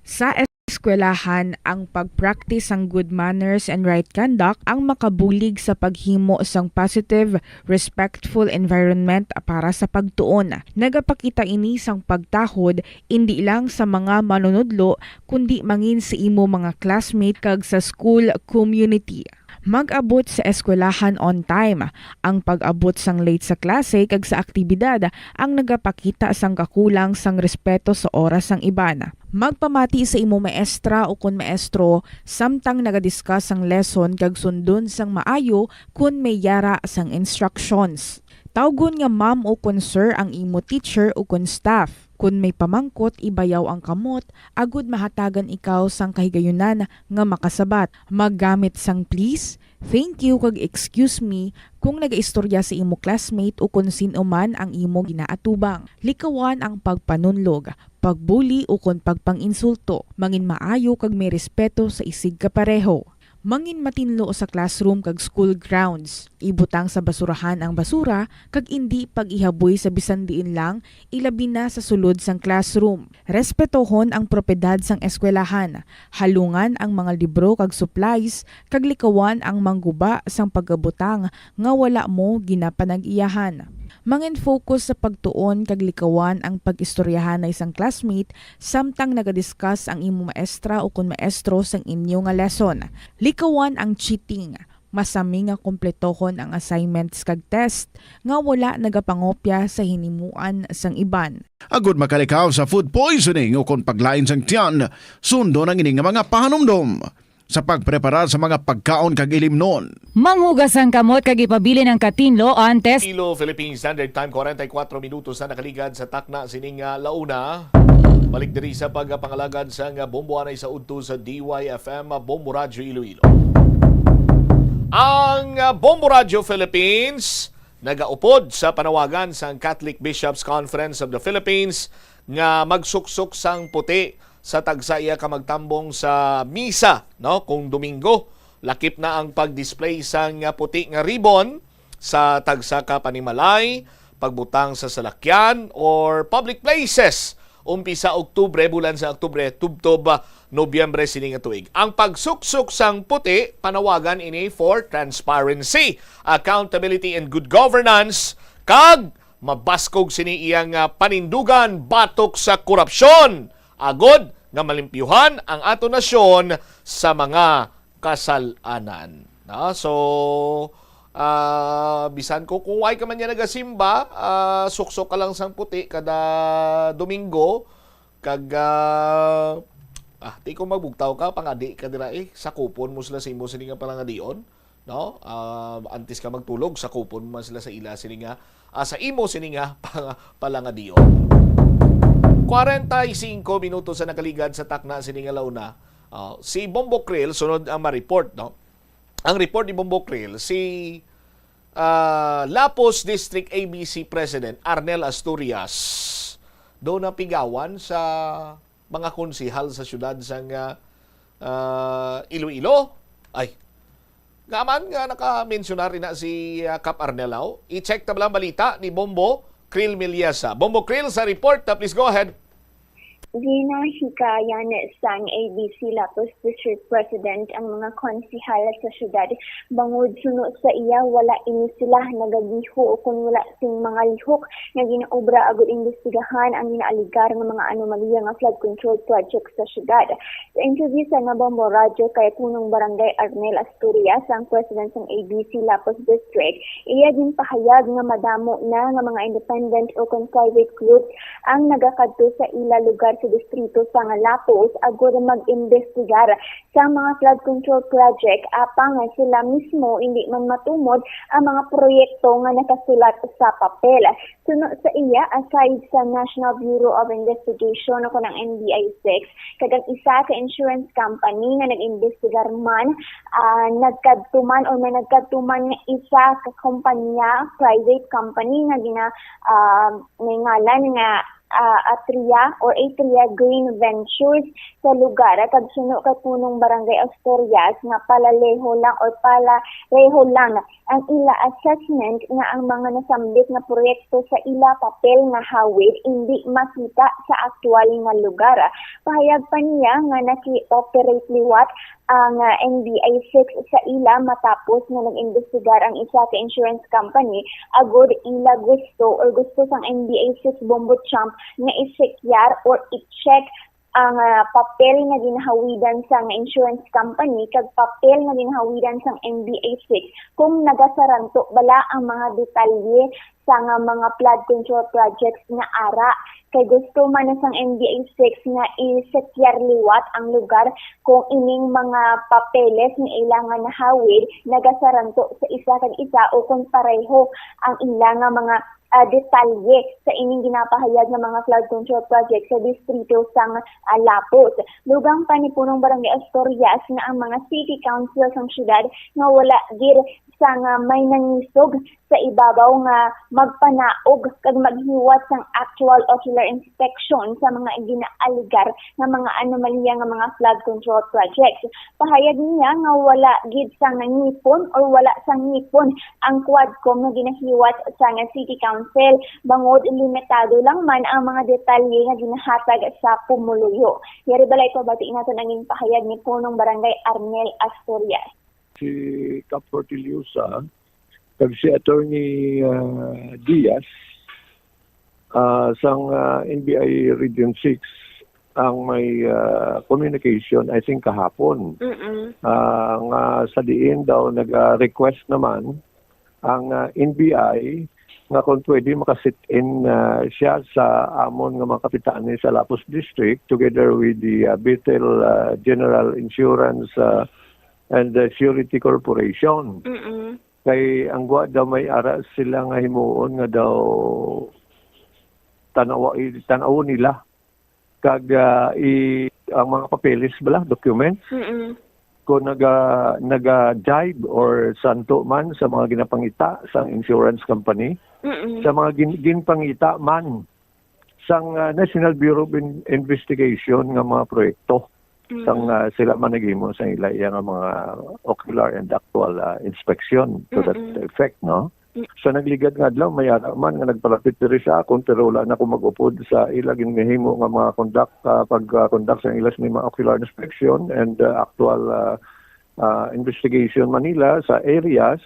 Sa eskwelahan, ang pag-practice sang good manners and right conduct ang makabulig sa paghimo sang positive, respectful environment para sa pagtuon. Nagapakita ini sang pagtahod indi lang sa mga manunudlo, kundi mangin sa imo mga classmate kag sa school community. Mag-abot sa eskwelahan on time. Ang pag-abot sang late sa klase kag sa aktibidad ang nagapakita sang kakulang sang respeto sa oras sang iban. Magpamati sa imo maestra ukon maestro samtang naga-discuss sang lesson kag sundon sang maayo kon may yara sang instructions. Tawgon nga ma'am ukon sir ang imo teacher ukon staff. Kon may pamangkot, ibayaw ang kamot agud mahatagan ikaw sang kahigayunan nga makasabat. Maggamit sang please, thank you, kag excuse me kung nagaistorya sa imo classmate ukon sin-o man ang imo ginaatubang. Likawan ang pagpanunlog, pagbuli, ukon pagpang-insulto. Mangin maayo kag may respeto sa isigkapareho. Mangin matinlo sa classroom kag school grounds. Ibutang sa basurahan ang basura kag indi pag-ihaboy sa bisan diin lang, ilabi na sa sulod sang classroom. Respetohon ang propiedad sang eskwelahan. Halungan ang mga libro kag supplies, kag likawan ang mangguba sang pagabutang nga wala mo ginapanag-iyahan. Mangin-focus sa pagtuon kag likawan ang pag-istoryahanay sang classmate samtang naga-discuss ang imo maestra ukon maestro sang inyo nga lesson. Likawan ang cheating. Masami nga kompletohon ang assignments kag test nga wala nagapangopya sa hinimuan sang iban. Agud makalikaw sa food poisoning ukon paglain sang tiyan, sundon ang ini nga mga pahanumdom. Sa pagpreparar sa mga pagkaon kag ilimnon. Manghugas ang kamot kag ipabilin ang katinlo antes. Ilo Philippine Standard Time, forty-four minutos na nakaligad sa takna sining, ah, launa. Balik diri sa pagpangalagad sang, ah, bombo anay sa udto sa D Y F M, ah, Bombo Radyo Iloilo. Ang, ah, Bombo Radyo Philippines nagaupod sa panawagan sang Catholic Bishops Conference of the Philippines nga magsuksok sang puti sa tagsa iya ka magtambong sa misa, no, kung Domingo. Lakip na ang pag-display sang puti nga ribbon sa tagsa ka panimalay, pagbutang sa salakyan, or public places. Umpisa Oktubre, bulan sa Oktubre, tubtob, ah, Nobyembre sini nga tuig. Ang pagsuksok sang puti, panawagan ini for transparency, accountability, and good governance, kag mabaskog sini iyang, ah, panindugan batok sa korupsyon, agod nga malimpyuhan ang aton nasyon sa mga kasal-anan. Na? So, ah, bisan ko kung way ka man niya nagasimba, ah, suksok ka lang sang puti kada Domingo, kag, ah, Ah, di ko magbugtaw ka, pangadi ka dira eh. Sakupon mo sila sa imo sini nga palangadion, no? Ah, antes ka magtulog, sakupon mo man sila sa ila sini nga, ah, sa imo sini nga pang-, palangadion. Kwarenta y singko minutos sa nakaligad sa takna sini nga launa. Ah, si Bombo Krill, sunod ang ma-report, no? Ang report ni Bombo Krill, si, ah, Lapuz District A B C President Arnel Asturias, do napigawan sa mga konsehal sa siyudad sang, ah, ah, Iloilo. Ay, nga man nga naka-mensionar ina si, ah, Kap Arnel, aw. I-check ta bala ang balita ni Bombo Krill Miliesa. Bombo Krill sa report, ah, please go ahead. Ginahikayan sang A B C Lapuz District President ang mga konsehal sa siyudad bangod suno sa iya wala ini sila nagagiho ukon wala sing mga lihok nga ginaobra agud imbestigahan ang ginaaligar nga mga anomalya nga flood control project sa siyudad. Sa interview sa Nabambo Radyo kay Punong Barangay Arnel Asturias, ang president sang A B C Lapuz District, iya ginpahayag nga madamo na nga mga independent o kon private groups ang nagakadto sa ila lugar sa distrito sang Lapuz agud mag-imbestigar sa mga flood control project, apang sila mismo indi man matumod ang mga proyekto nga nakasulat sa papel. Suno sa iya, aside sa National Bureau of Investigation o kon ang N B I six, kag ang isa ka insurance company nga nag-imbestigar man, ah, nagkadto man o may nagkadto man nga isa ka kompanya, private company nga gina-, ah, may ngalan nga, ah, Atria or Atria Green Ventures sa lugar, kag suno kay Punong Barangay Asturias nga palaleho lang or palareho lang ang ila assessment nga ang mga nasambit nga proyekto sa ila papel nga hawid indi makita sa aktual nga lugar. Pahayag pa niya nga naki-operate liwat ang, ah, N B I six sa ila matapos nga nag-imbestigar ang isa ka insurance company agud ila gusto or gusto sang N B I six Bombo Champ nga i-sekyar or i-check ang, ah, papel nga ginahawidan sang insurance company kag papel nga ginahawidan sang N B I six kung nagasaranto bala ang mga detalye sang, ah, mga flood control projects nga ara. Kay gusto man na sang N B I six nga i-setyar liwat ang lugar kung ining mga papeles nga ila nga nahawid nagasaranto sa isa kag isa o kung pareho ang ila nga mga ah, detalye sa ining ginapahayag nga mga flood control project sa distrito sang, ah, Lapuz. Dugang pa ni Punong Barangay Asturias nga ang mga city council sang syudad nga wala gid sang, ah, may nangisog sa ibabaw nga magpanaog kag maghiwat sang actual ocular inspection sa mga ginaaligar nga mga anomalya nga mga flood control projects. Pahayag niya nga wala gid sang ngipon or wala sang ngipon ang Quadcom nga ginahiwat sang City Council, bangod limitado lang man ang mga detalye nga ginahatag sa pumuluyo. Yari balay pabati naton ang ginpahayag ni Punong Barangay Arnel Asturias. Si Kap Fortiliosa kag si Attorney, ah, Diaz, ah, sang, ah, N B I Region six ang may, ah, communication, I think, kahapon. Mm-mm. Ah, nga sa diin daw naga-request naman ang, ah, N B I nga kung pwede maka-sit-in, ah, siya sa amon nga mga kapitani sa Lapuz District together with the, ah, Bethel, ah, General Insurance, ah, and the Surety Corporation. Mm-mm. Kay ang gwa daw may ara sila nga himuon nga daw tanawa-, tan-awon nila kag, ah, i-, ang mga papeles bala, documents, Mm-mm. kung naga-, naga-jibe or santo man sa mga ginapangita sang insurance company, Mm-mm. sa mga gin-, ginpangita man sang, ah, National Bureau of In-, Investigation nga mga proyekto sang, Mm. ah, sila man naghimo sa ila iya nga mga ocular and actual, ah, inspection to that Mm-mm. effect, no? Mm. Sa nagligad nga adlaw, may ara man nga nagpalapit diri sa akon, pero wala na ko mag-upod sa ila ginhimo nga mga conduct, ah, pag, ah, conduct sa ila sa mga ocular inspection and, ah, actual, ah, ah, investigation man nila sa areas,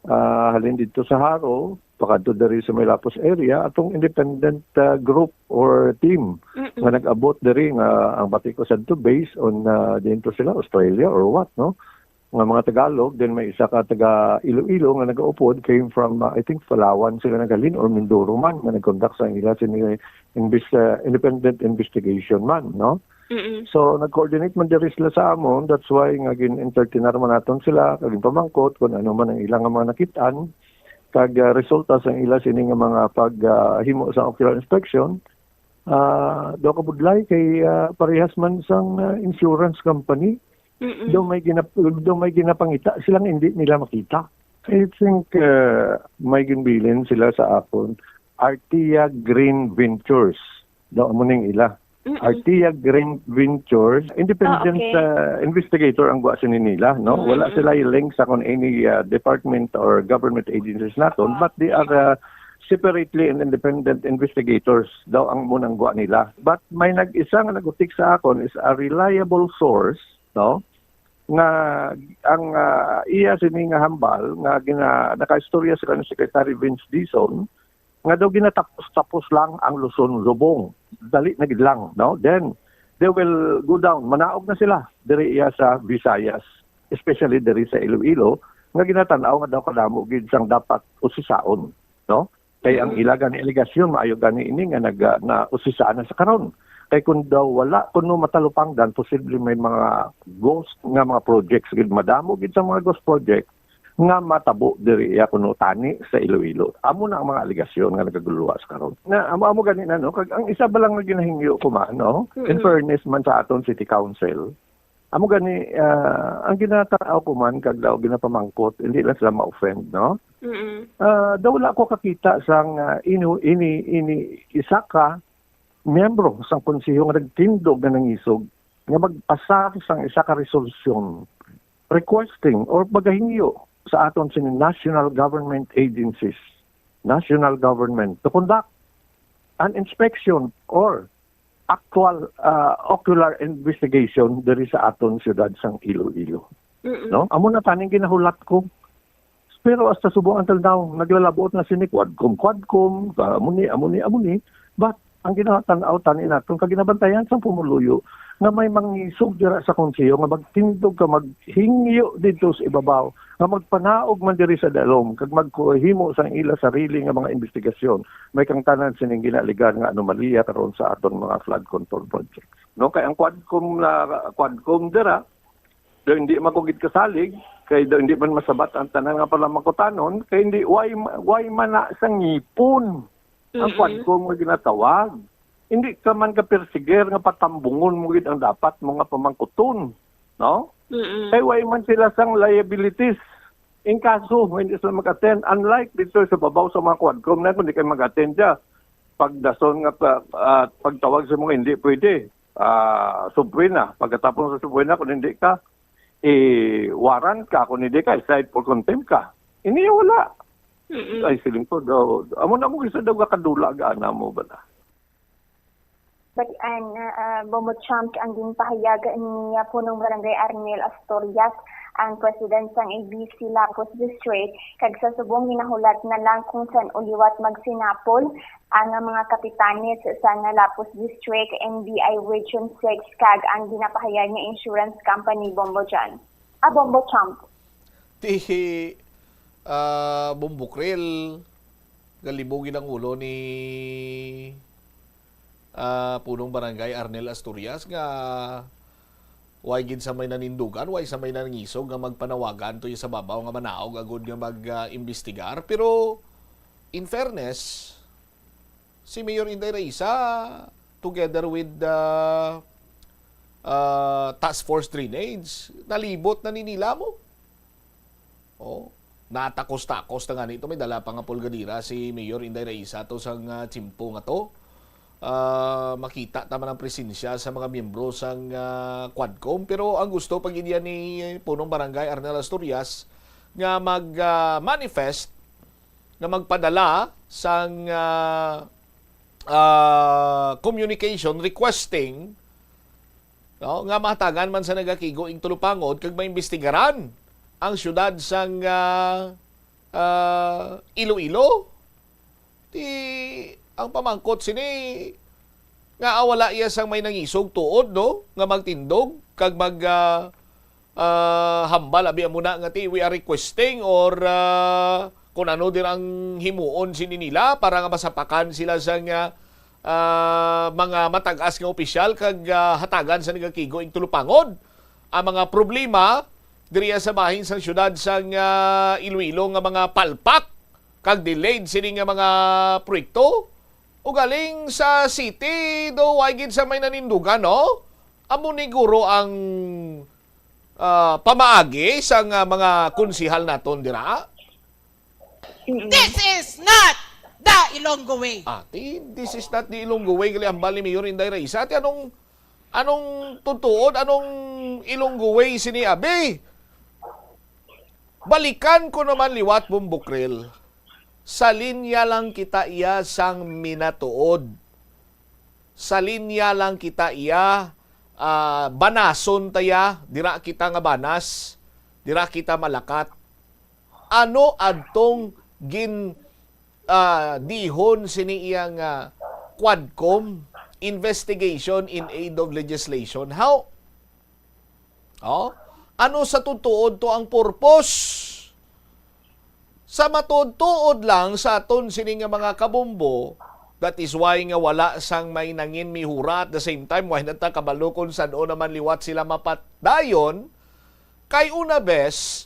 ah, halin dito sa Jaro, pakadto diri sa may Lapuz area, atong independent, ah, group or team Mm-mm. nga nag-abot diri nga ang bati ko sadto based on, ah, diin to sila, Australia or what, no? Nga mga Tagalog, then may isa ka taga Iloilo nga nagaupod, came from, ah, I think, Palawan sila naghalin or Mindoro man nga nag-conduct sa ila sini invest-, ah, independent investigation man, no? Mm-mm. So, nag-coordinate man diri sila sa amon. That's why nga gin-entertainar man naton sila, kag ginpamangkot kung ano man ang ilang mga nakit-an, kag ah, resulta sa ila sini nga mga paghimo sa ocular inspection. Ah, daw kabudlay kay ah, parehas man sang ah, insurance company. Mm-mm. Daw may ginap daw may ginapangita silang hindi nila makita. I think uh, may ginbilin sila sa akon, Artia Green Ventures. Daw amo ning ila. Mm-mm. Artia Green Ventures, independent Ah, okay. uh, investigator ang gwa sini nila, no? Mm-mm. Wala sila link sa kung any uh, department or government agencies naton, but they are uh, separately and independent investigators daw ang munang gwa nila. But may nag-isa nga nagutik sa akon is a reliable source, no? Nga ang ah, iya sini nga hambal nga gina, nakaistorya sila ni Secretary Vince Dizon nga daw ginatapos-tapos lang ang Luzon subong. Dali na gid lang, no? Then they will go down. Manaog na sila diri iya sa Visayas, especially diri sa Iloilo, nga ginatan-aw nga daw kadamo gid sang dapat usisaon, no? Kay ang Mm. ila gani alegasyon, maayo gani ini nga nag ah, na usisaan na sa karon. Kay kung daw wala kuno matalupangdan, posible may mga ghost nga mga projects gid, madamo gid sa mga ghost project nga matabo diri iya kuno tani sa Iloilo. Amo na ang mga alegasyon nga nagaguluha sa karon. Na amo amo gani na, no, kag ang isa ba lang nga ginahingyo ko man, no? In Mm-mm. fairness man sa aton city council, amo gani ah, ang ginatanaw ko man kag daw ginapamangkot, hindi lang sila ma-offend, no? Mm-mm. Ah, daw wala ko kakita sang ah, inu ini ini isa ka miyembro sang konseho nga nagtindog nga nangisog nga magpasar sang isa ka resolusyon requesting or pagahingyo sa aton sini national government agencies, national government to conduct an inspection or actual ah, ocular investigation diri sa aton siyudad sang Iloilo. Mm-mm. No? Amo na taning ginahulat ko. Pero hasta subong until now, naglalabuot na sini Quadcom, Quadcom, ah, amo ni, amo ni, amo ni. But ang ginatanaw tani naton kag ginabantayan sang pumuluyo nga may mangisog dira sa konseho nga magtindog ka maghingyo dito sa ibabaw nga magpanaog man diri sa dalom kag maghimo sang ila sarili nga mga investigasyon may kangtanan sining ginaaligar nga anomalya karon sa aton mga flood control projects. No, kay ang Quadcom na Quadcom dira, daw hindi man ko gid kasalig, kay daw hindi man masabat ang tanan nga palamangkutanon, kay hindi, why ma- why man na sa ngipon ang Mm-mm. Quadcom nga ginatawag. Hindi ka man ka persiger nga patambungon mo gid ang dapat mo nga pamangkuton, no? Mm-mm. Kay why man sila sang liabilities in kaso hindi sila mag-attend, unlike dito sa babaw sa mga Quadcom na kung di kayo mag-attend siya, pagdason nga pa, ah, pagtawag sa mga hindi pwede, ah, subpoena. Pagkatapos sa subpoena, kung hindi ka, i-warrant ka, kung hindi ka, i-cite for contempt ka. Hindi, wala. Mm-mm. Ay, siling ko daw. Amo na mo gusto daw kadula, gaana mo ba na? Balian, ah, Bombo Champ, ang ginpahayag ni, ah, Punong Barangay Arnel Astorias, ang president sang A B C Lapus District, kag sa subong ginahulat na lang kung san-o liwat magsinapol ang mga kapitanes sang Lapus District, N B I Region six, kag ang ginapahayag nga insurance company, Bombo John. Ah, Bombo Champ. Ti ah, Bombo Krill, galibog gid ang ulo ni ah, Punong Barangay Arnel Asturias nga way gid sa may nanindugan, way sa may nangisog nga magpanawagan to sa babaw nga manaog agud nga mag-imbestigar. Pero in fairness, si Mayor Inday Raisa together with the ah, Task Force Drainage, nalibot na ni nila mo. Oh, natakos-takos na gani to. May dala pa nga pulgadira si Mayor Inday Raisa to sa nga tiyempo nga to. Ah, makita ta man ang presensya sa mga miyembro sang ah, Quadcom. Pero ang gusto pag-iya ni Punong Barangay Arnel Asturias nga mag ah, manifest, nga magpadala sang ah, ah, communication requesting, no, nga mahatagan man sa nagakigo ing Tulupangod kag maimbestigaran ang siyudad sang ah, ah, Iloilo. Ti ang pamangkot sini nga, ah, wala iya sang may nangisog tuod, no, nga magtindog kag mag ah, ah, hambal abi amo na nga ti we are requesting or ah, kung ano din ang himuon sini nila para nga masapakan sila sang ah, ah, mga matag-as nga opisyal kag, ah, hatagan sa nagakigo ing tulupangod ang mga problema diriya sa bahin sang siyudad sang, ah, Iloilo nga mga palpak kag delayed sini nga mga proyekto. Ugaling sa city, do, way gid sa may nanindugan, no? Amo ni guro ang, ah, pamaagi sang, ah, mga konsehal naton dira. Mm. This is not the Ilonggo way. Ah, ti-, this is not the Ilonggo way, gali hambal ni Mayor Inday Raisa. Ti anong, anong tutuod, anong Ilonggo way sini, abi? Balikan ko naman liwat, Bombokrel. Sa linya lang kita iya sang minatuod. Sa linya lang kita iya, ah, banason ta iya, dira kita nga banas, dira kita malakat. Ano adtong gin, ah, dihon sini iya nga Quadcom, investigation in aid of legislation? How? Oh? Ano sa tutuod to ang purpose? Sa matuod-tuod lang sa aton sini nga mga kabombo, that is why nga wala sang may nangin mihura. At the same time, why na ta kabalo kung san-o naman liwat sila mapadayon? Kay una bes,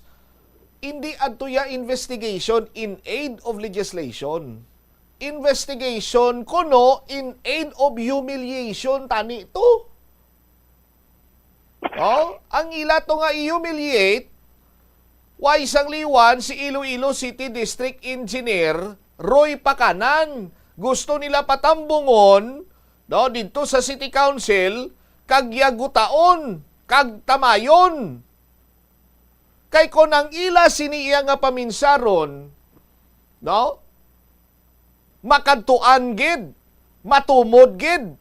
hindi adto ya investigation in aid of legislation. Investigation kuno in aid of humiliation tani to. Oh, ang ila to nga i-humiliate, way sang liwan si Iloilo City District Engineer Roy Pacanan. Gusto nila patambungon, no, didto sa City Council, kag yagutaon, kag tamayon. Kay kon ang ila sini iya nga paminsaron, no, makadtuan gid, matumod gid.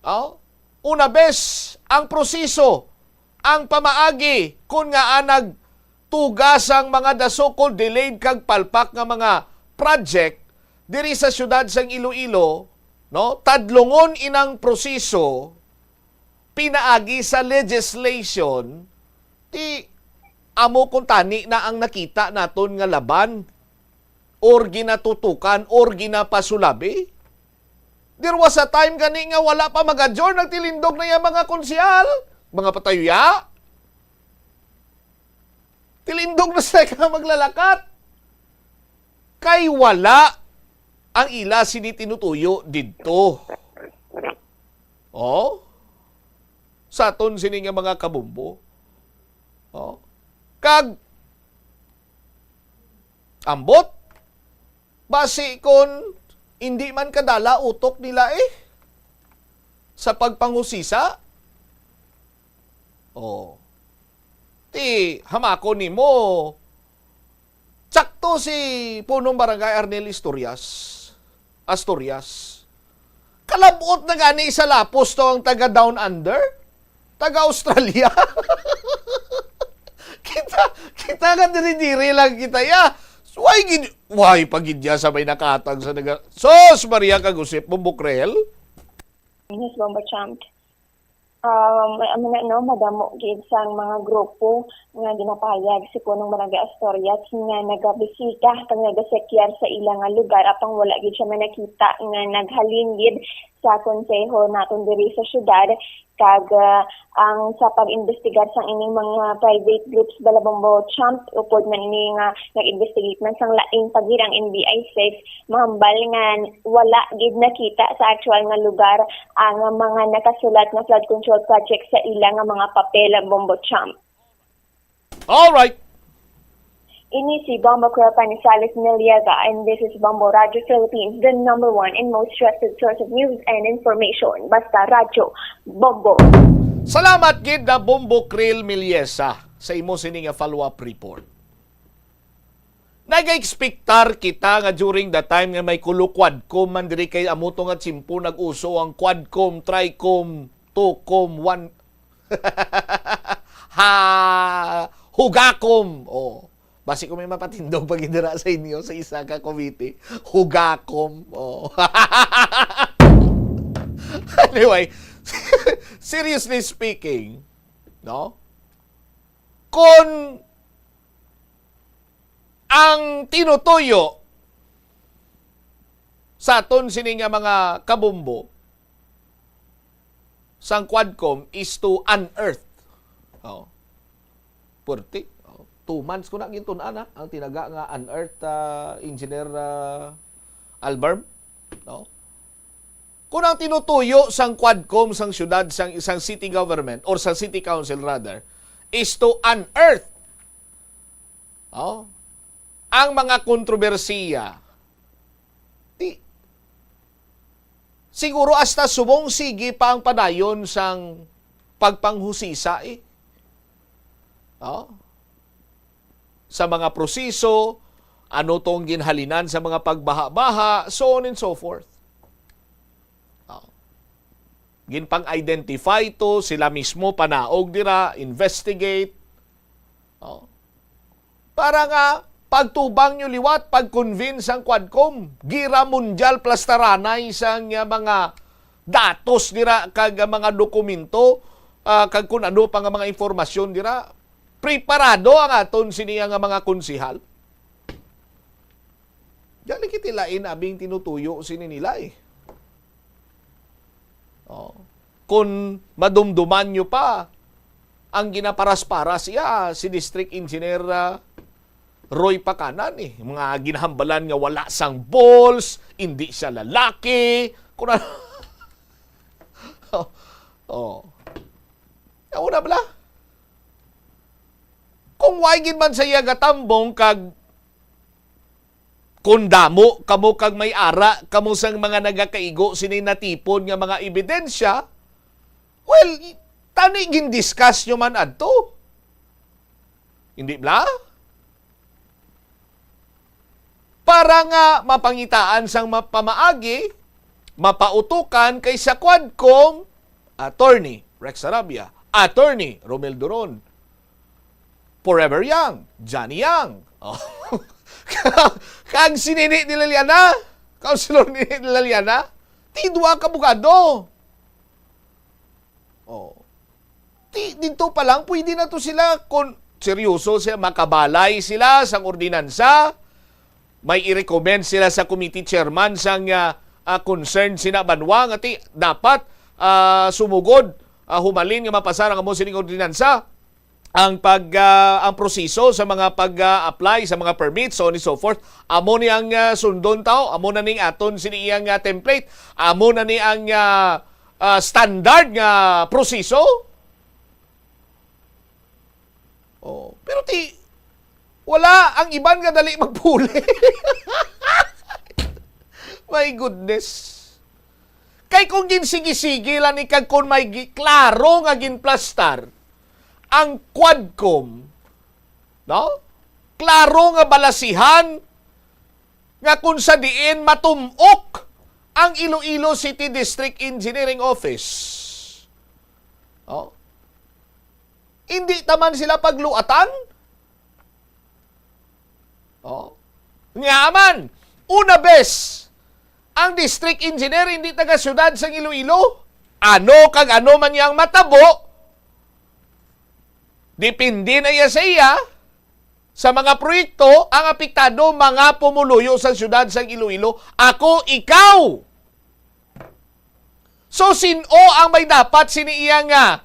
Oh? Una bes, ang proseso, ang pamaagi, kun ngaa nagtuga sang mga the so-called delayed kag palpak nga mga project diri sa siyudad sang Iloilo, no? Tadlungon inang proseso pinaagi sa legislation, ti amo kuntani na ang nakita naton nga laban or ginatutukan or ginapasulabi. There was a time gani nga wala pa mag-adjourn, nagtilindog na iya mga konsehal, mga patayo ya. Tilindog na sila ka maglalakat. Kay wala ang ila sini tinutuyo didto. Oh? Sa aton sini nga mga kabombo. Oh? Kag ambot, basi kon hindi man kadala utok nila eh sa pagpanghusisa. Oh. Ti, hamakon nimo, tsakto si Punong Barangay Arnel Istorias, Asturias. Kalabot na gani sa lapos to ang taga Down Under, taga Australia. Kita, kita nga diri-diri lang kita ya. Why gid, why pa gid ya sa may nakahatag sa naga-, Sos Maria kag Josep, Bombokrel? Yes, Bombo Champ. Um, amo na, no, madamo gid sang mga grupo nga ginapahayag si Punong Barangay Asturias nga nagabisita kag nagasekyar sa ila nga lugar, apang wala gid siya manakita nga naghalin gid sa konseho naton diri sa syudad. Kag, ah, ang sa pag-imbestigar sang ining mga private groups, bala, Bombo Champ, upod man ini nga nag-investigate man sang lain pa gid ang N B I six, mahambal nga wala gid nakita sa aktuwal nga lugar ang mga nakasulat nga flood control project sa ila nga mga papel, Bombo Champ. All right. Ini si Bombo Quilpan Sales Miliaga, and this is Bombo Radio Philippines, the number one and most trusted source of news and information. Basta Radyo Bombo. Salamat gid na Bombo Krill Miliesa sa imo sini nga follow-up report. Nag-expectar kita nga during the time nga may Kulukwad ko man diri, kay amo to nga tsimpo nag-uso ang Quadcom, Tricom, Tucom, One, ha, Hugakom. Oh. Basi ko may mapatindog pag dira sa inyo sa isa ka committee. Hugakom. Oh. Anyway, seriously speaking, no? Kung ang tinutuyo sa aton sini nga mga kabombo sang Quadcom is to unearth. Oh. Purti. Oh. Two months ko na gintun-an, ha, ang tinaga nga unearth, ah, Engineer, ah, Alberm. No? Kung ang tinutuyo sang Quadcom, sang syudad, sang isang city government, or sa city council rather, is to unearth, oh, ang mga kontrobersiya, di, siguro hasta subong sige pa ang padayon sang pagpanghusisa, eh. Oh? Sa mga proseso, ano tong ginhalinan sa mga pagbaha-baha, so on and so forth. Oh. Ginpang-identify to, sila mismo panaog dira, investigate. Oh. Para nga pagtubang nyo liwat, pag-convince ang Quadcom, gira mundial plastaranay sang, ah, mga datos dira kag, ah, mga dokumento, ah, kag kun ano pa nga mga impormasyon dira. Preparado ang aton sini nga mga konsehal. Dali kiti lain abing tinutuyo sini nila, eh. Oh. Kung madumduman nyo pa, ang ginaparas-paras iya si District Engineer, ah, Roy Pacanan, eh. Mga ginahambalan nga wala sang balls, hindi siya lalaki. Kung ano. Oh. Oh. Nauna bala? Kung why gid man sa iya gatambong kag kung damo kamo kag may ara kamo sang mga nagakaigo sini natipon nga mga ebidensya, well, tani gin-discuss nyo man adto. Hindi bala? Para nga mapangitaan sang mapamaagi, mapautukan kay sa Quadcom, Attorney Rex Sarabia, Attorney Romel Duron, Forever Young, Johnny Young. Oh. Kag si Nini de la Llana, Councilor Nini de la Llana, ti duha ka abogado. Oh. Ti, dito pa lang, pwede na to sila, kung seryoso sila, makabalay sila sang ordinansa, may i-recommend sila sa committee chairman sang, ah, ah, concerned sina banwa nga ti, dapat, ah, sumugod, ah, humalin nga mapasar ang amo sining ordinansa, ang pag, ah, ang proseso sa mga pag, ah, apply sa mga permits, so on and so forth. Amo ni ang, ah, sundon taw, amo na ning aton sini iyang, ah, template, amo na ni ang, ah, ah, standard nga proseso. Oh, pero ti, wala ang iban nga dali magpuli. My goodness. Kay kung ginsigi-sigi lang ni kag kung may gi-, klaro nga ginplastar ang Quadcom, no? Klaro nga balasihan nga kung sa diin matum-ok ang Iloilo City District Engineering Office. Oh. Hindi ta man sila pagluatan. Oh. Nga man, una bes, ang district engineer hindi taga siyudad sang Iloilo. Ano kag ano man yang matabo, depende na iya sa iya, sa mga proyekto, ang apektado, mga pumuluyo sa siyudad sang Iloilo. Ako, ikaw. So, sin-o ang may dapat sini iya nga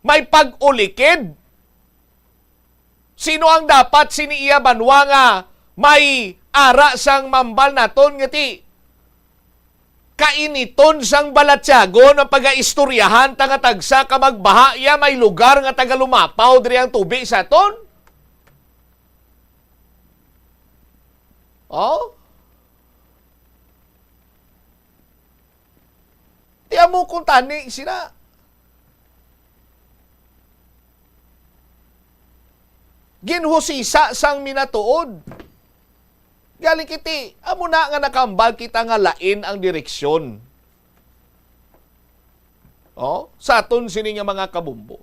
may pag-ulikid? Sino ang dapat sini iya banwa nga may ara sang mambal naton nga ti kainiton sang balatyagon ang pagaistoryahan ta nga tagsa ka magbaha iya may lugar nga tagalumapaw diri ang tubi sa aton? Oh? Ti amo kung tani sila. Ginhusisa sang minatuod. Gali kiti, amo na nga nakambal kita nga lain ang direksyon. Oh, sa aton sini nga mga kabumbo.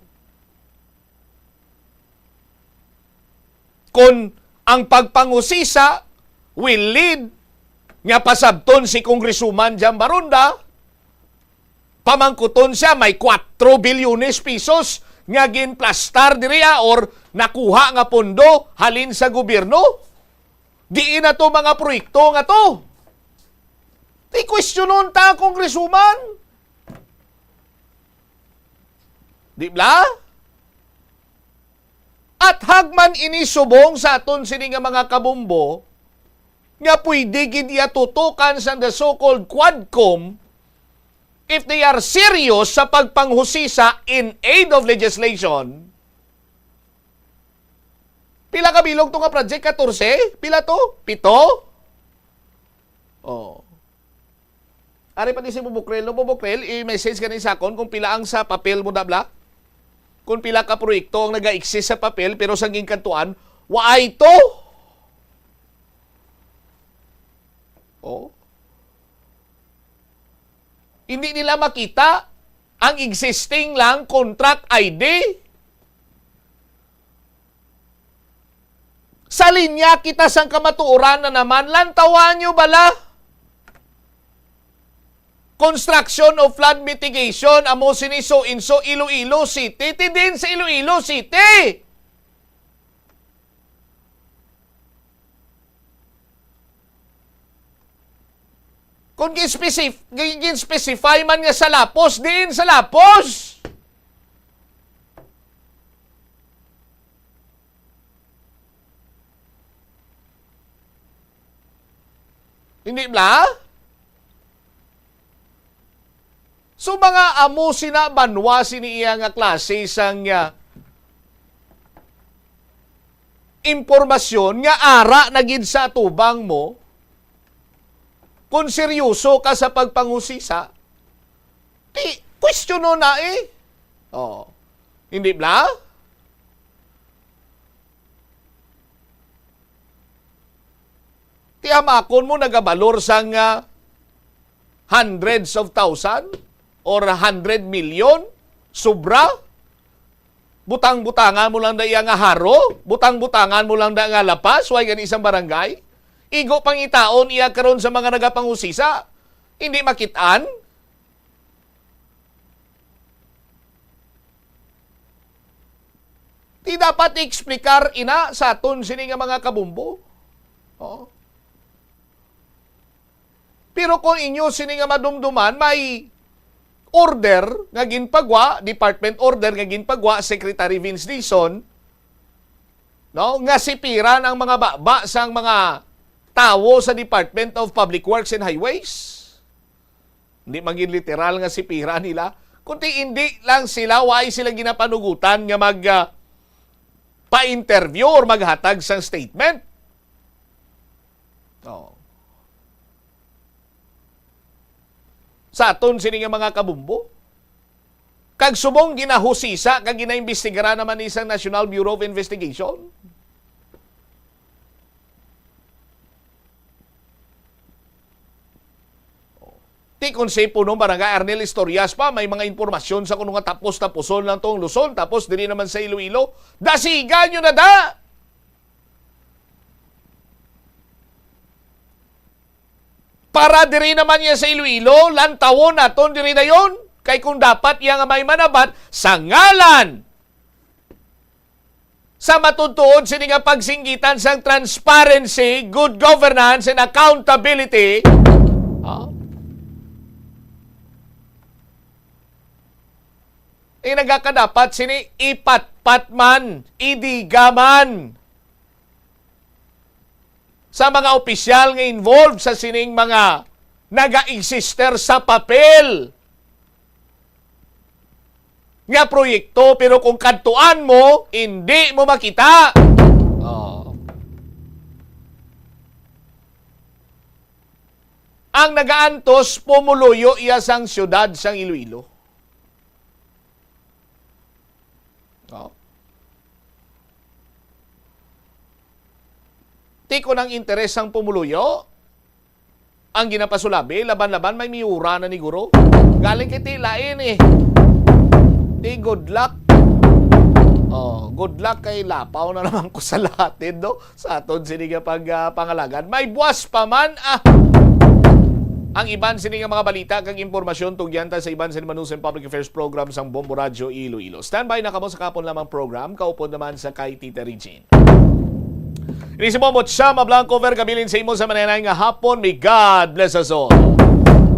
Kon ang pagpangusisa will lead nga pasabton si Congresswoman Jam Baronda, pamangkuton siya, may kwatro bilyones pesos nga ginplastar diri, ah, or nakuha nga pondo halin sa gobyerno. Diin na to mga proyekto nga to? Di questionon ta, Congresswoman. Di bala? At hagman ini subong sa aton sini nga mga kabumbo, nga pwede gid iya tutukan sang the so-called Quadcom if they are serious sa pagpanghusisa in aid of legislation. Pila ka bilog to nga project? Katorse? Pila to? Pito? Oh. Ari pa ni si Bubukrel, no? Bubukrel, i-message ka ni sa akon kung pila ang sa papel mo, da bala. Kung pila ka proyekto ang naga-exist sa papel, pero sa ginkadtuan, waay to. Oh. Hindi nila makita ang existing lang contract I D. Sa linya kita sang kamatuoran na naman, lantawan nyo bala. Construction of flood mitigation, amo sini so-and-so, Iloilo City. Ti din sa Iloilo City. Kung gin-specif-, gin-, gin-specify man nga sa Lapos, diin sa Lapos. Hindi bala? So, mga amo sina banwa sini iya nga klase sang, ah, impormasyon nga ara na gid sa atubang mo, kung seryoso ka sa pagpanghusisa, ti, questiono na eh. Oh. Hindi bala? Ti hamakon mo nagabalor sang, ah, hundreds of thousand or hundred million, sobra. Butang-butangan mo lang da iya nga haro, butang-butangan mo lang da nga lapas, way gani isang barangay. Igo pangitaon iya karon sa mga nagapangusisa. Hindi makit-an. Ti dapat i-explicar ina sa aton sini nga mga kabumbo. Oo. Pero kung inyo sini nga madumduman, may order nga ginpagwa, department order nga ginpagwa, Secretary Vince Dizon, no, nga sipiran ang mga baba sang mga tawo sa Department of Public Works and Highways. Hindi man gid literal nga sipiran nila, kundi hindi lang sila, way sila ginapanugutan nga mag, ah, pa-interview or maghatag sang statement. Oh. Sa aton sini nga mga kabumbo. Kag subong ginahusisa kag ginaimbestigaran naman ni sang National Bureau of Investigation. Ti kon si Punong Barangay Arnel Istorias pa, may mga impormasyon sa kuno nga tapos-tapuson lang tong Luzon, tapos diri naman sa Iloilo, dasigan nyo na da! Para diri naman niya sa Iloilo, lantawon naton diri dayon. Kay kung dapat iya nga may manabat sa ngalan sa matutuod sini nga pagsinggitan sang transparency, good governance, and accountability, ah, eh, nagakadapat sini ipatpat man, idiga man sa mga opisyal nga involved sa sining mga naga-exister sa papel nga proyekto, pero kung kadtuan mo, hindi mo makita. Oh. Ang nagaantos, pumuluyo iya sang siyudad sang Iloilo. Oh. Ti kon ang interes sang pumuluyo ang ginapasulabi, laban-laban may miyura na ni guro. Galing kay ti lain eh. Ti good luck. Oh, good luck kay lapaw na naman ko sa lahatid, no? Sa aton sini nga pag, ah, pangalagad. May buwas pa man, ah! Ang iban sini nga mga balita kag impormasyon tugyan ta sa iban sini Manusen Public Affairs Program sang Bombo Radyo Iloilo. Standby na kamo sa kapon lamang program, kaupod naman sa kay Tita Regine. Ini si Bombo Chama Blanco, Ver Gabilin sa imo sa mananay nga hapon. May God bless us all.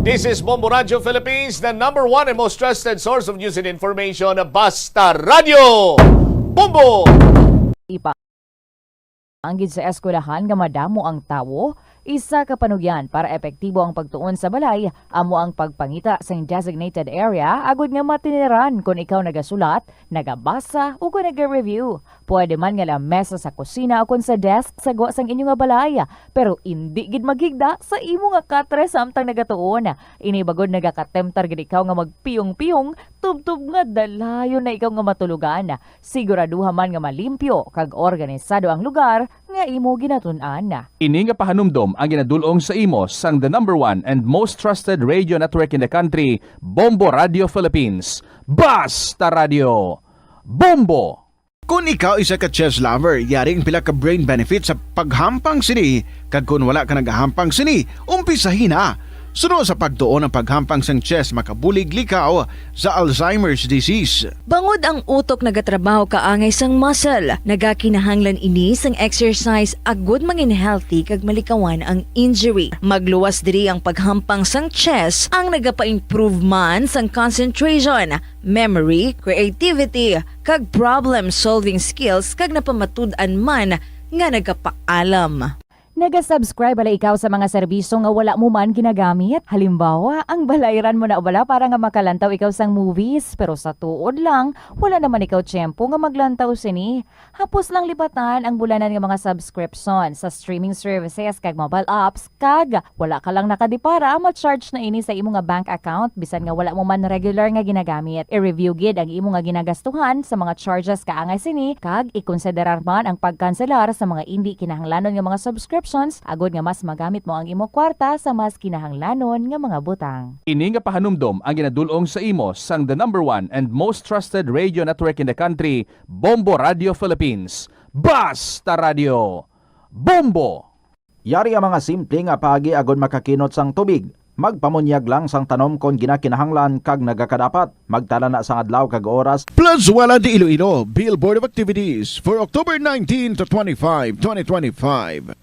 This is Bombo Radio Philippines, the number one and most trusted source of news and information. Basta Radio Bombo! Ipa ang gid sa eskwelahan nga madamo ang tawo, isa ka panugyan para epektibo ang pagtuon sa balay amo ang pagpangita sing designated area agud nga matiniran kon ikaw nagasulat, nagabasa, o kon naga-review. Pwede man nga lamesa sa kusina o kon sa desk sa gwa sang inyo nga balay, pero indi gid maghigda sa imo nga katre samtang nagatuon. Ini bagod nagakatemtar gid ikaw nga magpiyong-piyong, tubtob nga dalayon na ikaw nga matulogan. Siguraduha man nga malimpyo kag organisado ang lugar nga imo ginatun-an. Ini nga pahanumdom ang ginadul-ong sa imo sang the number one and most trusted radio network in the country, Bombo Radio Philippines. Basta Radio Bombo! Kon ikaw isa ka chess lover, yari ang pila ka brain benefits sa paghampang sini, kag kon wala ka nagahampang sini, umpisahi na. Suno sa pagtuon, ang paghampang sang chess makabulig likaw sa Alzheimer's disease. Bangod ang utok nagatrabaho kaangay sang muscle, nagakinahanglan ini sang exercise agud mangin healthy kag malikawan ang injury. Magluwas diri ang paghampang sang chess, ang nagapa-improve man sang concentration, memory, creativity, kag problem-solving skills, kag napamatud-an man nga nagapaalam. Naga-subscribe bala ikaw sa mga serbisyo nga wala mo man ginagamit? Halimbawa, ang balayran mo na bala para nga makalantaw ikaw sang movies, pero sa tuod lang, wala naman ikaw tiyempo nga maglantaw sini. Hapos lang lipatan ang bulanan nga mga subscription sa streaming services kag mobile apps, kag wala ka lang nakadipara, ma-charge na ini sa imo nga bank account bisan nga wala mo man regular nga ginagamit. I-review gid ang imo nga ginagastuhan sa mga charges kaangay sini, kag ikonsiderar man ang pagkanselar sa mga indi kinahanglanon nga mga subscriptions agud nga mas magamit mo ang imo kwarta sa mas kinahanglanon nga mga butang. Ini nga pahanumdom ang ginadul-ong sa imo sang the number one and most trusted radio network in the country, Bombo Radio Philippines. Basta Radio Bombo! Yari ang mga simple nga paagi agod makakinot sang tubig. Magpamunyag lang sang tanom kon ginakinahanglan kag nagakadapat. Magtala na sang adlaw kag oras. Plazuela de Iloilo, Billboard of Activities for October nineteen to twenty-five, twenty twenty-five.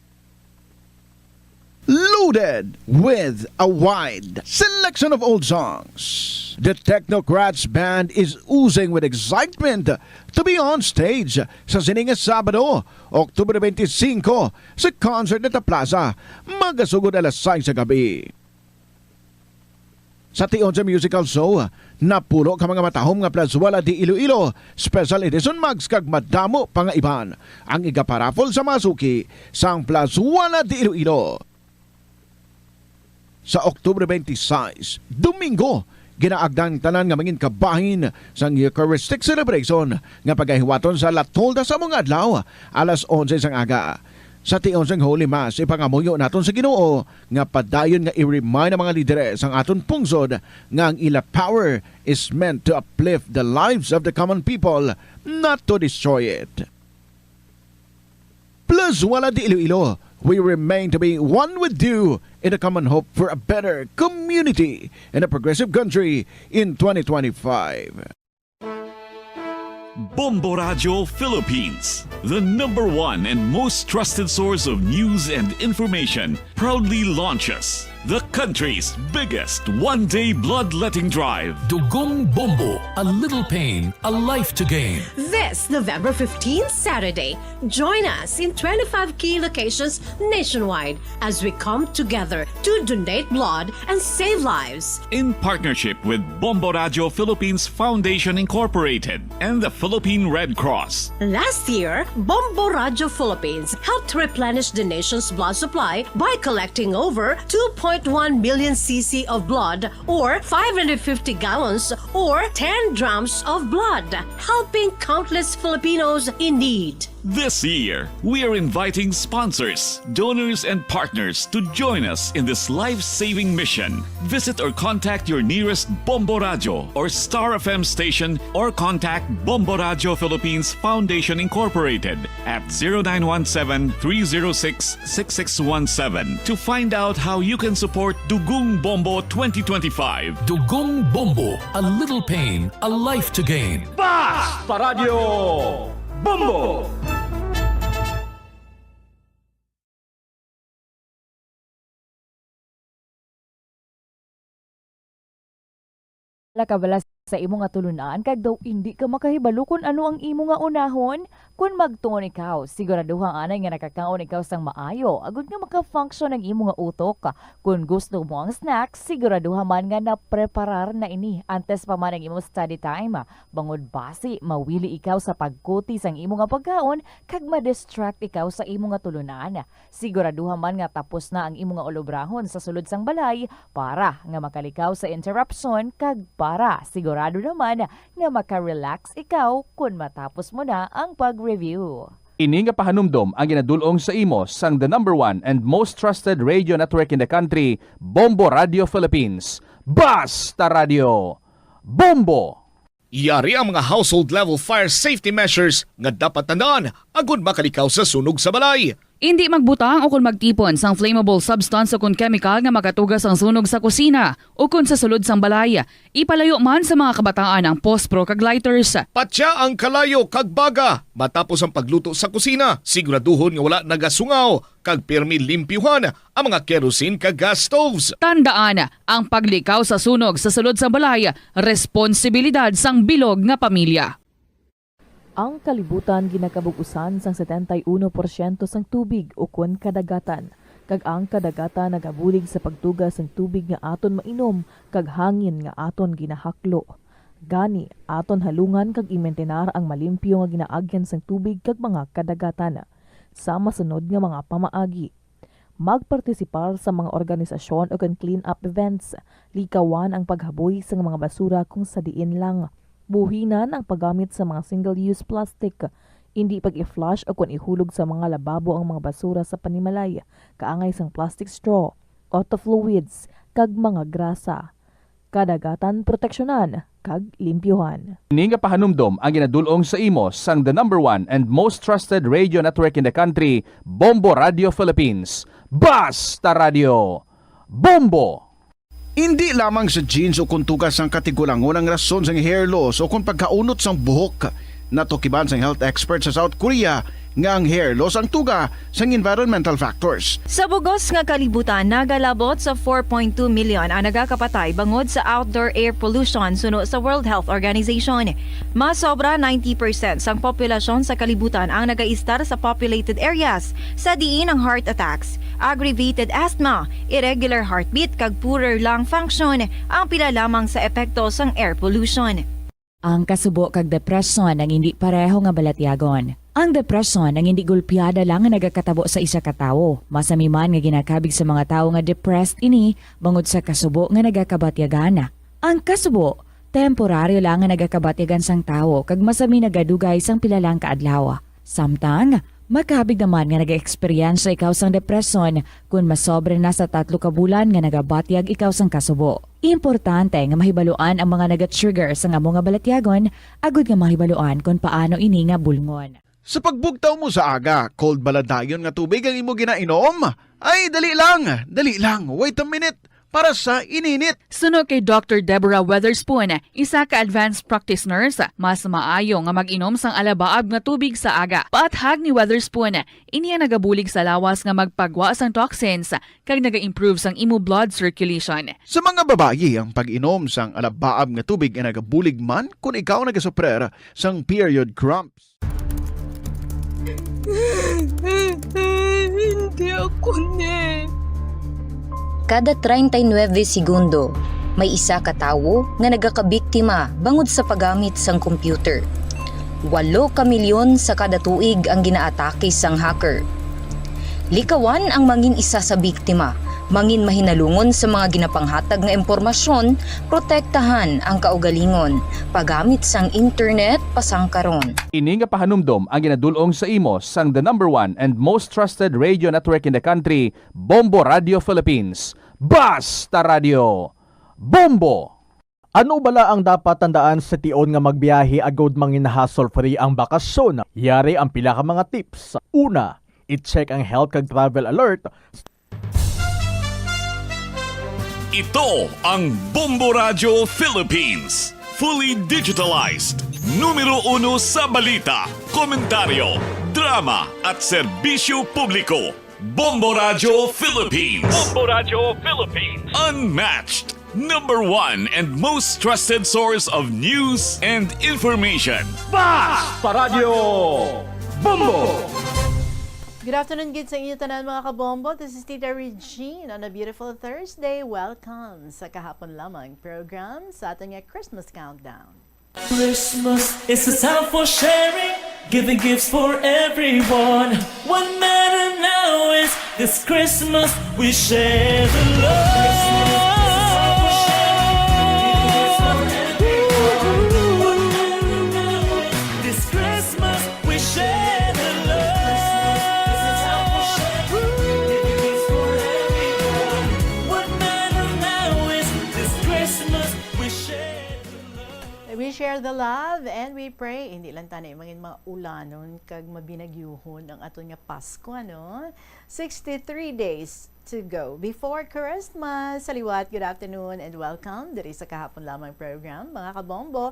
Loaded with a wide selection of old songs, the Technocrats Band is oozing with excitement to be on stage sa sini nga Sabado, October twenty-five, sa Concert Hall Plaza, magasugod alas sais sa gabi. Sa tion sa musical show, napulo ka mga matahom nga Plazuela de Iloilo, Special Edition Mugs kag madamo pa nga iban ang igaparaffle sa mga suki sang Plazuela de Iloilo. Sa October twenty-six, Domingo, ginaagda ang tanan nga mangin kabahin sang Eucharistic Celebration nga pagahiwaton sa La Tolda sa mga adlaw, alas onse sang aga. Sa tion sang Holy Mass, ipangamuyo naton sa Ginoo nga padayon nga i-remind ang mga lideres sang aton pungsod nga ang ila power is meant to uplift the lives of the common people, not to destroy it. Plazuela de Iloilo, we remain to be one with you in a common hope for a better community and a progressive country in twenty twenty-five. Bombo Radio Philippines, the number one and most trusted source of news and information, proudly launches the country's biggest one-day bloodletting drive. Dugong Bombo, a little pain, a life to gain. This November fifteenth, Saturday, join us in twenty-five key locations nationwide as we come together to donate blood and save lives. In partnership with Bombo Radio Philippines Foundation Incorporated and the Philippine Red Cross. Last year, Bombo Radio Philippines helped replenish the nation's blood supply by collecting over two point one million C C of blood, or five hundred fifty gallons, or ten drums of blood, helping countless Filipinos in need. This year, we are inviting sponsors, donors, and partners to join us in this life-saving mission. Visit or contact your nearest Bombo Radio or Star F M station, or contact Bombo Radio Philippines Foundation Incorporated at zero nine one seven, three zero six, six six one seven to find out how you can support Dugong Bombo twenty twenty-five. Dugong Bombo, a little pain, a life to gain. Basta Radio Bombo! Wala ka bala sa imo nga tulunan kag daw indi ka makahibalo kon ano ang imo nga unahon? Kon magtuon ikaw, siguraduha anay nga nakakaon ikaw sang maayo agod nga maka-function ang imo nga utok. Kon gusto mo ang snack, siguraduha man nga napreparar na ini antes pa man ang imo study time. Bangod basi, mawili ikaw sa pagkuti sang imo nga pagkaon kag ma-distract ikaw sa imo nga tulunan. Siguraduha man nga tapos na ang imo nga ulobrahon sa sulod sang balay para nga makalikaw sa interruption kag para sigurado naman nga maka-relax ikaw kon matapos mo na ang pag-review. Ini nga pahanumdom ang ginadul-ong sa imo sang the number one and most trusted radio network in the country, Bombo Radio Philippines. Basta Radio! Bombo! Yari ang mga household level fire safety measures nga dapat tandaan agud makalikaw sa sunog sa balay. Indi magbutang o kon magtipon sang flammable substance o kon chemical nga makatuga sang sunog sa kusina o kon sa sulod sang balay. Ipalayo man sa mga kabataan ang pospro kag lighters. Patya ang kalayo kag baga matapos ang pagluto sa kusina. Siguraduhon nga wala nagasungaw kag pirmi limpyuhan ang mga kerosene kag gas stoves. Tandaan, ang paglikaw sa sunog sa sulod sang balay, responsibilidad sang bilog nga pamilya. Ang kalibutan ginakabug-usan sang setenta y uno porsyento sang tubig ukon kadagatan, kag ang kadagatan nagabulig sa pagtuga sang tubig nga aton mainom kag hangin nga aton ginahaklo. Gani, aton halungan kag imintenar ang malimpyo nga ginaagyan sang tubig kag mga kadagatan. Sa masunod nga mga pamaagi, magpartisipar sa mga organisasyon ukon clean-up events. Likawan ang paghaboy sang mga basura kung sa diin lang. Buhinan ang paggamit sa mga single-use plastic. Indi pag-i-flush ukon ihulog sa mga lababo ang mga basura sa panimalay, kaangay sang plastic straw, auto fluids, kag mga grasa. Kadagatan proteksyonan kag limpyuhan. Ini nga pahanumdom ang ginadul-ong sa imo sang the number one and most trusted radio network in the country, Bombo Radio Philippines. Basta Radio! Bombo! Indi lamang sa genes o kon tuga sang katigulangon ang rason sang hair loss o kon pagkaunot sang buhok. Natukiban sang health expert sa South Korea nga ang hair loss ang tuga sang environmental factors. Sa bugos nga kalibutan, nagalabot sa four point two million ang nagakapatay bangod sa outdoor air pollution, suno sa World Health Organization. Mas sobra ninety percent sang populasyon sa kalibutan ang nagaistar sa populated areas, sa diin ang heart attacks, aggravated asthma, irregular heartbeat, kag poorer lung function ang pila lamang sa epekto sang air pollution. Ang kasubo kag depresyon ang indi pareho nga balatyagon. Ang depresyon ang indi gulpiada lang nga nagakatabo sa isa ka tawo. Masami man nga ginakabig sa mga tawo nga depressed ini bangod sa kasubo nga nagakabatyagan. Ang kasubo, temporaryo lang nga nagakabatyagan sang tawo kag masami nagadugay sang pila lang ka adlaw. Samtang, makabig naman nga nag-eksperyensya ikaw sang depresyon kon masobra na sa tatlo ka bulan nga nagabatyag ikaw sang kasubo. Importante nga mahibaluan ang mga naga-trigger sang amo nga balatyagon agud nga mahibaluan kon paano ini nga bulngon. Sa pagbugtaw mo sa aga, cold bala dayon nga tubig ang imo ginainom? Ay, dali lang, dali lang, wait a minute, para sa ininit. Suno kay Doctor Deborah Weatherspoon, isa ka advanced practice nurse, mas maayo nga mag-inom sang alabaab nga tubig sa aga. Paathag ni Weatherspoon, ini ang nagabulig sa lawas nga magpagwa sang toxins kag naga-improve sang imo blood circulation. Sa mga babayi, ang pag-inom sang alabaab nga tubig ay nagabulig man kon ikaw nagasuprer sang period cramps. Hindi ako ni. Kada treinta y nueve segundo, may isa ka tawo nga nagakabiktima bangod sa paggamit sang computer. Walo ka milyon sa kada tuig ang ginaatake sang hacker. Likawan ang mangin isa sa biktima, mangin mahinalungon sa mga ginapanghatag nga impormasyon, protektahan ang kaugalingon, paggamit sang internet pasangkaron. Ini nga pahanumdom ang ginadul-ong sa imo sang the number one and most trusted radio network in the country, Bombo Radio Philippines. Basta Radio! Bombo! Ano bala ang dapat tandaan sa tion nga magbiyahe agud mangin hassle-free ang bakasyon? Yari ang pila ka mga tips. Una, i-check ang health kag travel alert. Ito ang Bombo Radyo Philippines. Fully digitalized. Numero uno sa balita, komentaryo, drama, at serbisyo publiko. Bombo Radyo Philippines. Bombo Radyo Philippines. Unmatched. Number one and most trusted source of news and information. Bas Paradyo Bombo! Good afternoon gid sa inyo tanan, mga kabombo. This is Tita Regine on a beautiful Thursday. Welcome sa Kahapon Lamang program sa aton nga Christmas Countdown. Christmas is a time for sharing, giving gifts for everyone. What matter now is this Christmas we share the love. This Christmas we share the love. What matter now is this Christmas we share the love. We share the love and we pray. Hindi lang tani mangin maulanon kag mabinagyuhon ang aton nga Pasko, ano? Sixty-three days to go before Christmas. Sa liwat, good afternoon and welcome diri sa Kahapon Lamang program, mga kabombo.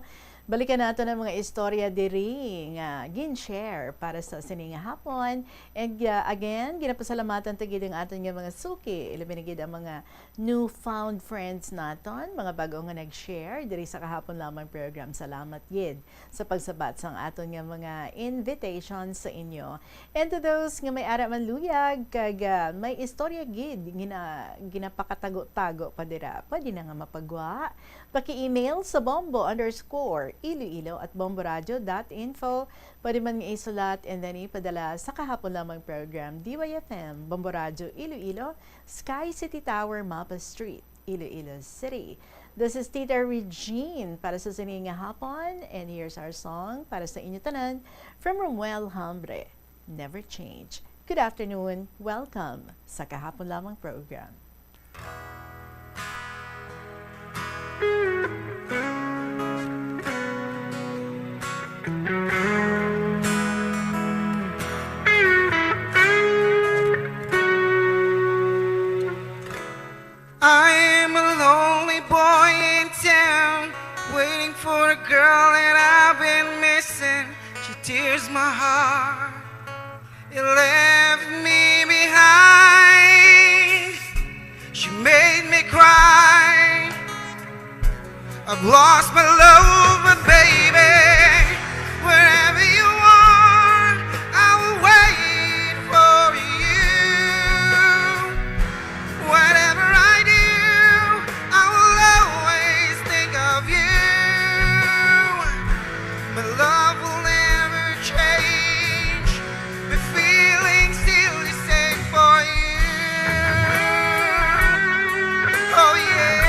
Balikan nato ang mga istorya diri nga gin-share para sa sini nga hapon. And, uh, again, ginapasalamatan ta gid ang aton nga mga suki, ilabi na gid ang mga newfound friends naton, mga bag-o nga nag-share diri sa Kahapon Lamang program. Salamat gid sa pagsabat sang aton nga mga invitations sa inyo. And to those nga may ara man luyag kag, ah, may istorya gid gina-, ginapakatago-tago pa dira, pwede na nga mapagwa. Paki-email sa bombo underscore iloilo at bomboradio dot info. Pwede man nga isulat and then ipadala sa Kahapon Lamang program, D Y F M, Bombo Radio Iloilo, Sky City Tower, Mapa Street, Iloilo City. This is Tita Regine para sa sini nga hapon, and here's our song para sa inyo tanan from Romuel Hambre, Never Change. Good afternoon. Welcome sa Kahapon Lamang program. I'm a lonely boy in town, waiting for a girl that I've been missing. She tears my heart. It left me behind. She made me cry. I've lost my love, but baby, wherever you are, I will wait for you. Whatever I do, I will always think of you. My love will never change. My feelings still the same for you. Oh, yeah.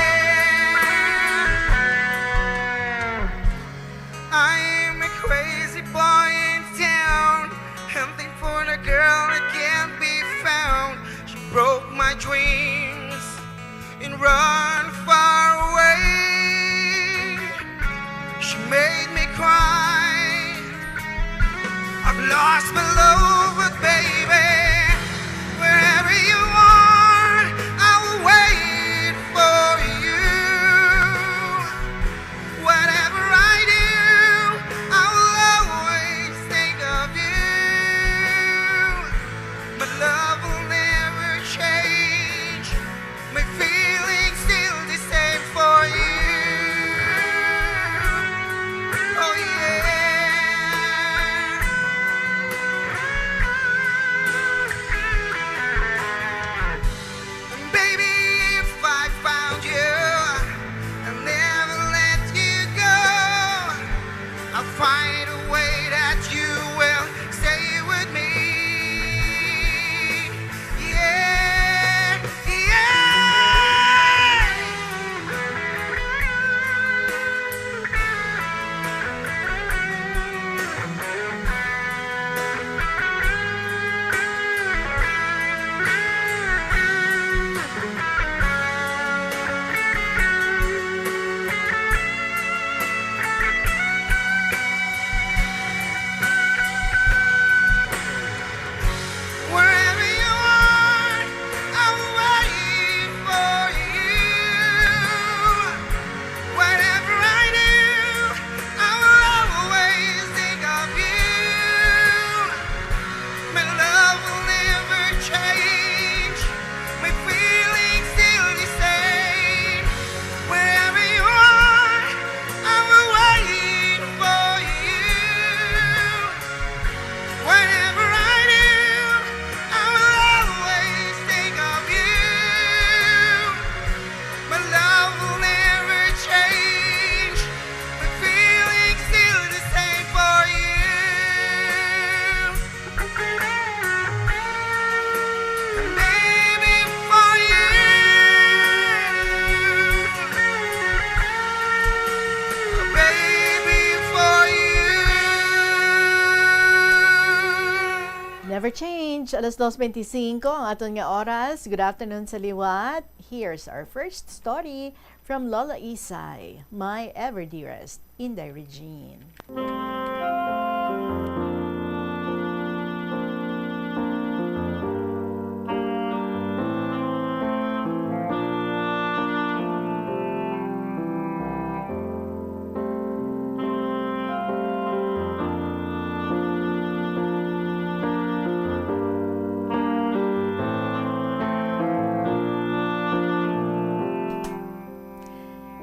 Never change, alas dos bente singko ang aton nga oras. Good afternoon sa liwat. Here's our first story from Lola Isay, my ever dearest Inday Regine.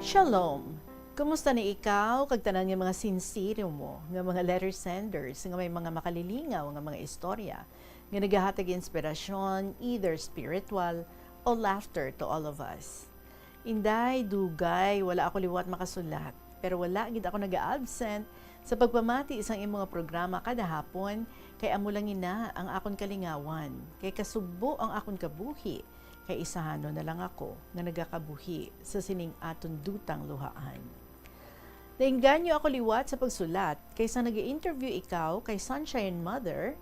Shalom! Kumusta ni ikaw kag tanan nga mga sinsero mo nga mga letter senders nga may mga makalilingaw nga mga istorya nga nagahatag inspirasyon, either spiritual o laughter to all of us? Inday, dugay, wala ako liwat makasulat, pero wala gid ako naga-absent sa pagpamati sang imo nga programa kada hapon, kay amo lang ina ang akon kalingawan, kay kasubo ang akon kabuhi, kay isahanon na lang ako nga nagakabuhi sa sining aton dutang luhaan. Nainganyo ako liwat sa pagsulat, kay sang nag-interview ikaw kay Sunshine Mother,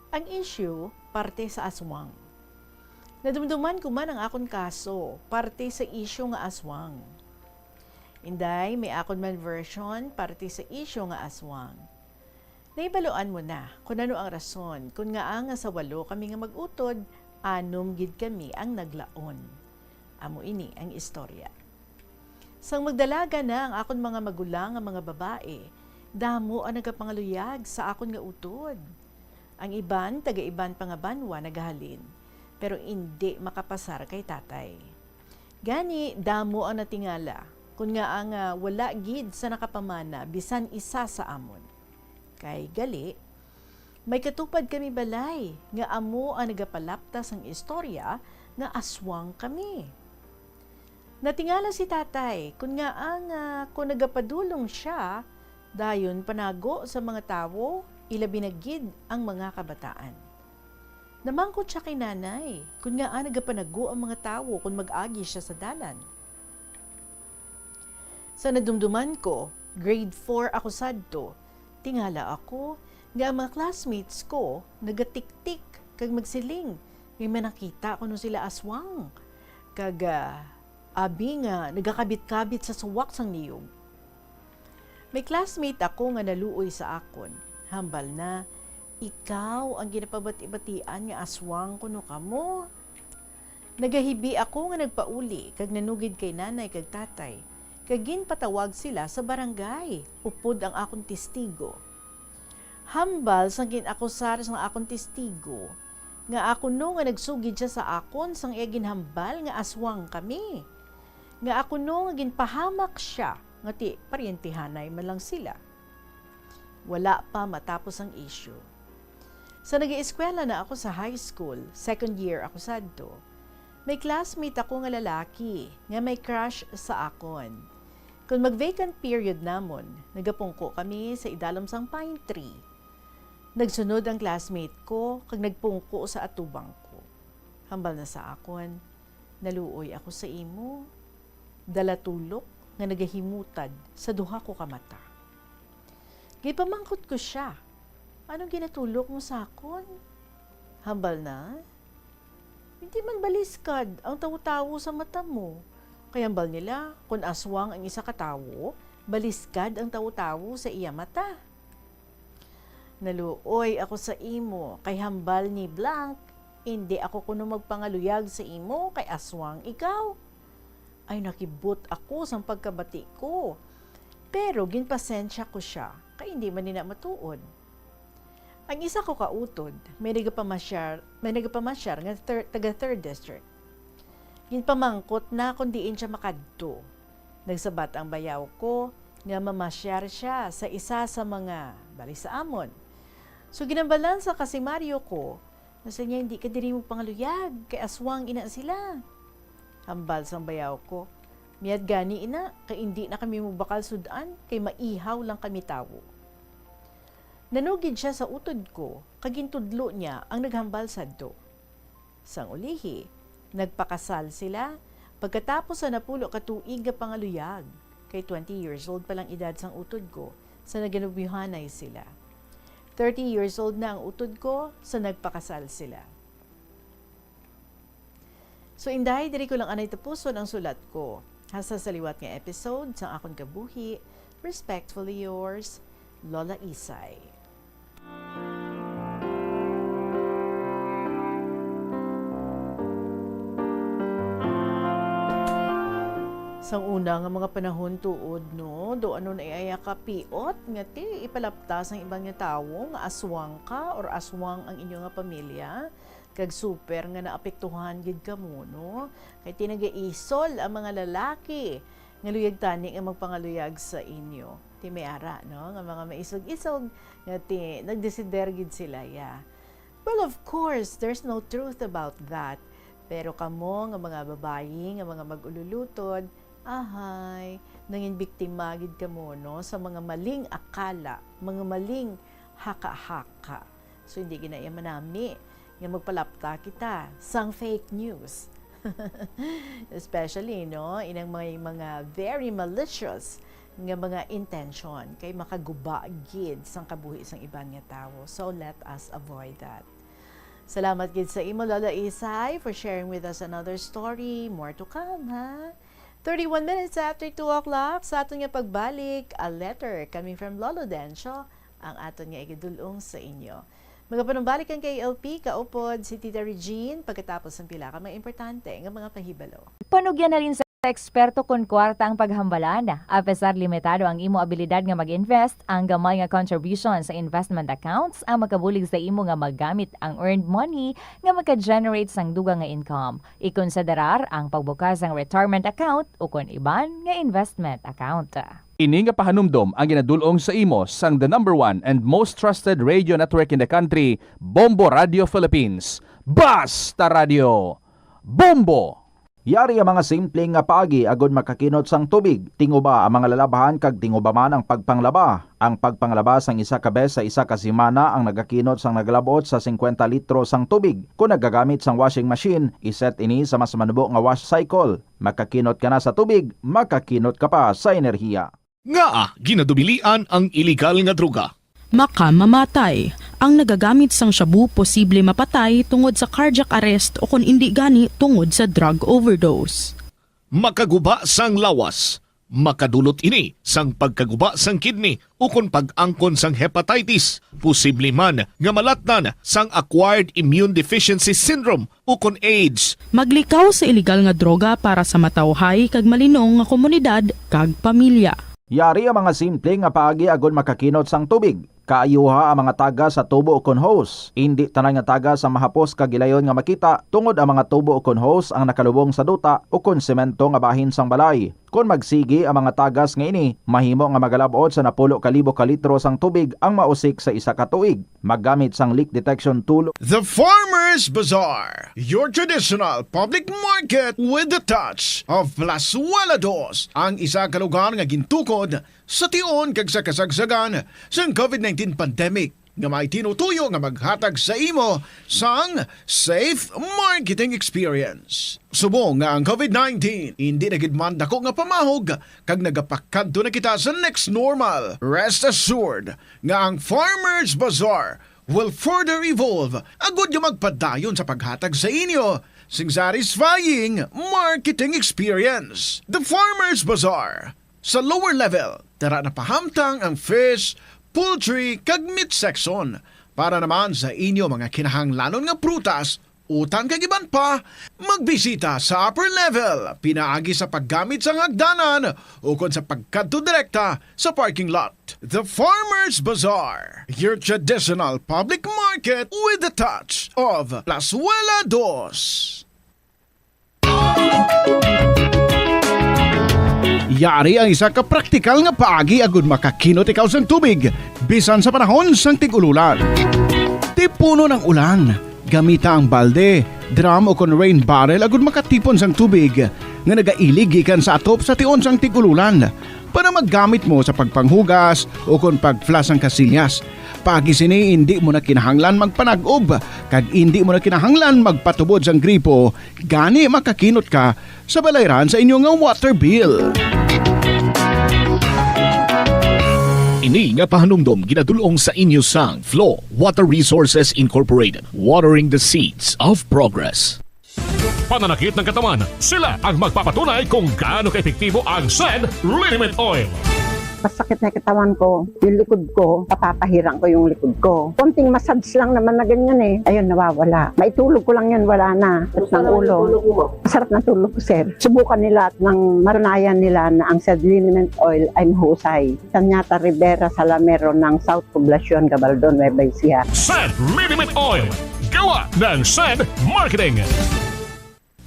ang issue parte sa aswang. Nadumduman ko man ang akon kaso parte sa issue nga aswang. Inday, may akon man version parte sa issue nga aswang. Nahibaluan mo na kon ano ang rason kon ngaa nga sa walo kami nga mag-utod, anom gid kami ang naglaon. Amo ini ang istorya. Sang magdalaga na ang akon mga magulang nga mga babayi, damo ang nagapangaluyag sa akon nga utod. Ang iban taga iban pa nga banwa nagahalin, pero indi makapasar kay tatay. Gani, damo ang natingala kon ngaa nga wala gid sa nakapamana bisan isa sa amon. Kay gali, may katupad kami balay nga amo ang nagapalapta sang istorya nga aswang kami. Natingala si tatay kon ngaa nga kon nagapadulong sia, dayon panago sa mga tawo, ilabi na gid ang mga kabataan. Namangkot sia kay nanay kon ngaa nagapanago ang mga tawo kon mag-agi sia sa dalan. Sa nadumduman ko, grade four ako sadto, tingala ako nga ang mga classmates ko nagatiktik kag magsiling nga may nakita kuno sila aswang, kag, ah, abi nga nagakabit-kabit sa suwak sang niyog. May classmate ako nga naluoy sa akon. Hambal na, "Ikaw ang ginapabati-batian nga aswang kuno kamo?" Nagahibi ako nga nagpauli kag nanugid kay nanay kag tatay, kag ginpatawag sila sa barangay upod ang akon testigo. Hambal sang gin-akusar sang akon testigo nga ako no nga nagsugid sia sa akon sang iya ginhambal nga aswang kami, nga ako no nga ginpahamak sia nga ti paryentehanay man lang sila. Wala pa matapos ang issue. Sa nag-ieskwela na ako sa high school, second year ako sadto, may classmate ako nga lalaki nga may crush sa akon. Kon mag-vacant period namon, nagapungko kami sa idalom sang pine tree. Nagsunod ang classmate ko kag nagpungko sa atubang ko. Hambal na sa akon, "Naluoy ako sa imo." Dala tulok nga nagahimutad sa duha ko ka mata. Gipamangkot ko sia, "Anong ginatulok mo sa akon?" Hambal na, "Hindi man baliskad ang tawo-tawo sa mata mo." Kay hambal nila, kon aswang ang isa ka tawo, baliskad ang tawo-tawo sa iya mata. "Naluoy ako sa imo, kay hambal ni blank, indi ako kuno magpangaluyag sa imo, kay aswang ikaw." Ay, nakibot ako sang pagkabati ko, pero ginpasensya ko sia, kay indi man ina matuod. Ang isa ko ka utod, may nagapamasyar, may nagapamasyar nga thir-, taga third district. Ginpamangkot na kon diin sia makadto. Nagsabat ang bayaw ko nga mamasyar sia sa isa sa mga balay sa amon. So, ginhambalan sa kasimaryo ko, nga sa niya, "Hindi ka diri magpangaluyag, kay aswang ina sila." Hambal sang bayaw ko, "Miyad gani ina, kay indi na kami mobakal sud-an, kay maihaw lang kami tawo." Nanugid sia sa utod ko, kag gintudlo niya ang naghambal sadto. Sang ulihi, nagpakasal sila pagkatapos sa napulo ka tuig nga pangaluyag, kay twenty years old pa lang edad sang utod ko sa naganobyohanay sila. Thirty years old na ang utod ko sa nagpakasal sila. So, Inday, diri ko lang anay tapuson ang sulat ko. Hasta sa liwat nga episode sang akon kabuhi, respectfully yours, Lola Isay. Sang una nga mga panahon tuod, no, do ano na iya kapiot nga ti ipalapta sang iban nga tawo nga aswang ka or aswang ang inyo nga pamilya, kag super nga naapektuhan gid kamo, no? Kay ti nagaisol ang mga lalaki nga luyag tani nga magpangaluyag sa inyo. Ti may ara, no, nga mga maisog-isog nga ti nagdesider gid sila, ya. Well, of course, there's no truth about that. Pero kamo nga mga babayi nga mga mag-ululutod, ahay, nangin biktima gid kamo, no, sa mga maling akala, mga maling haka-haka. So, hindi gid na iya manami nga magpalapta kita sang fake news. Especially, no, inang may mga very malicious nga mga intention kay makaguba gid sang kabuhi sang iban nga tawo. So, let us avoid that. Salamat gid sa imo, Lola Isay, for sharing with us another story. More to come, ha? Thirty-one minutes after two o'clock, sa aton nga pagbalik, a letter coming from Lolo Dencio, ang aton nga igadul-ong sa inyo. Magapanumbalik ang K L P, kaupod si Tita Regine, pagkatapos ng pila ka mga importante nga mga pahibalo. Panugyan na rin sa eksperto kon kwarta ang paghambalan. Apesar limitado ang imo abilidad nga mag-invest, ang gamay nga contribution sa investment accounts ang makabulig sa imo nga magamit ang earned money nga maka-generate sang dugang nga income. Ikonsiderar ang pagbukas sang retirement account ukon iban nga investment account. Ini nga pahanumdom ang ginadul-ong sa imo sang the number one and most trusted radio network in the country, Bombo Radio Philippines. Basta Radio, Bombo! Yari ang mga simple nga paagi agod makakinot sang tubig. Tinguba ang mga lalabhan kag tinguba man ang pagpanglaba. Ang pagpanglaba sang isa ka bes sa isa ka semana ang nagakinot sang nagalab-ot sa singkwenta litro sang tubig. Kon nagagamit sang washing machine, iset ini sa mas manubo nga wash cycle. Makakinot ka na sa tubig, makakinot ka pa sa enerhiya. Ngaa ginadubilian ang iligal nga droga? Makamamatay. Ang nagagamit sang shabu posible mapatay tungod sa cardiac arrest o kon indi gani tungod sa drug overdose. Makaguba sang lawas, makadulot ini sang pagkaguba sang kidney ukon pag-angkon sang hepatitis, posible man nga malatnan sang acquired immune deficiency syndrome ukon AIDS. Maglikaw sa iligal nga droga para sa matawhay kag malinong nga komunidad kag pamilya. Yari ang mga simple nga paagi agod makakinot sang tubig. Kaayuha ang mga tagas sa tubo ukon hose. Indi tanan nga tagas ang mahapos kag gilayon nga makita, tungod ang mga tubo ukon hose ang nakalubong sa duta ukon semento nga bahin sang balay. Kon magsigi ang mga tagas nga ini, mahimo nga magalab-ot sa napulo ka libo ka litro sang tubig ang mausik sa isa ka tuig. Maggamit sang leak detection tool. The Farmer's Bazaar, your traditional public market with the touch of Plazuela Dos, ang isa ka lugar nga gintukod sa tion kag sa kasagsagan sang COVID nineteen pandemic, nga may tinutuyo nga maghatag sa imo sang safe marketing experience. Subong nga ang COVID nineteen indi na gid man dako nga pamahog kag nagapakadto na kita sa next normal, rest assured nga ang Farmers Bazaar will further evolve agud nga magpadayon sa paghatag sa inyo sing satisfying marketing experience. The Farmers Bazaar. Sa lower level, tara na pahamtang ang fish, poultry, kag meat section. Para naman sa inyo mga kinahanglanon nga prutas, utan kag iban pa, magbisita sa upper level pinaagi sa paggamit sang hagdanan ukon sa pagkadto direkta sa parking lot. The Farmers Bazaar, your traditional public market with the touch of Plazuela Dos. Yari ang isa ka praktikal nga paagi agud makakinot ikaw sang tubig, bisan sa panahon sang tig-ululan. Tipunon ang ulan. Gamita ang balde, drum, ukon rain barrel agud makatipon sang tubig nga nagailig gikan sa atop sa tion sang tig-ululan para magamit mo sa pagpanghugas ukon pag-flush sang kasilyas. Paagi sini, indi mo na kinahanglan magpanag-ob kag indi mo na kinahanglan magpatubod sang gripo. Gani makakinot ka sa balayran sa inyo nga water bill. Ini nga pahanumdom ginadul-ong sa inyo sang Flow Water Resources Incorporated, watering the seeds of progress. Pananakit ng katawan, sila ang magpapatunay kung gaano kaepektibo ang Send Liniment Oil. Masakit na katawan ko, yung likod ko, papapahirang ko yung likod ko. Konting massage lang naman na ganyan eh. Ayun, nawawala. Maitulog ko lang yun, wala na. Sakit ng ulo. Sarap ng tulog ko, sir. Subukan nila at nang matunayan nila na ang Send Liniment Oil ay mahusay. Tanyata Rivera Salamero ng South Poblacion, Gabaldon, Nueva Ecija. Send Liniment Oil, gawa ng Send Marketing.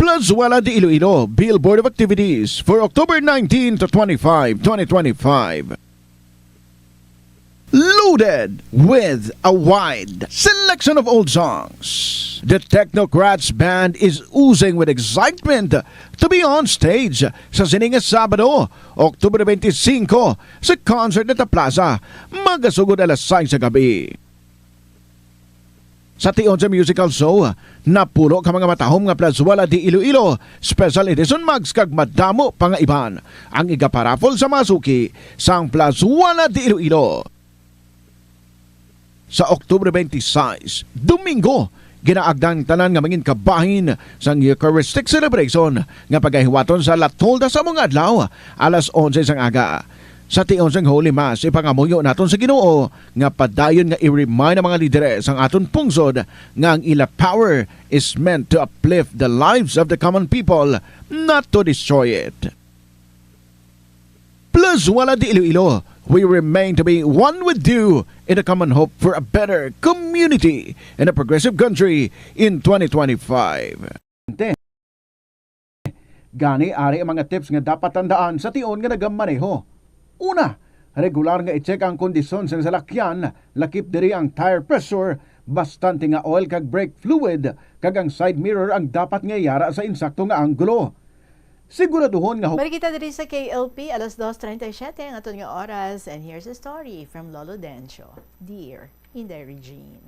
Plazuela de Iloilo, Billboard of Activities for October nineteen to twenty-five, twenty twenty-five. Loaded with a wide selection of old songs, the Technocrats Band is oozing with excitement to be on stage sa sini nga Sabado, October twenty-five, sa Concert Net Plaza, magasugod alas sais sa gabi. Sa tion sa musical show, napuno ka mga matahom nga Plazuela de Iloilo Special Edition mugs kag madamo pa nga iban ang igaparaffle sa mga suki sang Plazuela de Iloilo. Sa October twenty-six, Domingo, ginaagda ang tanan nga mangin kabahin sang Eucharistic Celebration nga pagahiwaton sa La Tolda sa mga adlaw, alas onse sang aga. Sa tion sang Holy Mass, ipangamuyo naton sa Ginoo nga padayon nga i-remind ang mga lideres sang aton pungsod nga ang ila power is meant to uplift the lives of the common people, not to destroy it. Plazuela de Iloilo, we remain to be one with you in a common hope for a better community and a progressive country in twenty twenty-five. Gani, ari ang mga tips nga dapat tandaan sa tion nga nagamaneho. Una, regular nga i-check ang kondisyon sang salakyan, lakip diri ang tire pressure, bastante nga oil kag brake fluid, kag ang side mirror ang dapat nga yara sa insakto nga anggulo. Siguraduhon nga hu- Balik kita diri sa K L P, alas dos treinta y siete ang aton nga oras, and here's a story from Lolo Dencio. Dear Inday Regine.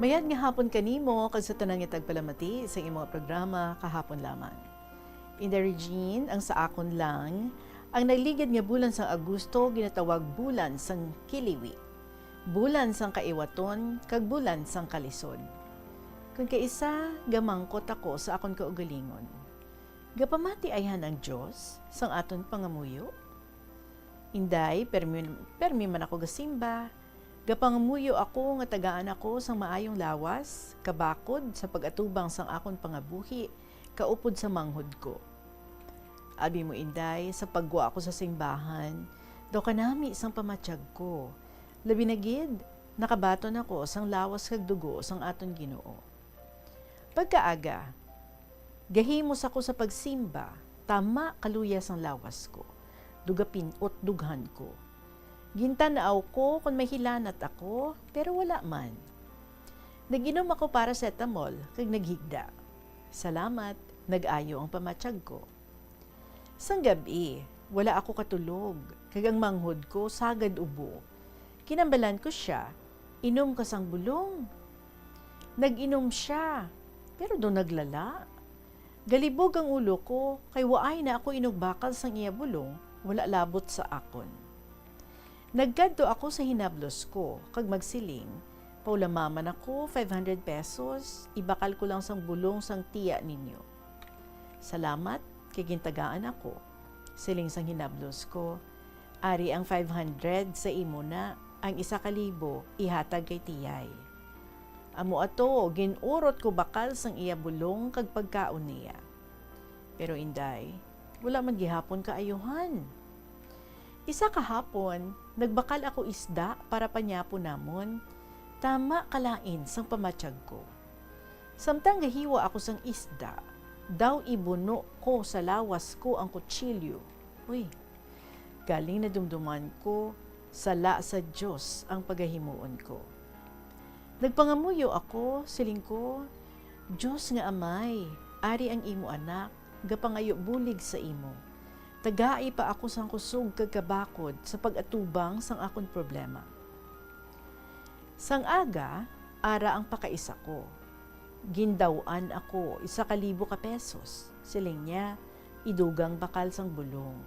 Mayad nga hapon kanimo kag sa tanan nga tagpalamati sa imong programa Kahapon Lamang. Inday Regine, ang sa akon lang, ang nagligad nga bulan sang Agosto ginatawag bulan sang kiliwi, bulan sang kaiwaton, kag bulan sang kalisod. Kon kaisa, gamangkot ako sa akon kaugalingon. Gapamati ayhan ang Dios sang aton pangamuyo? Inday, permi, permi man ako gasimba. Gapangamuyo ako nga tagaan ako sang maayong lawas, kabakod sa pag-atubang sang akon pangabuhi, kaupod sa manghod ko. Abi mo, Inday, sa paggwa ako sa simbahan, daw kanami sang pamatyag ko. Labi na gid, nakabaton ako sang lawas kag dugo sang aton Ginoo. Pagkaaga, gahimos ako sa pagsimba, tama kaluya sang lawas ko. Dugapin-ot dughan ko. Gintan-aw ko kon may hilanat ako, pero wala man. Nag-inom ako paracetamol kag naghigda. Salamat, nag-ayo ang pamatyag ko. Sang gab-i, wala ako katulog, kag ang manghod ko sagad ubo. Kinambalan ko sia, "Inom ka sang bulong." Nag-inom sia, pero daw naglala. Galibog ang ulo ko, kay waay na ako inugbakal sang iya bulong, wala labot sa akon. Nagkadto ako sa hinablos ko, kag magsiling, "Paulama man ako, five hundred pesos, ibakal ko lang sang bulong sang tiya ninyo." "Salamat, kay gintagaan ako," siling sang hinablos ko. "Ari ang five hundred sa imo na, ang isa ka libo ihatag kay tiyay." Amo ato, gin-urot ko bakal sang iya bulong kag pagkaon niya. Pero, Inday, wala man gihapon kaayuhan. Isa ka hapon, nagbakal ako isda para panyapon namon. Tama kalain sang pamatyag ko. Samtang gahiwa ako sang isda, daw ibuno ko sa lawas ko ang kutsilyo. Uy, galing nadumduman ko, sala sa Dios ang pagahimuon ko. Nagpangamuyo ako, siling ko, "Dios nga Amay, ari ang imo anak, gapangayo bulig sa imo. Tagai pa ako sang kusog kag kabakod sa pag-atubang sang akon problema." Sang aga, ara ang pakaisa ko. Gindaw-an ako isa ka libo ka pesos, siling niya, idugang bakal sang bulong.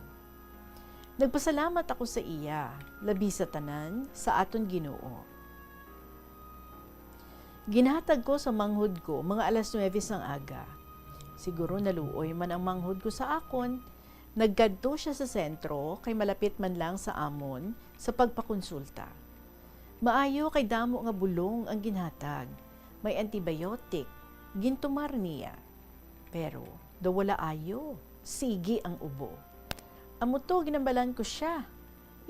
Nagpasalamat ako sa iya, labi sa tanan, sa aton Ginoo. Ginhatag ko sa manghod ko mga alas nuwebe sang aga. Siguro naluoy man ang manghod ko sa akon, nagkadto siya sa sentro kay malapit man lang sa amon sa pagpakonsulta. Maayo kay damo nga bulong ang ginhatag. May antibiotic, gintumar niya. Pero daw wala ayo, sige ang ubo. Amo to, ginambalan ko siya.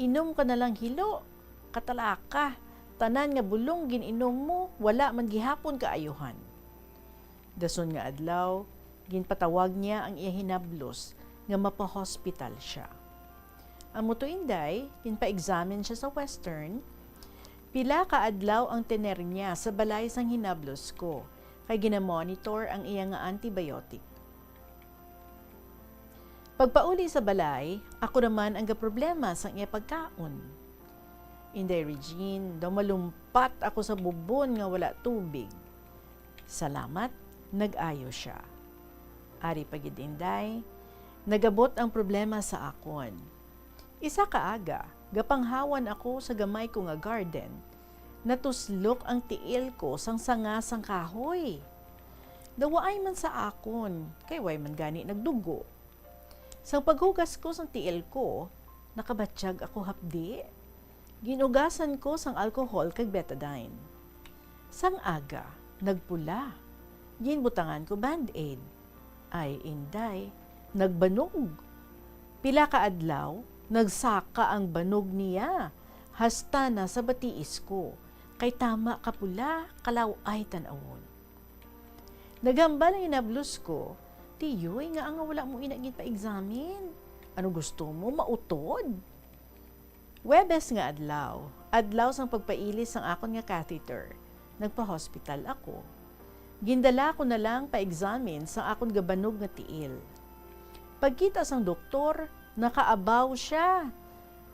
"Inom ka na lang hilo, katalaka. Tanan nga bulong gin-inom mo, wala man gihapon kaayuhan." Dason nga adlaw, ginpatawag niya ang iya hinablos nga mapahospital siya. Amo to, Inday, ginpa-examine siya sa Western. Pila ka adlaw ang tener niya sa balay sang hinablos ko, kay ginamonitor ang iya nga antibiotic. Pagpauli sa balay, ako naman ang gaproblema sang iya pagkaon. "Inday Regine, daw malumpat ako sa bubon nga wala tubig." Salamat, nag-ayo siya. Ari pa gid, Inday, nagabot ang problema sa akon. Isa ka aga, gapanghawan ako sa gamay ko nga garden. Natuslok ang tiil ko sang sanga sang kahoy. Daw waay man sa akon, kay way man gani nagdugo. Sang paghugas ko sang tiil ko, nakabatyag ako hapdi. Ginugasan ko sang alcohol kag betadine. Sang aga, nagpula. Ginbutangan ko band-aid. Ay, Inday, nagbanog. Pila ka adlaw, nagsaka ang banog niya, hasta na sa batiis ko, kay tama ka pula, kalaw-ay tan-awon. Naghambal ang hinablos ko, "Tiyoy, ngaa nga wala mo ina ginpa-examine? Ano gusto mo, mautod?" Huwebes nga adlaw, adlaw sang pagpailis sang akon nga catheter, nagpa-hospital ako. Gindala ko na lang pa-examine sang akon gabanog nga tiil. Pagkita sang doktor, nakaabaw siya.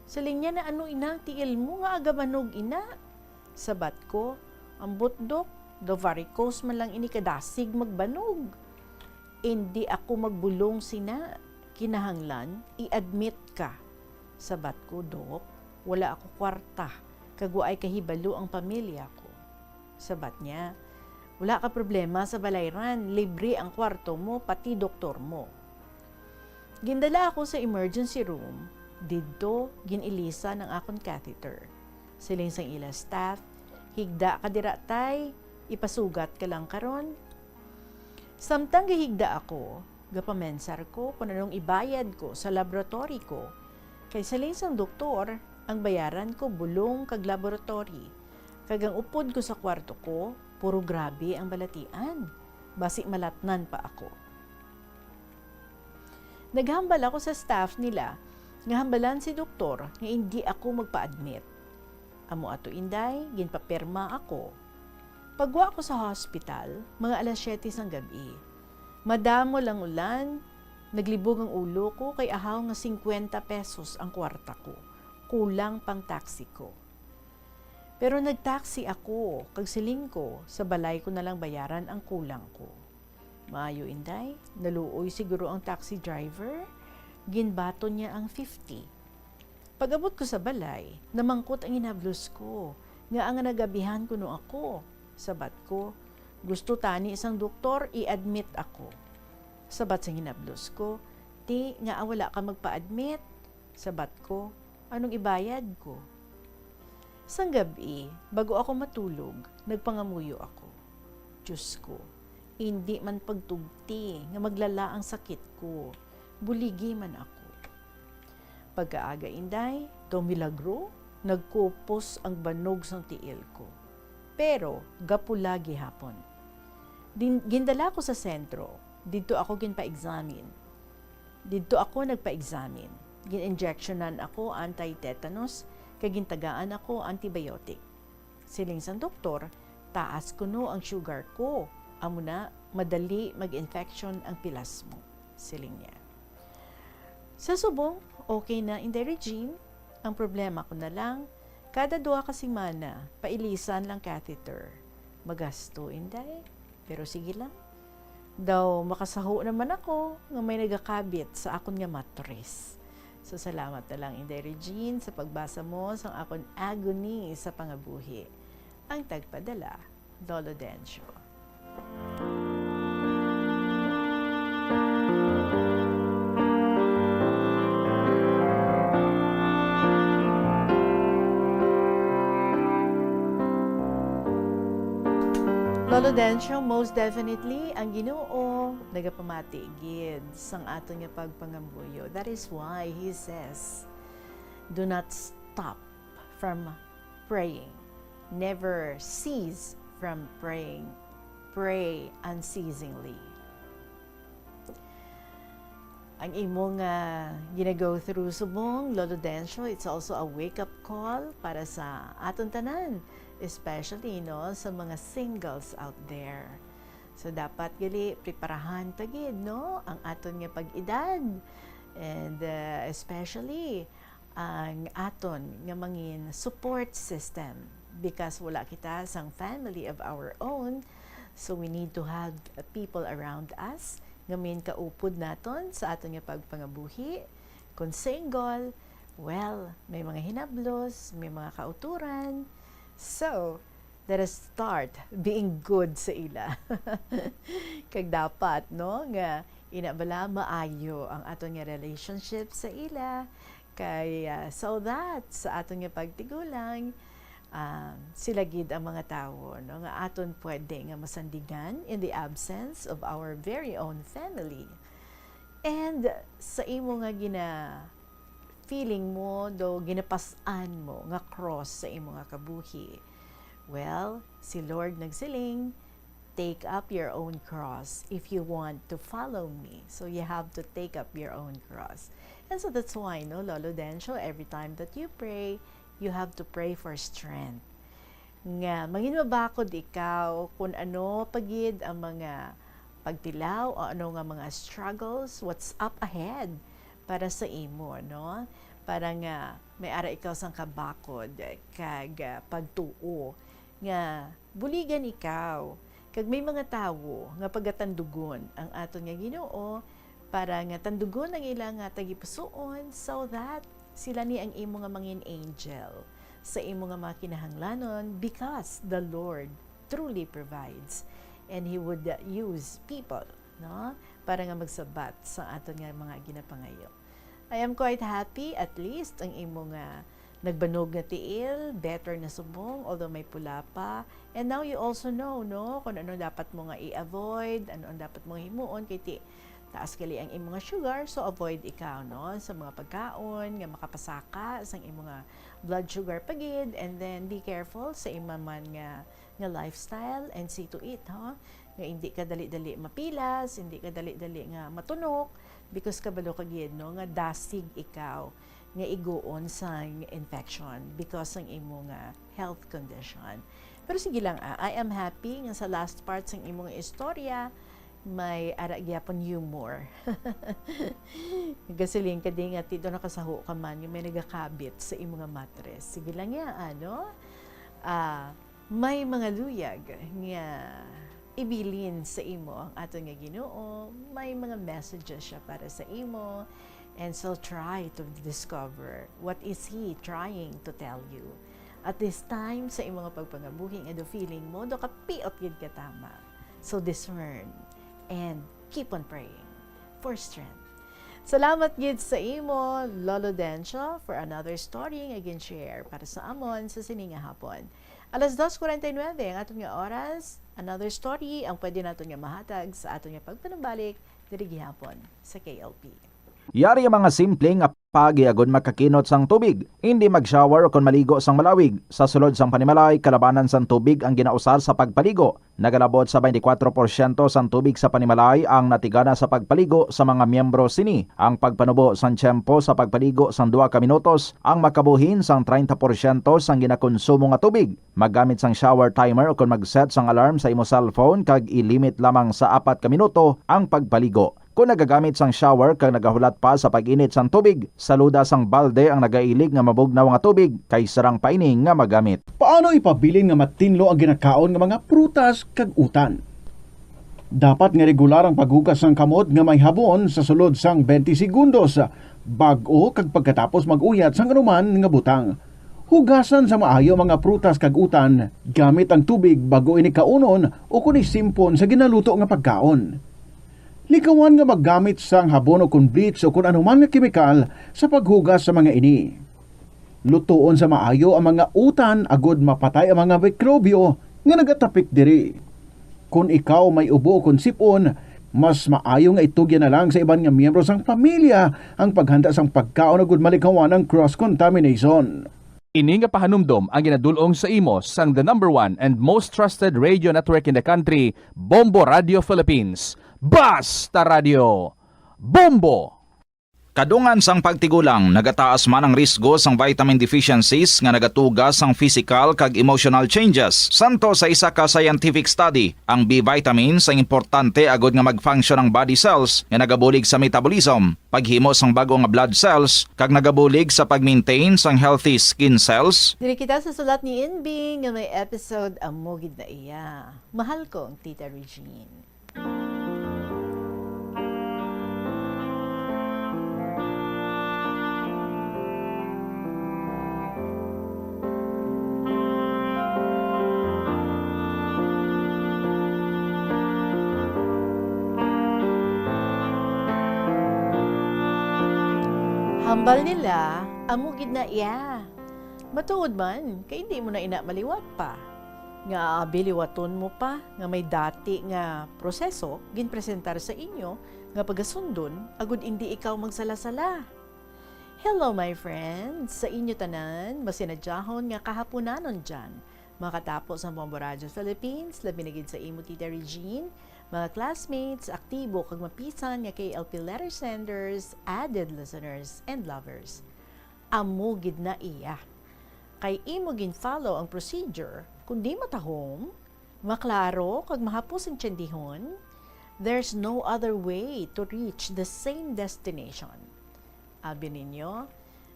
Siling niya, "Na ano ina ang tiil mo nga agabanog ina?" Sabat ko, "Ambot, Dok, daw varicose man lang ini kadasig magbanog." "Indi ako magbulong sina, kinahanglan i-admit ka." Sabat ko, "Dok, wala ako kwarta, kag waay kahibalo ang pamilya ko." Sabat niya, "Wala ka problema sa balayran, libre ang kwarto mo, pati doktor mo." Gindala ako sa emergency room, didto gin-ilisan ang akon catheter. Siling sang ila staff, "Higda ka dira, tay, ipasugat ka lang karon." Samtang gahigda ako, gapamensar ko kon anong ibayad ko sa laboratory ko, kay siling sang doktor, ang bayaran ko bulong kag laboratory, kag ang upod ko sa kwarto ko, puro grabe ang balatian. Basi malatnan pa ako. Naghambal ako sa staff nila nga hambalan si doktor nga indi ako magpa-admit. Amo ato, Inday, ginpapirma ako. Pagwa ko sa hospital, mga alas siyete sang gab-i. Madamol ang ulan, naglibog ang ulo ko kay ahaw nga singkwenta pesos ang kwarta ko, kulang pang taxi ko. Pero nagtaxi ako, kag siling ko, sa balay ko na lang bayaran ang kulang ko. Maayo, Inday, naluoy siguro ang taxi driver, ginbaton niya ang fifty. Pag-abot ko sa balay, namangkot ang hinablos ko, nga ang nagabihan kuno ako. Sabat ko, "Gusto tani sang doktor i-admit ako." Sabat sang hinablos ko, "Ti, ngaa wala ka magpa-admit?" Sabat ko, "Anong ibayad ko?" Sang gab-i, bago ako matulog, nagpangamuyo ako, "Diyos ko, indi man pagtugti nga maglala ang sakit ko, buligi man ako." Pagkaaga, Inday, daw milagro, nagkupos ang banog sang tiil ko. Pero gapula gihapon. Din-, gindala ko sa sentro, didto ako ginpa-examine. Didto ako nagpa-examine. Gin-injectionan ako anti-tetanus, kag gintagaan ako antibiotic. Siling sang doktor, taas kuno ang sugar ko. Amo na, madali mag-infection ang pilas mo," siling niya. Sa subong, "Okay na, Inday Regine. Ang problema ko na lang, kada duha ka semana, pailisan lang catheter. Magasto, Inday. Pero sige lang. Daw makasaho naman ako nga may nagakabit sa akon nga matres." So, salamat na lang, Inday Regine, sa pagbasa mo sang akon agony sa pangabuhi. Ang tagpadala, Lolo Dencio. Lolo Dencio, most definitely, ang Ginoo nagapamati gid sang aton nga pagpangamuyo. That is why He says, "Do not stop from praying. Never cease from praying. Pray unceasingly." Ang imo nga gina-go through subong, Lolo Dencio, it's also a wake-up call para sa aton tanan, especially, no, sa mga singles out there. So, dapat gali preparahan ta gid, no, ang aton nga pag-edad, and, uh, especially ang aton nga mangin support system, because wala kita sang family of our own. So, we need to have, uh, people around us nga main kaupod naton sa aton nga pagpangabuhi. Kung single, well, may mga hinablos, may mga kauturan. So, let us start being good sa ila. Kag dapat, no, nga ina bala maayo ang aton nga relationship sa ila. Kay, ah, so that sa aton nga pagtigulang, ah, sila gid ang mga tawo, no, nga aton pwede nga masandingan in the absence of our very own family. And sa imo nga gina-, feeling mo, do ginapas-an mo nga cross sa imo nga kabuhi, well, si Lord nagsiling, "Take up your own cross if you want to follow me." So, you have to take up your own cross. And so that's why, no, Lolo Dencio, every time that you pray, you have to pray for strength. Nga, mangin mabakod ikaw kung ano pa gid ang mga pagtilaw o ano nga mga struggles, what's up ahead para sa imo, no? Para nga may ara ikaw sang kabakod kag, ah, pagtuo nga buligan ikaw. Kag may mga tawo nga pagatandugon ang aton nga Ginoo para nga tandugon ang ila nga tagipusoon, so that sila ni ang imo nga mangin angel sa imo nga mga kinahanglanon, because the Lord truly provides, and He would, uh, use people, no, para nga magsabat sa aton nga mga ginapangayo. I am quite happy, at least ang imo nga nagbanog nga tiil, better na subong, although may pula pa. And now you also know, no, kung ano dapat mo nga i-avoid, ano ang dapat mong himuon, kay ti-, taas gali ang imo nga sugar, so avoid ikaw, no, sa mga pagkaon nga makapasaka sang imo nga blood sugar pa gid, and then be careful sa imo man nga, nga lifestyle and see to it, ha, nga hindi ka dali-dali mapilas, hindi ka dali-dali nga matunok, because kabalo ka gid, no, nga dasig ikaw nga iguon sang infection because sang imo nga health condition. Pero sige lang, ah, I am happy nga sa last part sang imo nga istorya, may ara gyapon humor. Gasiling ka di nga, ti, do nakasaho ka man nga may nagakabit sa imo nga matres. Sige lang ya, ano? Ah, may mga luyag nga ibilin sa imo ang aton nga Ginoo, may mga messages siya para sa imo, and so try to discover what is He trying to tell you at this time sa imo nga pagpangabuhi nga do feeling mo do kapiot gid ka tama. So discern and keep on praying for strength. Salamat gid sa imo, Lolo Dencio, for another story nga gin-share para sa amon sa sini nga hapon. Alas dos cuarenta y nueve ang aton nga oras. Another story ang pwede naton nga mahatag sa aton nga pagpanumbalik diri gihapon sa K L P. Yari ang mga simple nga paagi agud makakinot sang tubig. Hindi mag-shower o kon maligo sang malawig. Sa sulod sang panimalay, kalabanan sang tubig ang ginausar sa pagpaligo. Nagalabot sa twenty-four porsyento sang tubig sa panimalay ang natigana sa pagpaligo sa mga miyembro sini. Ang pagpanubo sang tiyempo sa pagpaligo sang duha ka minutos ang makabuhin sang treinta porsyento sang ginakonsumo nga tubig. Maggamit sang shower timer o kon mag-set sang alarm sa imo cellphone kag i-limit lamang sa apat ka minuto ang pagpaligo. Kon nagagamit sang shower kag nagahulat pa sa pag-init sang tubig, saluda sang balde ang nagailig nga mabugnaw nga tubig kay sarang pa ini nga magamit. Paano ipabilin nga matinlo ang ginakaon nga mga prutas kag utan? Dapat nga regular ang paghugas sang kamot nga may habon sa sulod sang twenty segundos, bag-o kag pagkatapos mag-uyat sang anuman nga butang. Hugasan sa maayo ang mga prutas kag utan gamit ang tubig bag-o ini kaunon o kon isimpon sa ginaluto nga pagkaon. Likawan nga maggamit sang habon o kon bleach o kon anuman nga kemikal sa paghugas sa mga ini. Lutoon sa maayo ang mga utan agod mapatay ang mga mikrobyo nga nagatapik diri. Kon ikaw may ubo o kon sip-on, mas maayo nga itugyan na lang sa iban nga miyembro sang pamilya ang paghanda sang pagkaon agod malikawan ang cross contamination. Ini nga pahanumdom ang ginadul-ong sa imo sang the number one and most trusted radio network in the country, Bombo Radio Philippines. Basta Radio Bombo! Kadungan sang pagtigulang, nagataas man ang risgo sang vitamin deficiencies nga nagatuga sang physical kag emotional changes. Santo sa isa ka scientific study, ang B vitamins ang importante agod nga mag-function ang body cells nga nagabulig sa metabolism, paghimo sang bag-o nga blood cells, kag nagabulig sa pag-maintain sang healthy skin cells. Diri kita sa sulat ni Inbing nga may episode Amo Gid Na Iya. Mahal ko ang Tita Regine. Hambal nila, amo gid na iya. Matuod man, kay indi mo na ina maliwat pa. Nga biliwaton mo pa nga may dati nga proseso ginpresentar sa inyo nga pagasundon agud indi ikaw magsala-sala. Hello, my friends! Sa inyo tanan, masinadyahon nga kahapunanon dyan. Makatapo sa Bombo Radio Philippines, labi na gid sa imo, Tita Regine, mga classmates, aktibo kag mapisan nga K L P letter senders, avid listeners, and lovers. Amo gid na iya. Kay imo gin-follow ang procedure, kundi matahom, maklaro kag mahapos intiendihon, there's no other way to reach the same destination. Abi ninyo,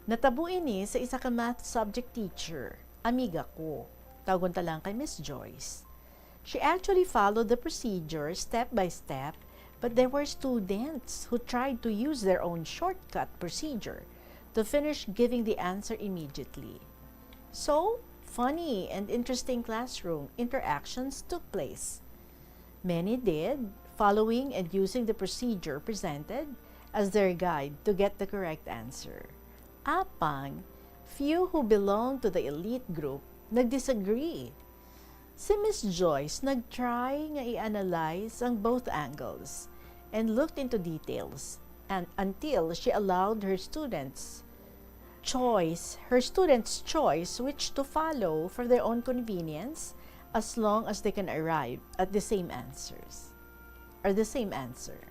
natabo ini sa isa ka math subject teacher, amiga ko. Tawgon ta lang kay Miss Joyce. She actually followed the procedure step by step, but there were students who tried to use their own shortcut procedure to finish giving the answer immediately. So, funny and interesting classroom interactions took place. Many did, following and using the procedure presented as their guide to get the correct answer. Apang, few who belong to the elite group nagdisagree. Si Miss Joyce nag-try nga i-analyze ang both angles and looked into details and until she allowed her students choice, her students choice which to follow for their own convenience as long as they can arrive at the same answers or the same answer.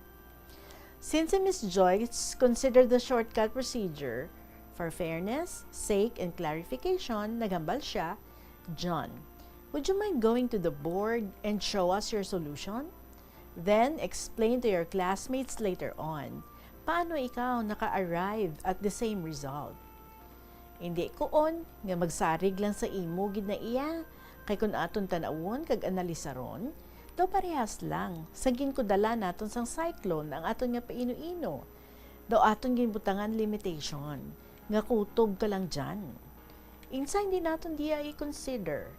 Since si Miss Joyce considered the shortcut procedure, for fairness, sake, and clarification, naghambal siya, "John, would you mind going to the board and show us your solution? Then explain to your classmates later on paano ikaw naka-arrive at the same result." Indi kuon nga magsarig lang sa imo gid na iya, kay kun aton tan-awon kag analisaron, daw parehas lang sa ginkudala naton sang cyclone ang aton nga paino-ino. Daw aton ginbutangan limitation, nga kutob ka lang dyan. Insa hindi naton diya i-consider?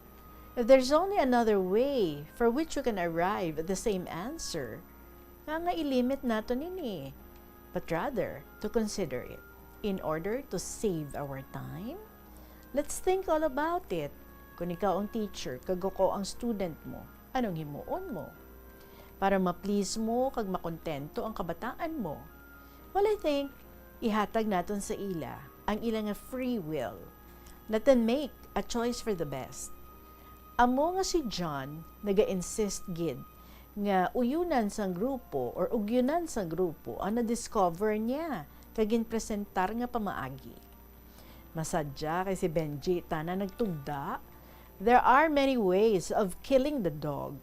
If there's only another way for which we can arrive at the same answer, nga nga i-limit naton ini, but rather to consider it. In order to save our time, let's think all about it. Kung ikaw ang teacher kag ako ang student mo, anong himuon mo? Para ma-please mo kag makontento ang kabataan mo? Well, I think Ihatag naton sa ila ang ila nga free will. Let them make a choice for the best. Amo nga si John naga-insist gid nga uyunan sang grupo or ugyunan sang grupo ang na-discover niya kag ginpresentar nga pamaagi. Masadya kay si Benji tana nagtugda, "There are many ways of killing the dog."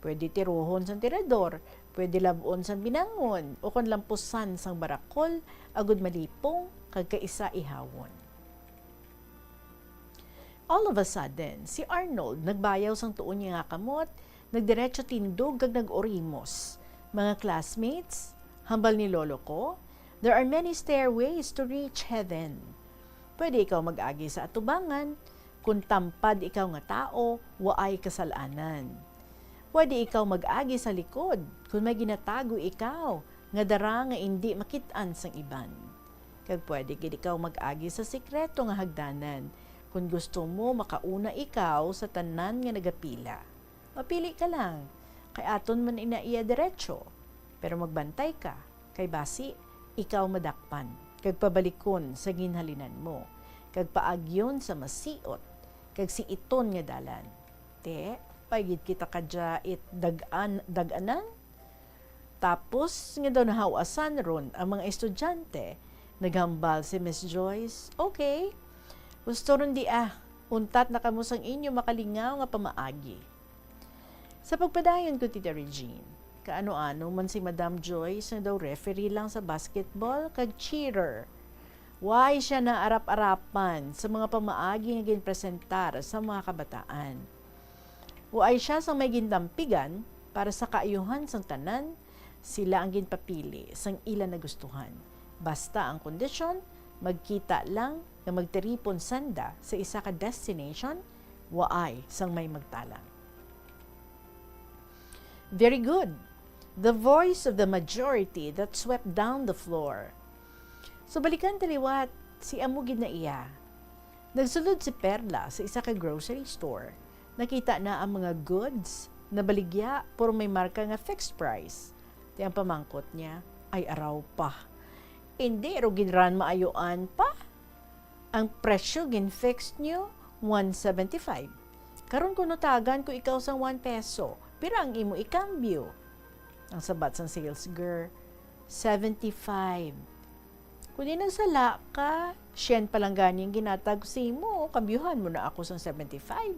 Pwede tiruhon sang tirador, pwede lab-on sang binangon, o kon lampusan sang barakol agud malipong kag kaisa ihawon. All of a sudden, si Arnold nagbayaw sang tuo niya nga kamot, nagdiretso tindog kag nag-orimos, "Mga classmates, hambal ni lolo ko, there are many stairways to reach heaven. Pwede ikaw mag-agi sa atubangan. Kon tampad ikaw nga tawo, waay kasal-anan. Pwede ikaw mag-agi sa likod kon may ginatago ikaw nga dara nga indi makit-an sang iban. Kag pwede gid ikaw mag-agi sa sikreto nga hagdanan kon gusto mo makauna ikaw sa tanan nga nagapila. Mapili ka lang, kay aton man ina iya diretso. Pero magbantay ka, kay basi ikaw madakpan, kag pabalikon sa ginhalinan mo, kag paagyon sa masiot, kag siiton nga dalan." Te, paigid kita kadya it dag-an, dag-anan? Tapos nga daw nahaw-asan ron ang mga estudyante, naghambal si Miss Joyce, "Okay, gusto ron di ah, untat na kamo sang inyo makalingaw nga pamaagi." Sa pagpadayon ko, Tita Regine, kaano-ano man si Madam Joyce nga daw referee lang sa basketball kag cheerer. Way siya naarap-arapan sa mga pamaagi nga ginpresentar sa mga kabataan. Way siya sang may gindampigan para sa kaayuhan sang tanan, sila ang ginpapili sang ila nagustuhan. Basta ang kondisyon, magkita lang nga magtiripon sanda sa isa ka destination, waay sang may magtalang. Very good. The voice of the majority that swept down the floor. So, balikan ta liwat, si amo gid na iya. Nagsulod si Perla sa isa ka grocery store. Nakita na ang mga goods, nabaligya, pero may marka nga fixed price. Ti ang pamangkot niya, "Ay, araw pa. Indi ro gid ran maayuan pa? Ang presyo gin-fix niyo, one seventy-five. Karon kung nutagan ko ikaw sang one peso, pira ang imo ikambyo?" Ang sabat sang sales girl, "Seventy-five." "Kundi nagsala ka, syen pa lang gani ang ginatag ko sa imo, kambyuhan mo na ako sang seventy-five.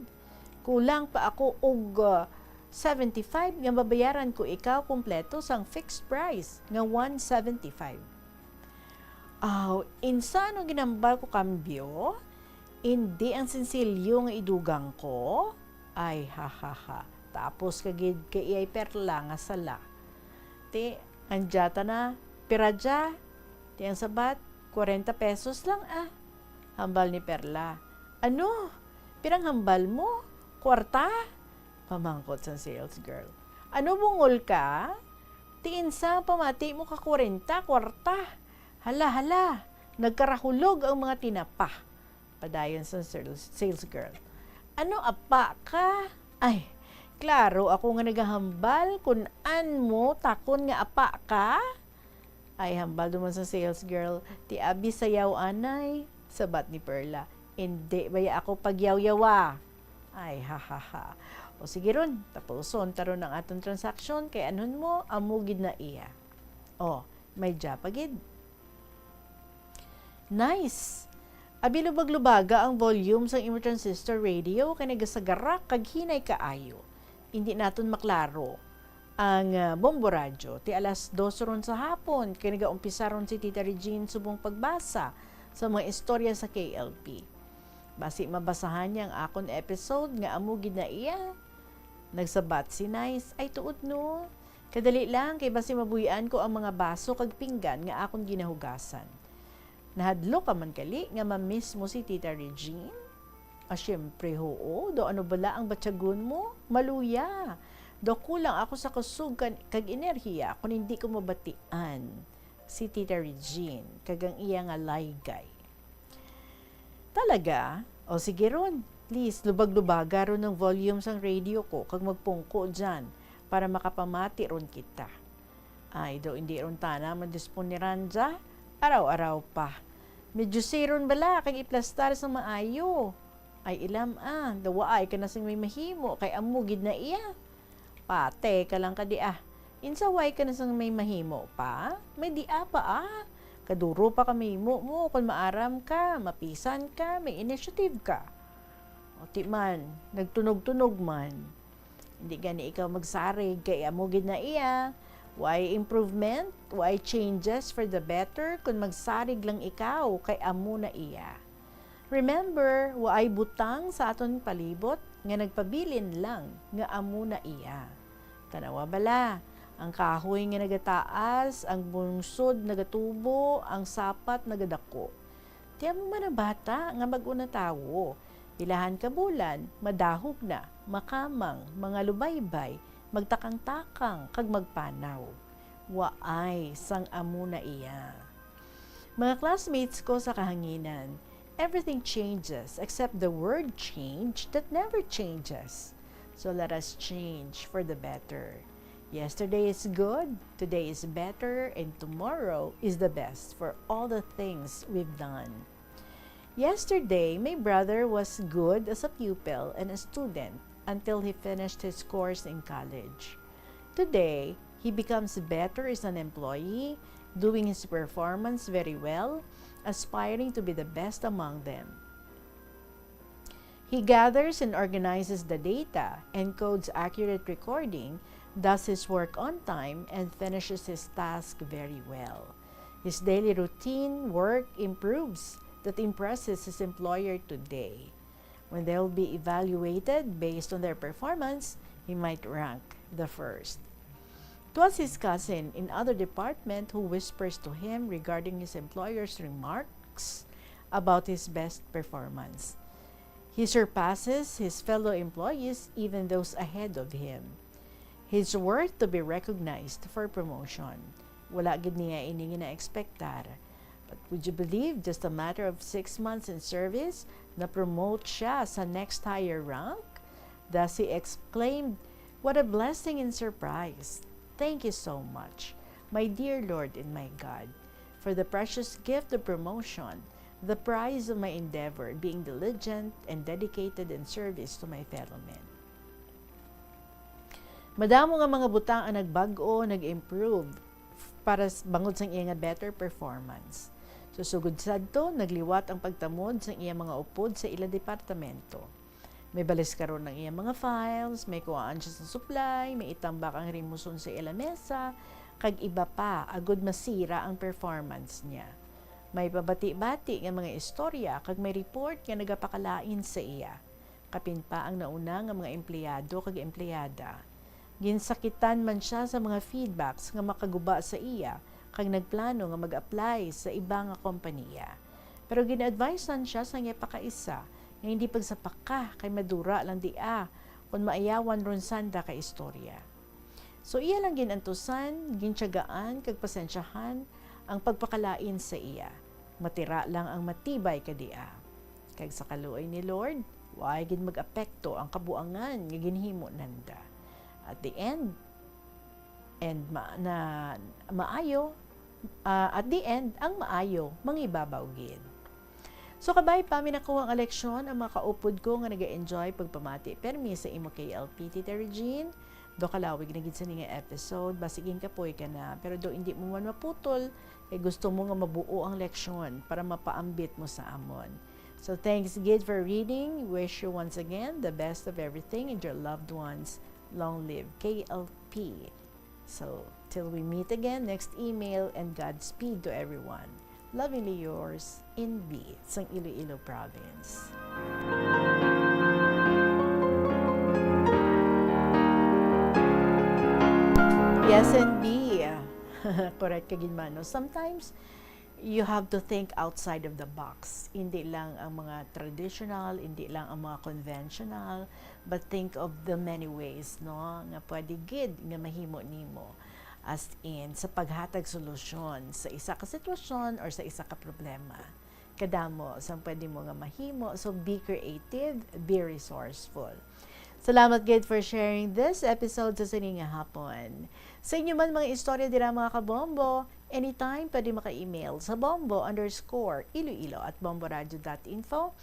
Kulang pa ako og, ah, seventy-five nga mabayaran ko ikaw kompleto sang fixed price nga one seventy-five." "Aw, insano ginambal ko kambyo? Indi ang sinsilyo nga idugang ko? Ay, ha, ha, ha. Tapos ka gid kay iyay Perla nga sala." Ti, ang dya ta na, "Pira dya?" Ti ang sabat, "Kwarenta pesos lang, ah." Hambal ni Perla, "Ano? Pirang hambal mo? Kwarta?" Pamangkot sang sales girl, "Ano, bungol ka? Ti insa pamati mo ka kwarenta, kwarta? Hala, hala, nagkarahulog ang mga tinapa." Padayon sang sales, sales girl, "Ano, apa ka? Ay, klaro ako nga nagahambal kun an mo takon nga apa ka." Ay, hambal duman sang sales girl, "Ti abi sayaw anay." Sabat ni Perla, "Indi baya ako pagyawyawa." Ay, ha, ha, ha. O sige ron, tapuson ta ron ang aton transaksyon, kay anhon mo, amo gid na iya. O, may dya pa gid. Nice! Abi, lubag-lubaga ang volume sang imo transistor radio, kay nagasagarak kag hinay kaayo. Indi naton maklaro ang, ah, Bombo Radyo ti alas dos ron sa hapon, kay nagaumpisa ron si Tita Regine subong pagbasa sa mga istorya sa K L P. Basi mabasahan niya ang akon episode nga amo gid na iya. Nagsabat si Nice, "Ay, tuod, no? Kadali lang, kay basi mabuy-an ko ang mga baso kag pinggan nga akon ginahugasan." Nahadlok ka man gali nga ma-miss mo si Tita Regine? Ah, siyempre, huo. Daw ano bala ang batyagon mo? Maluya. Daw kulang ako sa kusog kan-, kag enerhiya kon hindi ko mabatian si Tita Regine kag ang iya nga laygay. Talaga? O sige ron, please, lubag-lubaga ron ang volume sang radio ko kag magpungko dyan para makapamati ron kita. Ay, daw indi ron tana mandispon ni Ranja. Araw-araw pa. Medyo siron bala kag iplastar sa maayo. Ay, ilam, ah, daw waay ka na sing may mahimo kay amo gid na iya. Pate ka lang ka di, ah. Insaway ka na sang may mahimo pa? May di, ah, pa, ah. Kaduro pa ka mahimo mo kon maaram ka, mapisan ka, may initiative ka. O, ti man, nagtunog-tunog man. Hindi gani ikaw magsarig kay amo gid na iya. Why improvement? Why changes for the better kung magsarig lang ikaw kay amo na iya? Remember, waay butang sa aton palibot nga nagpabilin lang nga amo na iya. Tanawa bala, ang kahoy nga nagataas, ang bungsod nagatubo, ang sapat nagadako. Ti amo man ang bata nga bag-o na tawo. Ilahan ka bulan, madahog na, makamang, mangalubaybay, magtakang-takang, kag magpanaw. Waay sang amo na iya. Mga classmates ko sa kahanginan, everything changes except the word change that never changes. So let us change for the better. Yesterday is good, today is better, and tomorrow is the best for all the things we've done. Yesterday, my brother was good as a pupil and a student until he finished his course in college. Today, he becomes better as an employee, doing his performance very well, aspiring to be the best among them. He gathers and organizes the data, encodes accurate recording, does his work on time, and finishes his task very well. His daily routine work improves that impresses his employer today. When they will be evaluated based on their performance, he might rank the first. 'Twas his cousin in other department who whispers to him regarding his employer's remarks about his best performance. He surpasses his fellow employees, even those ahead of him. He's worth to be recognized for promotion. Wala gid niya ini nga na-expectar. But would you believe, just a matter of six months in service, na-promote siya sa next higher rank? Thus he exclaimed, "What a blessing and surprise! Thank you so much, my dear Lord and my God, for the precious gift of promotion, the prize of my endeavor, being diligent and dedicated in service to my fellow men." Madamo nga mga butang ang nagbag-o, nag-improve para s-, bangod sang iya nga better performance. Susugod sadto, nagliwat ang pagtamod sang iya mga upod sa ila departamento. May balis karon ang iya mga files, may kuhaan siya sa supply, may itambak ang rimuson sa iya lamesa, kag iba pa, agud masira ang performance niya. May pabati-bati nga mga istorya kag may report nga nagapakalain sa iya. Kapin pa ang nauna nga mga empleyado kag empleyada. Ginsakitan man sia sa mga feedbacks nga makaguba sa iya, kag nagplano nga mag-apply sa iba nga kompanya. Pero gin-advisean sia sang iya pakaisa nga hindi pagsapaka kay madura lang dia kon maayawan run sanda ka istorya. So, iya lang gin-antusan, gintiyagaan, kag pasensyahan ang pagpakalain sa iya. Matira lang ang matibay ka dia. Kag sa kaluoy ni Lord, waay gid mag-apekto ang kabuangan nga ginhimo nanda. At the end, and ma-, na, maayo, ah, at the end, ang maayo, mangibabaw gid. So, kabay pa, may nakuha nga leksyon ang mga kaupod ko nga nag-enjoy pagpamati permi sa imo K L P, Tita Regine. Do kalawig na gid sa ni nga episode, basig ginkapoy ka na, pero do hindi mo man maputol, kay gusto mo nga mabuo ang leksyon para mapaambit mo sa amon. So, thanks gid for reading. Wish you once again the best of everything and your loved ones. Long live K L P. So, till we meet again, next email, and Godspeed to everyone. Lovingly yours, N B, sang Iloilo Province. Yes, N B. Correct ka gid, mano. Sometimes, you have to think outside of the box. Hindi lang ang mga traditional, hindi lang ang mga conventional, but think of the many ways, no, nga pwede gid nga mahimo nimo. As in, sa paghatag solusyon sa isa ka sitwasyon or sa isa ka problema. Kadamo sang pwede mo nga mahimo, so be creative, be resourceful. Salamat gid for sharing this episode sa sini nga hapon. Sa inyo man mga istorya dira, mga kabombo, anytime pwede maka-email sa bombo underscore iloilo at bomboradio dot info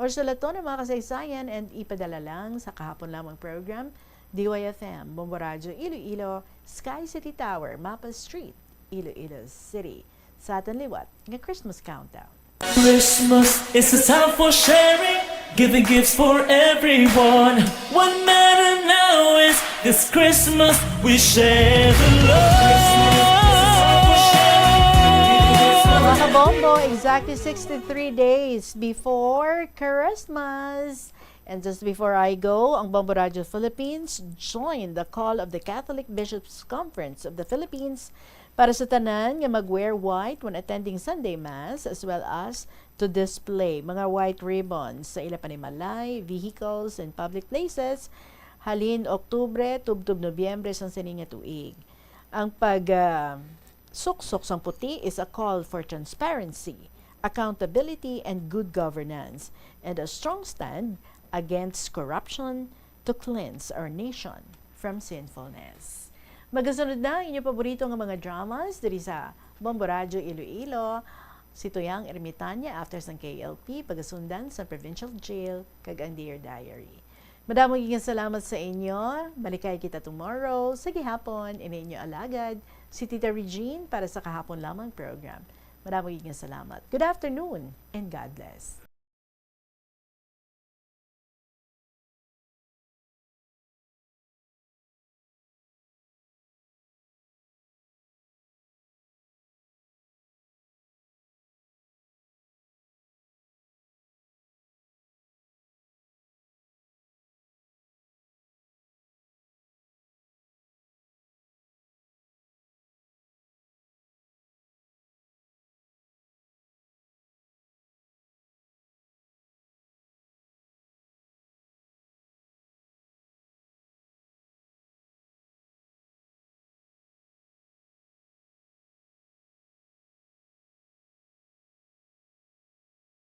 or sulaton ang mga kasaysayan and ipadala lang sa Kahapon Lamang Program, D Y F M, Bombo Radyo Iloilo, Sky City Tower, Mapa Street, Iloilo City. Sa aton liwat nga Christmas countdown. Christmas is a time for sharing, giving gifts for everyone. What matter now is this Christmas we share the love. Mga kabombo, exactly sixty-three days before Christmas. And just before I go, ang Bombo Radio Philippines joined the call of the Catholic Bishops' Conference of the Philippines para sa tanan nga mag-wear white when attending Sunday Mass, as well as to display mga white ribbons sa ila panimalay, vehicles, and public places halin Oktubre tubtob Nobyembre sang sini nga tuig. Ang pag, ah, suksok sang puti is a call for transparency, accountability, and good governance, and a strong stand against corruption to cleanse our nation from sinfulness. Magasunod na ang inyo paborito nga mga dramas diri sa Bombo Radyo Iloilo, si Tuyang Ermitanya after sang K L P, pagasundan sa Provincial Jail, kag ang Dear Diary. Madamo gid nga salamat sa inyo. Malikay kita tomorrow sa gihapon. Ini inyo alagad, si Tita Regine para sa Kahapon Lamang program. Madamo gid nga salamat. Good afternoon and God bless.